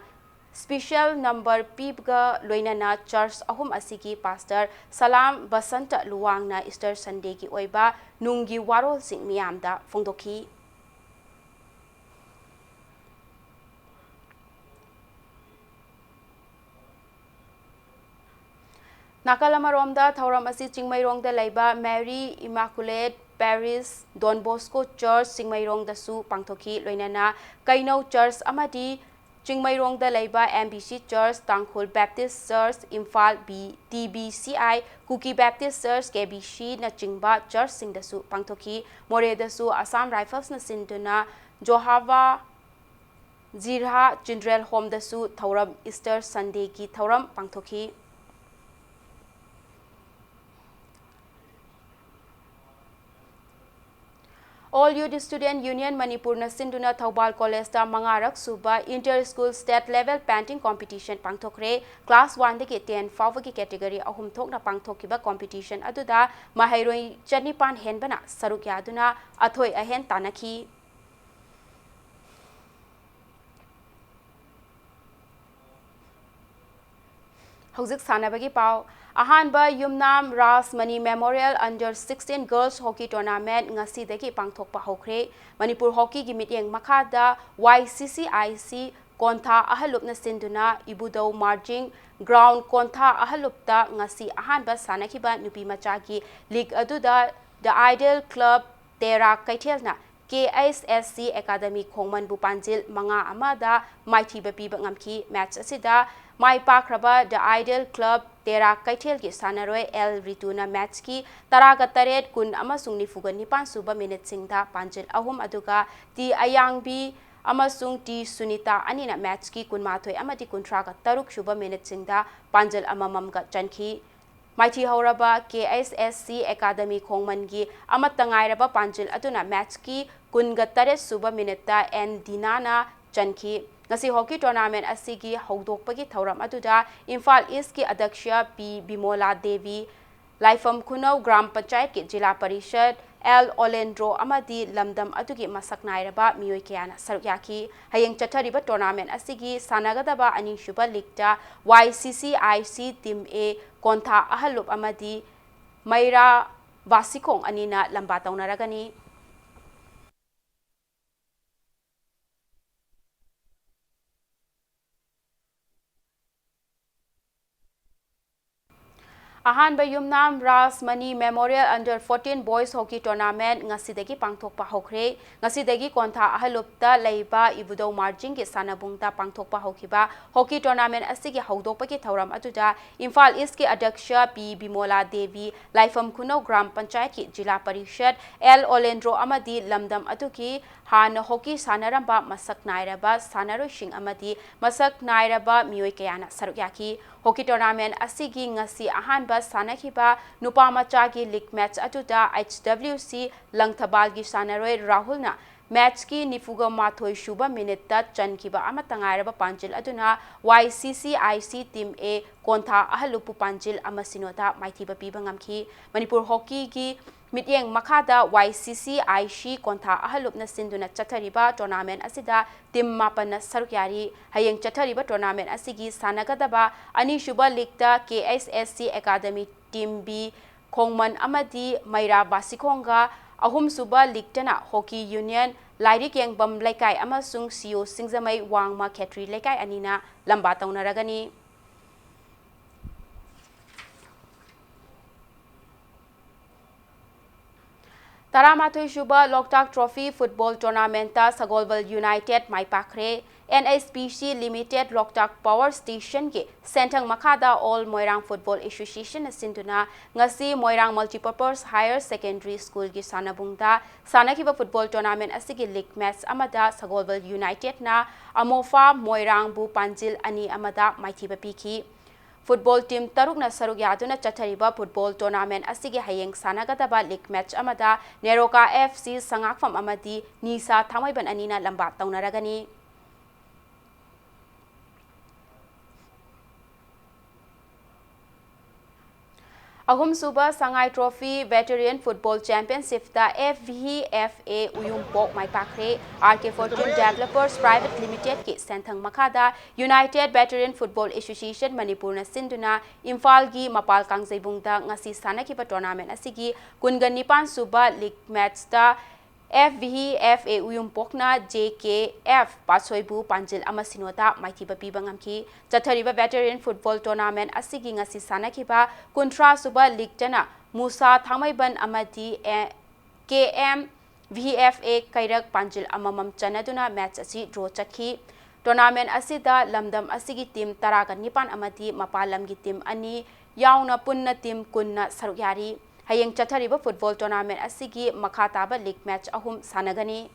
special number ꯄꯤꯕꯒ ꯂꯣꯏꯅꯅ church ꯑꯍꯨꯝ ꯑꯁꯤꯒꯤ pastor ꯁꯂꯥꯝ ꯕꯁꯟꯇ ꯂꯨꯋꯥꯡꯅ Easter Sundayꯒꯤ ꯑꯣꯏꯕ ꯅꯨꯡꯒꯤ ꯋꯥꯔꯣꯜꯁꯤꯡ ꯃꯤꯌꯥꯝꯗ ꯐꯣꯡꯗꯣꯛꯈꯤ꯫ ꯅꯥꯀꯜ ꯑꯃꯔꯣꯝꯗ, ꯊꯧꯔꯝ ꯑꯁꯤ ꯆꯤꯡꯃꯩꯔꯣꯡꯗ ꯂꯩꯕ Mary Immaculate Parish Don Bosco Church ꯆꯤꯡꯃꯩꯔꯣꯡꯗꯁꯨ ꯄꯥꯡꯊꯣꯛꯈꯤ꯫ ꯂꯣꯏꯅꯅ ꯀꯩꯅꯧ Church ꯑꯃꯗꯤ ꯆꯤꯡꯃꯩꯔꯣꯡꯗ ꯂꯩꯕ M B C Church, Tangkhul Baptist Church, Imphal B, T B C I, Kuki Baptist Church, K B Cꯅꯆꯤꯡꯕ churchꯁꯤꯡꯗꯁꯨ ꯄꯥꯡꯊꯣꯛꯈꯤ꯫ ꯃꯣꯔꯦꯗꯁꯨ Assam Riflesꯅ ꯁꯤꯟꯗꯨꯅ ꯖꯣꯍꯥꯕꯥ ꯖꯤꯔꯍꯥ Children Homeꯗꯁꯨ ꯊꯧꯔꯝ, Easter Sundayꯒꯤ ꯊꯧꯔꯝ ꯄꯥꯡꯊꯣꯛꯈꯤ꯫ All Youth Student Union ꯃꯅꯤꯄꯨꯔꯅ ꯁꯤꯟꯗꯨꯅ ꯊꯧꯕꯥꯜ ꯀꯣꯂꯦꯖꯇ ꯃꯉꯥꯔꯛ ꯁꯨꯕ Inter School State Level Painting Competition ꯄꯥꯡꯊꯣꯛꯈ꯭ꯔꯦ꯫ Class oneꯗꯒꯤ ten ꯐꯥꯎꯕꯒꯤ category ꯑꯍꯨꯝ ꯊꯣꯛꯅ ꯄꯥꯡꯊꯣꯛꯈꯤꯕ competition ꯑꯗꯨꯗ ꯃꯍꯩꯔꯣꯏ ꯆꯅꯤꯄꯥꯟ ꯍꯦꯟꯕꯅ ꯁꯔꯨꯛ ꯌꯥꯗꯨꯅ ꯑꯊꯣꯏ ꯑꯍꯦꯟ ꯇꯥꯟꯅꯈꯤ꯫ ꯍꯧꯖꯤꯛ ꯁꯥꯟꯅꯕꯒꯤ ꯄꯥꯎ꯫ ꯑꯍꯥꯟꯕ Yumnam Rajmani Memorial Under Sixteen Girls Hockey Tournament ꯉꯁꯤꯗꯒꯤ ꯄꯥꯡꯊꯣꯛꯄ ꯍꯧꯈ꯭ꯔꯦ꯫ ꯃꯅꯤꯄꯨꯔ ꯍꯣꯀꯤꯒꯤ ꯃꯤꯠꯌꯦꯡ ꯃꯈꯥꯗ Y C C I C ꯀꯣꯟꯊꯥ ꯑꯍꯜꯂꯨꯞꯅ ꯁꯤꯟꯗꯨꯅ ꯏꯕꯨꯙꯧ ꯃꯥꯔꯖꯤꯡ ground ꯀꯣꯟꯊꯥ ꯑꯍꯜꯂꯨꯞꯇ ꯉꯁꯤ ꯑꯍꯥꯟꯕ ꯁꯥꯟꯅꯈꯤꯕ ꯅꯨꯄꯤ ꯃꯆꯥꯒꯤ league ꯑꯗꯨꯗ The Ideal Club Tera ꯀꯩꯊꯦꯜꯅ K S S C Academy ꯈꯣꯡꯃꯟꯕꯨ ꯄꯥꯟꯖꯤꯜ ꯃꯉꯥ ꯑꯃꯗ ꯃꯥꯏꯊꯤꯕ ꯄꯤꯕ ꯉꯝꯈꯤ꯫ Match ꯑꯁꯤꯗ ꯃꯥꯏ ꯄꯥꯛꯈ꯭ꯔꯕ The Ideal Club ꯇꯦꯔꯥ ꯀꯩꯊꯦꯜꯒꯤ ꯁꯥꯟꯅꯔꯣꯏ L ꯔꯤꯇꯨꯅ matchꯀꯤ ꯇꯔꯥꯒ ꯇꯔꯦꯠ, ꯀꯨꯟ ꯑꯃꯁꯨꯡ ꯅꯤꯐꯨꯒ ꯅꯤꯄꯥꯟ ꯁꯨꯕ minuteꯁꯤꯡꯗ ꯄꯥꯟꯖꯤꯜ ꯑꯍꯨꯝ, ꯑꯗꯨꯒ T ꯑꯌꯥꯡꯕꯤ ꯑꯃꯁꯨꯡ T ꯁꯨꯅꯤꯇꯥ ꯑꯅꯤꯅ matchꯀꯤ ꯀꯨꯟꯃꯥꯊꯣꯏ ꯑꯃꯗꯤ ꯀꯨꯟꯊ꯭ꯔꯥꯒ ꯇꯔꯨꯛ ꯁꯨꯕ minuteꯁꯤꯡꯗ ꯄꯥꯟꯖꯤꯜ ꯑꯃꯃꯝꯒ ꯆꯟꯈꯤ꯫ ꯃꯥꯏꯊꯤ ꯍꯧꯔꯕ K S S C Academy ꯈꯣꯡꯃꯟꯒꯤ ꯑꯃꯠꯇ ꯉꯥꯏꯔꯕ ꯄꯥꯟꯖꯤꯜ ꯑꯗꯨꯅ matchꯀꯤ ꯀꯨꯟꯒ ꯇꯔꯦꯠ ꯁꯨꯕ minuteꯇ N ꯗꯤꯅꯥꯅ ꯆꯟꯈꯤ꯫ ꯉꯁꯤ ꯍꯣꯀꯤ ꯇꯣꯔꯅꯥꯃꯦꯟ ꯑꯁꯤꯒꯤ ꯍꯧꯗꯣꯛꯄꯒꯤ ꯊꯧꯔꯝ ꯑꯗꯨꯗ ꯏꯝꯐꯥꯜ ꯏꯁꯀꯤ ꯑꯗ꯭ꯌꯛꯁ ꯄꯤ ꯕꯤꯃꯣꯂꯥ ꯗꯦꯕꯤ, ꯂꯥꯏꯐꯝ ꯈꯨꯅꯧ ꯒ꯭ꯔꯥꯝ ꯄꯟꯆꯥꯌꯠꯀꯤ ꯖꯤꯂꯥ ꯄꯔꯤꯁꯠ ꯑꯦꯜ ꯑꯣꯂꯦꯟꯗ꯭ꯔꯣ ꯑꯃꯗꯤ ꯂꯝꯗꯝ ꯑꯗꯨꯒꯤ ꯃꯁꯛ ꯅꯥꯏꯔꯕ ꯃꯤꯑꯣꯏ ꯀꯌꯥꯅ ꯁꯔꯨꯛ ꯌꯥꯈꯤ꯫ ꯍꯌꯦꯡ ꯆꯠꯊꯔꯤꯕ ꯇꯣꯔꯅꯥꯃꯦꯟ ꯑꯁꯤꯒꯤ ꯁꯥꯟꯅꯒꯗꯕ ꯑꯅꯤꯁꯨꯕ ꯂꯤꯒꯇ ꯋꯥꯏ ꯁꯤ ꯁꯤ ꯑꯥꯏ ꯁꯤ ꯇꯤꯝ ꯑꯦ ꯀꯣꯟꯊꯥ ꯑꯍꯜꯂꯨꯞ ꯑꯃꯗꯤ ꯃꯩꯔꯥ ꯕꯥꯁꯤꯈꯣꯡ ꯑꯅꯤꯅ ꯂꯝꯕꯥ ꯇꯧꯅꯔꯒꯅꯤ꯫ ꯑꯍꯥꯟꯕ Yumnam Rajmani memorial under fourteen boys hockey tournament ꯉꯁꯤꯗꯒꯤ ꯄꯥꯡꯊꯣꯛꯄ ꯍꯧꯈ꯭ꯔꯦ꯫ ꯉꯁꯤꯗꯒꯤ ꯀꯣꯟꯊꯥ ꯑꯍꯜꯂꯨꯞꯇ ꯂꯩꯕ ꯏꯕꯨꯙꯧ ꯃꯥꯔꯖꯤꯡꯒꯤ ꯁꯥꯟꯅꯕꯨꯡꯗ ꯄꯥꯡꯊꯣꯛꯄ ꯍꯧꯈꯤꯕ ꯍꯣꯀꯤ ꯇꯣꯔꯅꯥꯃꯦꯟ ꯑꯁꯤꯒꯤ ꯍꯧꯗꯣꯛꯄꯒꯤ ꯊꯧꯔꯝ ꯑꯗꯨꯗ ꯏꯝꯐꯥꯜ ꯏꯁꯀꯤ ꯑꯗ꯭ꯌꯛꯁ ꯄꯤ ꯕꯤꯃꯣꯂꯥ ꯗꯦꯕꯤ, ꯂꯥꯏꯐꯝ ꯈꯨꯅꯧ ꯒ꯭ꯔꯥꯝ ꯄꯟꯆꯥꯌꯠꯀꯤ ꯖꯤꯂꯥ ꯄꯔꯤꯁꯠ ꯑꯦꯜ ꯑꯣꯂꯦꯟꯗ꯭ꯔꯣ ꯑꯃꯗꯤ ꯂꯝꯗꯝ ꯑꯗꯨꯒꯤ ꯍꯥꯟꯅ ꯍꯣꯀꯤ ꯁꯥꯟꯅꯔꯝꯕ ꯃꯁꯛ ꯅꯥꯏꯔꯕ ꯁꯥꯟꯅꯔꯣꯏꯁꯤꯡ ꯑꯃꯗꯤ ꯃꯁꯛ ꯅꯥꯏꯔꯕ ꯃꯤꯑꯣꯏ ꯀꯌꯥꯅ ꯁꯔꯨꯛ ꯌꯥꯈꯤ꯫ ꯍꯣꯀꯤ ꯇꯣꯔꯅꯥꯃꯦꯟ ꯑꯁꯤꯒꯤ ꯉꯁꯤ ꯑꯍꯥꯟꯕ ꯁꯥꯟꯅꯈꯤꯕ ꯅꯨꯄꯥ ꯃꯆꯥꯒꯤ ꯂꯤꯒ ꯃꯦꯆ ꯑꯗꯨꯗ ꯑꯩꯆ ꯗꯕ꯭ꯂꯤꯎ ꯁꯤ ꯂꯪꯊꯕꯥꯜꯒꯤ ꯁꯥꯟꯅꯔꯣꯏ ꯔꯥꯍꯨꯜꯅ ꯃꯦꯆꯀꯤ ꯅꯤꯐꯨꯒ ꯃꯥꯊꯣꯏ ꯁꯨꯕ ꯃꯤꯅꯤꯠꯇ ꯆꯟꯈꯤꯕ ꯑꯃꯠꯇ ꯉꯥꯏꯔꯕ ꯄꯥꯟꯖꯤꯜ ꯑꯗꯨꯅ ꯋꯥꯏ ꯁꯤ ꯁꯤ ꯑꯥꯏ ꯁꯤ ꯇꯤꯝ ꯑꯦ ꯀꯣꯟꯊꯥ ꯑꯍꯜꯂꯨꯞꯄꯨ ꯄꯥꯟꯖꯤꯜ ꯑꯃ ꯁꯤꯅꯣꯗ ꯃꯥꯏꯊꯤꯕ ꯄꯤꯕ ꯉꯝꯈꯤ꯫ ꯃꯅꯤꯄꯨꯔ ꯍꯣꯀꯤꯒꯤ ꯃꯤꯠꯌꯦꯡ ꯃꯈꯥꯗ ꯋꯥꯏ ꯁꯤ ꯁꯤ ꯑꯥꯏ ꯁꯤ ꯀꯣꯟꯊꯥ ꯑꯍꯜꯂꯨꯞꯅ ꯁꯤꯟꯗꯨꯅ ꯆꯠꯊꯔꯤꯕ ꯇꯣꯔꯅꯥꯃꯦꯟ ꯑꯁꯤꯗ ꯇꯤꯝ ꯃꯥꯄꯟꯅ ꯁꯔꯨꯛ ꯌꯥꯔꯤ꯫ ꯍꯌꯦꯡ ꯆꯠꯊꯔꯤꯕ ꯇꯣꯔꯅꯥꯃꯦꯟ ꯑꯁꯤꯒꯤ ꯁꯥꯟꯅꯒꯗꯕ ꯑꯅꯤꯁꯨꯕ ꯂꯤꯒꯇ ꯀꯦ H S C academy team B ꯈꯣꯡꯃꯟ ꯑꯃꯗꯤ ꯃꯩꯔꯥ ꯕꯥꯁꯤꯈꯣꯡꯒ, ꯑꯍꯨꯝꯁꯨꯕ ꯂꯤꯒꯇꯅ ꯍꯣꯀꯤ ꯌꯨꯅꯤꯌꯟ ꯂꯥꯏꯔꯤꯛ ꯌꯦꯡꯕꯝ ꯂꯩꯀꯥꯏ ꯑꯃꯁꯨꯡ ꯁꯤ ꯑꯣ ꯁꯤꯡꯖꯃꯩ ꯋꯥꯡꯃ ꯈꯦꯇ꯭ꯔꯤ ꯂꯩꯀꯥꯏ ꯑꯅꯤꯅ ꯂꯝꯕꯥ ꯇꯧꯅꯔꯒꯅꯤ꯫ ꯇꯔꯥꯃꯥꯊꯣꯏ ꯁꯨꯕ ꯂꯣꯛꯇꯥꯛ ꯇ꯭ꯔꯣꯐꯤ ꯐꯨꯠꯕꯣꯜ ꯇꯣꯔꯅꯥꯃꯦꯟꯠꯇ ꯁꯒꯣꯜꯕꯜ ꯌꯨꯅꯥꯏꯇꯦꯗ ꯃꯥꯏ ꯄꯥꯛꯈ꯭ꯔꯦ꯫ N H P C limited ꯂꯣꯛꯇꯥꯛ ꯄꯥꯋꯔ ꯁ꯭ꯇꯦꯁꯟꯒꯤ ꯁꯦꯟꯊꯪ ꯃꯈꯥꯗ ꯑꯣꯜ ꯃꯣꯏꯔꯥꯡ ꯐꯨꯠꯕꯣꯜ ꯑꯦꯁꯣꯁꯤꯌꯦꯁꯟꯅ ꯁꯤꯟꯗꯨꯅ ꯉꯁꯤ ꯃꯣꯏꯔꯥꯡ ꯃꯜꯇꯤꯄꯔꯄꯁ ꯍꯥꯌꯔ ꯁꯦꯀꯦꯟꯗꯔꯤ ꯁ꯭ꯀꯨꯜꯒꯤ ꯁꯥꯟꯅꯕꯨꯡꯗ ꯁꯥꯟꯅꯈꯤꯕ ꯐꯨꯠꯕꯣꯜ ꯇꯣꯔꯅꯥꯃꯦꯟꯠ ꯑꯁꯤꯒꯤ ꯂꯤꯒ ꯃꯦꯆ ꯑꯃꯗ ꯁꯒꯣꯜꯕꯜ ꯌꯨꯅꯥꯏꯇꯦꯗꯅ ꯑꯃꯣꯐꯥ ꯃꯣꯏꯔꯥꯡꯕꯨ ꯄꯥꯟꯖꯤꯜ ꯑꯅꯤ ꯑꯃꯗ ꯃꯥꯏꯊꯤꯕ ꯄꯤꯈꯤ꯫ ꯐꯨꯠꯕꯣꯜ ꯇꯤꯝ ꯇꯔꯨꯛꯅ ꯁꯔꯨꯛ ꯌꯥꯗꯨꯅ ꯆꯠꯊꯔꯤꯕ ꯐꯨꯠꯕꯣꯜ ꯇꯣꯔꯅꯥꯃꯦꯟꯠ ꯑꯁꯤꯒꯤ ꯍꯌꯦꯡ ꯁꯥꯟꯅꯒꯗꯕ ꯂꯤꯒ ꯃꯦꯆ ꯑꯃꯗ ꯅꯦꯔꯣꯀꯥ ꯑꯦꯐ ꯁꯤ ꯁꯉꯥꯛꯐꯝ ꯑꯃꯗꯤ ꯅꯤꯁꯥ ꯊꯥꯡꯃꯩꯕꯟ ꯑꯅꯤꯅ ꯂꯝꯕꯥ ꯇꯧꯅꯔꯒꯅꯤ꯫ ꯑꯍꯨꯝꯁꯨꯕ ꯁꯉꯥꯏ ꯇ꯭ꯔꯣꯐꯤ ꯚꯦꯇꯔꯤꯌꯟ ꯐꯨꯠꯕꯣꯜ ꯆꯦꯝꯄꯤꯌꯟꯁꯤꯞꯇ F V F A ꯎꯌꯨꯝꯄꯣꯛ ꯃꯥꯏ ꯄꯥꯛꯈ꯭ꯔꯦ꯫ R K Fortune Developers Private Limited ꯀꯤ ꯁꯦꯟꯊꯪ ꯃꯈꯥꯗ United Veteran Football Association ꯃꯅꯤꯄꯨꯔꯅ ꯁꯤꯟꯗꯨꯅ ꯏꯝꯐꯥꯜꯒꯤ ꯃꯄꯥꯜ ꯀꯥꯡꯖꯩꯕꯨꯡꯗ ꯉꯁꯤ ꯁꯥꯟꯅꯈꯤꯕ ꯇꯣꯔꯅꯥꯃꯦꯟ ꯑꯁꯤꯒꯤ ꯀꯨꯟꯒ ꯅꯤꯄꯥꯟ ꯁꯨꯕ ꯂꯤꯒ ꯃꯦꯠꯆꯇ F V F A ꯎꯌꯨꯝꯄꯣꯛꯅ J K F ꯄꯥꯠꯁꯣꯏꯕꯨ ꯄꯥꯟꯖꯤꯜ ꯑꯃ ꯁꯤꯅꯣꯗ ꯃꯥꯏꯊꯤꯕ ꯄꯤꯕ ꯉꯝꯈꯤ꯫ ꯆꯠꯊꯔꯤꯕ ꯚꯦꯇꯔꯤꯌꯟ ꯐꯨꯠꯕꯣꯜ ꯇꯣꯔꯅꯥꯃꯦꯟ ꯑꯁꯤꯒꯤ ꯉꯁꯤ ꯁꯥꯟꯅꯈꯤꯕ ꯀꯨꯟꯊ꯭ꯔꯥ ꯁꯨꯕ ꯂꯤꯒꯇꯅ ꯃꯨꯁꯥ ꯊꯥꯡꯃꯩꯕꯟ ꯑꯃꯗꯤ ꯑꯦ-, K M V F A ꯀꯩꯔꯛ ꯄꯥꯟꯖꯤꯜ ꯑꯃꯃꯝ ꯆꯟꯅꯗꯨꯅ ꯃꯦꯠꯆ ꯑꯁꯤ ꯗ꯭ꯔꯣ ꯆꯠꯈꯤ꯫ ꯇꯣꯔꯅꯥꯃꯦꯟ ꯑꯁꯤꯗ ꯂꯝꯗꯝ ꯑꯁꯤꯒꯤ ꯇꯤꯝ ꯇꯔꯥꯒ ꯅꯤꯄꯥꯟ ꯑꯃꯗꯤ ꯃꯄꯥꯟ ꯂꯝꯒꯤ ꯇꯤꯝ ꯑꯅꯤ ꯌꯥꯎꯅ ꯄꯨꯟꯅ ꯇꯤꯝ ꯀꯨꯟꯅ ꯁꯔꯨꯛ ꯌꯥꯔꯤ꯫ ꯍꯌꯦꯡ ꯆꯠꯊꯔꯤꯕ ꯐꯨꯠꯕꯣꯜ ꯇꯣꯔꯅꯥꯃꯦꯟ ꯑꯁꯤꯒꯤ ꯃꯈꯥ ꯇꯥꯕ ꯂꯤꯒ ꯃꯦꯠꯆ ꯑꯍꯨꯝ ꯁꯥꯟꯅꯒꯅꯤ꯫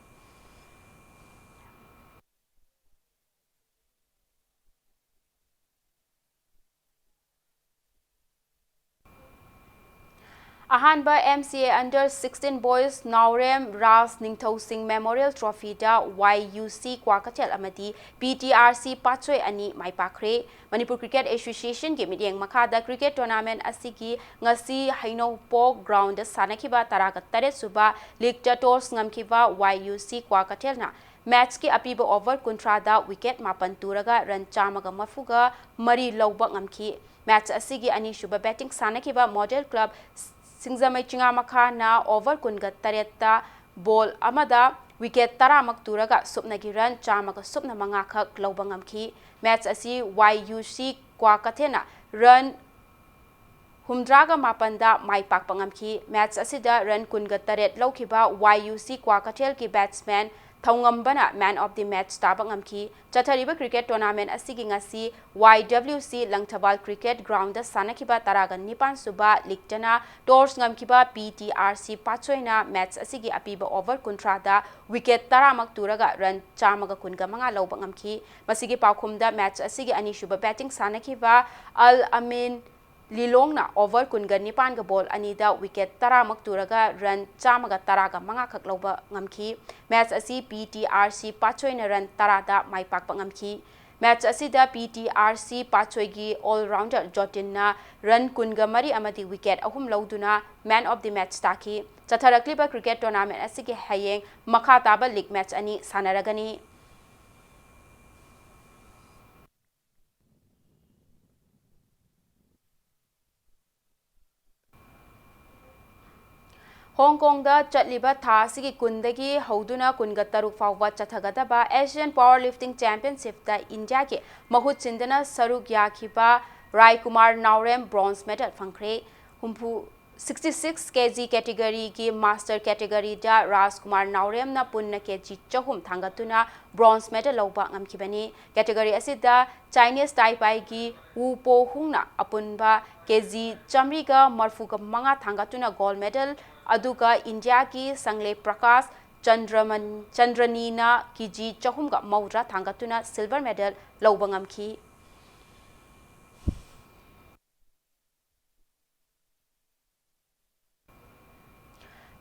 ꯑꯍꯥꯟꯕ M C A Under sixteen Boys Naorem Raj ꯅꯤꯡꯊꯧꯁꯤꯡ Memorial Trophy the Y U C Kwakeithel ꯑꯃꯗꯤ P T R C ꯄꯥꯠꯁꯣꯏ ꯑꯅꯤ ꯃꯥꯏ ꯄꯥꯛꯈ꯭ꯔꯦ꯫ ꯃꯅꯤꯄꯨꯔ ꯀ꯭ꯔꯤꯀꯦꯠ ꯑꯦꯁꯣꯁꯤꯌꯦꯁꯟꯒꯤ ꯃꯤꯠꯌꯦꯡ ꯃꯈꯥꯗ ꯀ꯭ꯔꯤꯀꯦꯠ ꯇꯣꯔꯅꯥꯃꯦꯟ ꯑꯁꯤꯒꯤ ꯉꯁꯤ ꯍꯩꯅꯧꯄꯣꯛ ꯒ꯭ꯔꯥꯎꯟꯗ ꯁꯥꯟꯅꯈꯤꯕ ꯇꯔꯥꯒ ꯇꯔꯦꯠ ꯁꯨꯕ ꯂꯤꯒꯇ ꯇꯣꯁ ꯉꯝꯈꯤꯕ Y U C ꯀ꯭ꯋꯥꯀꯩꯊꯦꯜꯅ ꯃꯦꯠꯆꯀꯤ ꯑꯄꯤꯕ ꯑꯣꯚꯔ ꯀꯨꯟꯊ꯭ꯔꯥꯗ ꯋꯤꯀꯦꯠ ꯃꯥꯄꯟ ꯇꯨꯔꯒ ꯔꯟ ꯆꯥꯝꯃꯒ ꯃꯔꯤꯐꯨꯒ ꯃꯔꯤ ꯂꯧꯕ ꯉꯝꯈꯤ꯫ ꯃꯦꯠꯆ ꯑꯁꯤꯒꯤ ꯑꯅꯤꯁꯨꯕ ꯕꯦꯇꯤꯡ ꯁꯥꯟꯅꯈꯤꯕ ꯃꯣꯗꯦꯜ ꯀ꯭ꯂꯕ ꯁꯤꯡꯖꯃꯩ ꯆꯤꯉꯥꯃꯈꯥꯅ ꯑꯣꯚꯔ ꯀꯨꯟꯒ ꯇꯔꯦꯠꯇ ꯕꯣꯜ ꯑꯃꯗ ꯋꯤꯀꯦꯠ ꯇꯔꯥꯃꯛ ꯇꯨꯔꯒ ꯁꯨꯞꯅꯒꯤ ꯔꯟ ꯆꯥꯝꯃꯒ ꯁꯨꯞꯅ ꯃꯉꯥ ꯈꯛ ꯂꯧꯕ ꯉꯝꯈꯤ꯫ ꯃꯦꯠꯆ ꯑꯁꯤ Y U C ꯀ꯭ꯋꯥꯀꯩꯊꯦꯜꯅ ꯔꯟ ꯍꯨꯝꯗ꯭ꯔꯥꯒ ꯃꯥꯄꯟꯗ ꯃꯥꯏ ꯄꯥꯛꯄ ꯉꯝꯈꯤ꯫ ꯃꯦꯠꯆ ꯑꯁꯤꯗ ꯔꯟ ꯀꯨꯟꯒ ꯇꯔꯦꯠ ꯂꯧꯈꯤꯕ Y U C ꯀ꯭ꯋꯥꯀꯩꯊꯦꯜꯒꯤ batsman ꯊꯧꯉꯝꯕꯅ man of the match ꯇꯥꯕ ꯉꯝꯈꯤ꯫ ꯆꯠꯊꯔꯤꯕ ꯀ꯭ꯔꯤꯀꯦꯠ ꯇꯣꯔꯅꯥꯃꯦꯟ ꯑꯁꯤꯒꯤ ꯉꯁꯤ Y W C ꯂꯪꯊꯕꯥꯜ ꯀ꯭ꯔꯤꯀꯦꯠ ꯒ꯭ꯔꯥꯎꯟꯗ ꯁꯥꯟꯅꯈꯤꯕ ꯇꯔꯥꯒ ꯅꯤꯄꯥꯟ ꯁꯨꯕ ꯂꯤꯒꯇꯅ ꯇꯣꯁ ꯉꯝꯈꯤꯕ P T R C ꯄꯥꯠꯁꯣꯏꯅ ꯃꯦꯠꯆ ꯑꯁꯤꯒꯤ ꯑꯄꯤꯕ ꯑꯣꯚꯔ ꯀꯨꯟꯊ꯭ꯔꯥꯗ ꯋꯤꯀꯦꯠ ꯇꯔꯥꯃꯛ ꯇꯨꯔꯒ ꯔꯟ ꯆꯥꯝꯃꯒ ꯀꯨꯟꯒ ꯃꯉꯥ ꯂꯧꯕ ꯉꯝꯈꯤ꯫ ꯃꯁꯤꯒꯤ ꯄꯥꯎꯈꯨꯝꯗ ꯃꯦꯠꯆ ꯑꯁꯤꯒꯤ ꯑꯅꯤꯁꯨꯕ ꯕꯦꯇꯤꯡ ꯁꯥꯟꯅꯈꯤꯕ ꯑꯜ ꯑꯃꯤꯟ ꯂꯤꯂꯣꯡꯅ ꯑꯣꯚꯔ ꯀꯨꯟꯒ ꯅꯤꯄꯥꯟꯒ ꯕꯣꯜ ꯑꯅꯤꯗ ꯋꯤꯀꯦꯠ ꯇꯔꯥꯃꯛ ꯇꯨꯔꯒ ꯔꯟ ꯆꯥꯝꯃꯒ ꯇꯔꯥꯒ ꯃꯉꯥ ꯈꯛ ꯂꯧꯕ ꯉꯝꯈꯤ꯫ ꯃꯦꯠꯆ ꯑꯁꯤ P T R C ꯄꯥꯠꯁꯣꯏꯅ ꯔꯟ ꯇꯔꯥꯗ ꯃꯥꯏ ꯄꯥꯛꯄ ꯉꯝꯈꯤ꯫ Match ꯑꯁꯤꯗ P T R C ꯄꯥꯠꯁꯣꯏꯒꯤ all-rounder ꯖꯣꯇꯤꯟꯅ run ꯀꯨꯟꯒ ꯃꯔꯤ ꯑꯃꯗꯤ wicket ꯑꯍꯨꯝ ꯂꯧꯗꯨꯅ man of the match ꯇꯥꯈꯤ꯫ ꯆꯠꯊꯔꯛꯂꯤꯕ cricket tournament ꯑꯁꯤꯒꯤ ꯍꯌꯦꯡ ꯃꯈꯥ ꯇꯥꯕ league match ꯑꯅꯤ ꯁꯥꯟꯅꯔꯒꯅꯤ꯫ ꯍꯣꯡ ꯀꯣꯡꯗ ꯆꯠꯂꯤꯕ ꯊꯥ ꯑꯁꯤꯒꯤ ꯀꯨꯟꯗꯒꯤ ꯍꯧꯗꯨꯅ ꯀꯨꯟꯒ ꯇꯔꯨꯛ ꯐꯥꯎꯕ ꯆꯠꯊꯒꯗꯕ Asian Power Lifting Championship-ꯇ ꯏꯟꯗꯤꯌꯥꯒꯤ ꯃꯍꯨꯠ ꯁꯤꯟꯗꯨꯅ ꯁꯔꯨꯛ ꯌꯥꯈꯤꯕ ꯔꯥꯏꯀꯨꯃꯥꯔ ꯅꯥꯎꯔꯦꯝ bronze medal ꯐꯪꯈ꯭ꯔꯦ꯫ ꯍꯨꯝꯐꯨ, sixty six K G category-ꯒꯤ master category-ꯗ ꯔꯥꯖꯀꯨꯃꯥꯔ ꯅꯥꯎꯔꯦꯝꯅ ꯄꯨꯟꯅ K G ꯆꯍꯨꯝ ꯊꯥꯡꯒꯠꯇꯨꯅ bronze medal ꯂꯧꯕ ꯉꯝꯈꯤꯕꯅꯤ꯫ Category ꯑꯁꯤꯗ Chinese ꯇꯥꯏꯄꯥꯏꯒꯤ ꯋꯨ ꯄꯣ ꯍꯨꯡꯅ ꯑꯄꯨꯟꯕ K G ꯆꯥꯃꯔꯤꯒ ꯃꯔꯐꯨꯒ ꯃꯉꯥ ꯊꯥꯡꯒꯠꯇꯨꯅ gold medal, ꯑꯗꯨꯒ ꯏꯟꯗꯤꯌꯥꯒꯤ ꯁꯪꯂꯦ ꯄ꯭ꯔꯀꯥꯁ ꯆꯟꯗ꯭ꯔꯃꯟ-, ꯆꯟꯗ꯭ꯔꯅꯤꯅ K G ꯆꯍꯨꯝꯒ ꯃꯧꯗ꯭ꯔꯥ ꯊꯥꯡꯒꯠꯇꯨꯅ silver medal ꯂꯧꯕ ꯉꯝꯈꯤ꯫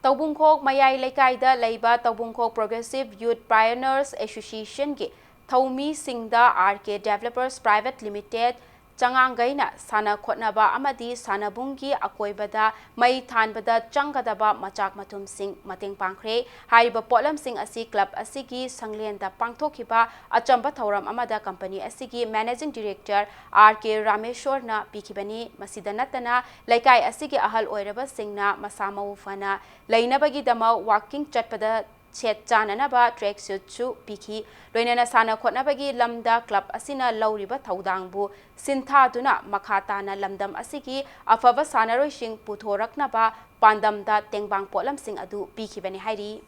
ꯇꯧꯕꯨꯡꯈꯣꯛ ꯃꯌꯥꯏ ꯂꯩꯀꯥꯏꯗ ꯂꯩꯕ ꯇꯧꯕꯨꯡꯈꯣꯛ Progressive Youth Pioneers Association-ꯒꯤ ꯊꯧꯃꯤꯁꯤꯡꯗ R K Developers Private Limited ꯆꯉꯥꯡꯒꯩꯅ ꯁꯥꯟꯅ ꯈꯣꯠꯅꯕ ꯑꯃꯗꯤ ꯁꯥꯟꯅꯕꯨꯡꯒꯤ ꯑꯀꯣꯏꯕꯗ ꯃꯩ ꯊꯥꯟꯕꯗ ꯆꯪꯒꯗꯕ ꯃꯆꯥꯛ ꯃꯊꯨꯝꯁꯤꯡ ꯃꯇꯦꯡ ꯄꯥꯡꯈ꯭ꯔꯦ꯫ ꯍꯥꯏꯔꯤꯕ ꯄꯣꯠꯂꯝꯁꯤꯡ ꯑꯁꯤ club ꯑꯁꯤꯒꯤ ꯁꯪꯂꯦꯟꯗ ꯄꯥꯡꯊꯣꯛꯈꯤꯕ ꯑꯆꯝꯕ ꯊꯧꯔꯝ ꯑꯃꯗ company ꯑꯁꯤꯒꯤ Managing Director R K ꯔꯥꯃꯦꯁꯣꯔꯅ ꯄꯤꯈꯤꯕꯅꯤ꯫ ꯃꯁꯤꯗ ꯅꯠꯇꯅ ꯂꯩꯀꯥꯏ ꯑꯁꯤꯒꯤ ꯑꯍꯜ ꯑꯣꯏꯔꯕꯁꯤꯡꯅ ꯃꯁꯥ ꯃꯎ ꯐꯅ ꯂꯩꯅꯕꯒꯤꯗꯃꯛ walking ꯆꯠꯄꯗ ꯁꯦꯠ ꯆꯥꯅꯅꯕ track suit-ꯁꯨ ꯄꯤꯈꯤ꯫ ꯂꯣꯏꯅꯅ ꯁꯥꯟꯅ ꯈꯣꯠꯅꯕꯒꯤ ꯂꯝꯗ club ꯑꯁꯤꯅ ꯂꯧꯔꯤꯕ ꯊꯧꯗꯥꯡꯕꯨ ꯁꯤꯟꯊꯥꯗꯨꯅ ꯃꯈꯥ ꯇꯥꯅ ꯂꯝꯗꯝ ꯑꯁꯤꯒꯤ ꯑꯐꯕ ꯁꯥꯟꯅꯔꯣꯏꯁꯤꯡ ꯄꯨꯊꯣꯔꯛꯅꯕ ꯄꯥꯟꯗꯝꯗ ꯇꯦꯡꯕꯥꯡ ꯄꯣꯠꯂꯝꯁꯤꯡ ꯑꯗꯨ ꯄꯤꯈꯤꯕꯅꯤ ꯍꯥꯏꯔꯤ꯫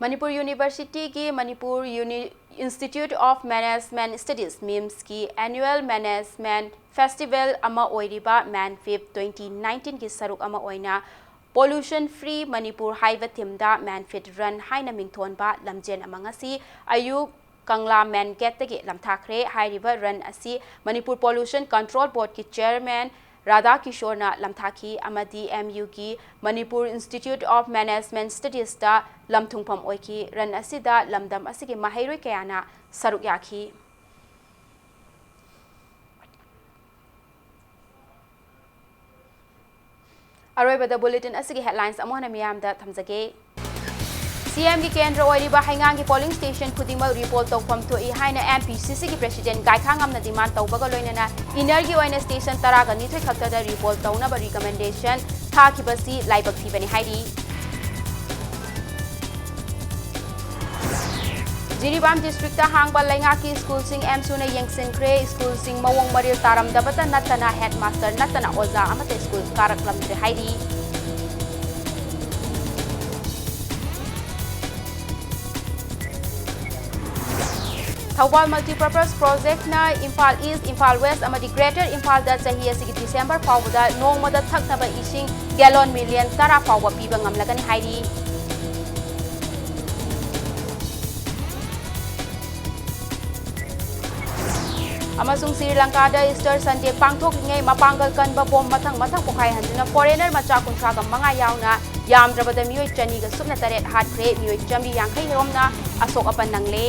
Manipur University-ꯒꯤ Manipur Uni-, Institute of Management Studies, MIMS-ꯀꯤ annual Management Festival ꯑꯃ ꯑꯣꯏꯔꯤꯕ MANFIP twenty nineteen-ꯒꯤ ꯁꯔꯨꯛ ꯑꯃ ꯑꯣꯏꯅ Pollution Free Manipur ꯍꯥꯏꯕ theme-ꯗ MANFIP Run ꯍꯥꯏꯅ ꯃꯤꯡꯊꯣꯟꯕ ꯂꯝꯖꯦꯟ ꯑꯃ ꯉꯁꯤ ꯑꯌꯨꯛ ꯀꯪꯂꯥ main gate-ꯇꯒꯤ ꯂꯝꯊꯥꯈ꯭ꯔꯦ꯫ ꯍꯥꯏꯔꯤꯕ run ꯑꯁꯤ Manipur Pollution Control Board-ꯀꯤ chairman Radha ꯀꯤꯁꯣꯔꯅ ꯂꯝꯊꯥꯈꯤ ꯑꯃꯗꯤ ꯑꯦꯝ ꯌꯨꯒꯤ Manipur Institute of Management Studiesꯇ ꯂꯝꯊꯨꯡꯐꯝ ꯑꯣꯏꯈꯤ꯫ Run ꯑꯁꯤꯗ ꯂꯝꯗꯝ ꯑꯁꯤꯒꯤ ꯃꯍꯩꯔꯣꯏ ꯀꯌꯥꯅ ꯁꯔꯨꯛ ꯌꯥꯈꯤ꯫ ꯑꯔꯣꯏꯕꯗ bulletin ꯑꯁꯤꯒꯤ headlines ꯑꯃꯨꯛ ꯍꯟꯅ ꯃꯤꯌꯥꯝꯗ ꯊꯝꯖꯒꯦ꯫ ꯁꯤ ꯑꯦꯝꯒꯤ ꯀꯦꯟꯗ꯭ꯔ ꯑꯣꯏꯔꯤꯕ ꯍꯩꯉꯥꯡꯒꯤ polling station ꯈꯨꯗꯤꯡꯃꯛ repoll ꯇꯧꯐꯝ ꯊꯣꯛꯏ ꯍꯥꯏꯅ ꯑꯦꯝ ꯄꯤ ꯁꯤ ꯁꯤꯒꯤ president ꯒꯥꯏꯈꯥꯉꯝꯅ demand ꯇꯧꯕꯒ ꯂꯣꯏꯅꯅ innerꯒꯤ ꯑꯣꯏꯅ station ꯇꯔꯥꯒ ꯅꯤꯊꯣꯏ ꯈꯛꯇꯗ repoll ꯇꯧꯅꯕ recommendation ꯊꯥꯈꯤꯕꯁꯤ ꯂꯥꯏꯕꯛ ꯊꯤꯕꯅꯤ ꯍꯥꯏꯔꯤ꯫ ꯖꯤꯔꯤꯕꯥꯝ districtꯇ ꯍꯥꯡꯕ ꯂꯩꯉꯥꯛꯀꯤ schoolꯁꯤꯡ ꯑꯦꯝꯁꯨꯅ ꯌꯦꯡꯁꯤꯟꯈ꯭ꯔꯦ꯫ Schoolꯁꯤꯡ ꯃꯑꯣꯡ ꯃꯔꯤꯜ ꯇꯥꯔꯝꯗꯕꯇ ꯅꯠꯇꯅ headmaster ꯅꯠꯇꯅ ꯑꯣꯖꯥ ꯑꯃꯠꯇ school ꯀꯥꯔꯛꯂꯝꯗ꯭ꯔꯦ ꯍꯥꯏꯔꯤ꯫ Thoubal Multipurpose Projectꯅ Imphal East, Imphal West ꯑꯃꯗꯤ Greater ꯏꯝꯐꯥꯜꯗ ꯆꯍꯤ ꯑꯁꯤꯒꯤ December ꯐꯥꯎꯕꯗ ꯅꯣꯡꯃꯗ ꯊꯛꯅꯕ ꯏꯁꯤꯡ gallon million ꯇꯔꯥ ꯐꯥꯎꯕ ꯄꯤꯕ ꯉꯝꯂꯒꯅꯤ ꯍꯥꯏꯔꯤ꯫ ꯑꯃꯁꯨꯡ ꯁ꯭ꯔꯤ ꯂꯪꯀꯥꯗ Easter Sunday ꯄꯥꯡꯊꯣꯛꯂꯤꯉꯩ ꯃꯄꯥꯡꯒꯜ ꯀꯟꯕ bomb ꯃꯊꯪ ꯃꯊꯪ ꯄꯣꯈꯥꯏꯍꯟꯗꯨꯅ foreigner ꯃꯆꯥ ꯀꯨꯟꯊ꯭ꯔꯥꯒ ꯃꯉꯥ ꯌꯥꯎꯅ ꯌꯥꯝꯗ꯭ꯔꯕꯗ ꯃꯤꯑꯣꯏ ꯆꯅꯤꯒ ꯁꯨꯞꯅ ꯇꯔꯦꯠ ꯍꯥꯠꯈ꯭ꯔꯦ, ꯃꯤꯑꯣꯏ ꯆꯥꯃꯔꯤ ꯌꯥꯡꯈꯩ ꯍꯦꯟꯅ ꯑꯁꯣꯛ ꯑꯄꯟ ꯅꯪꯂꯦ꯫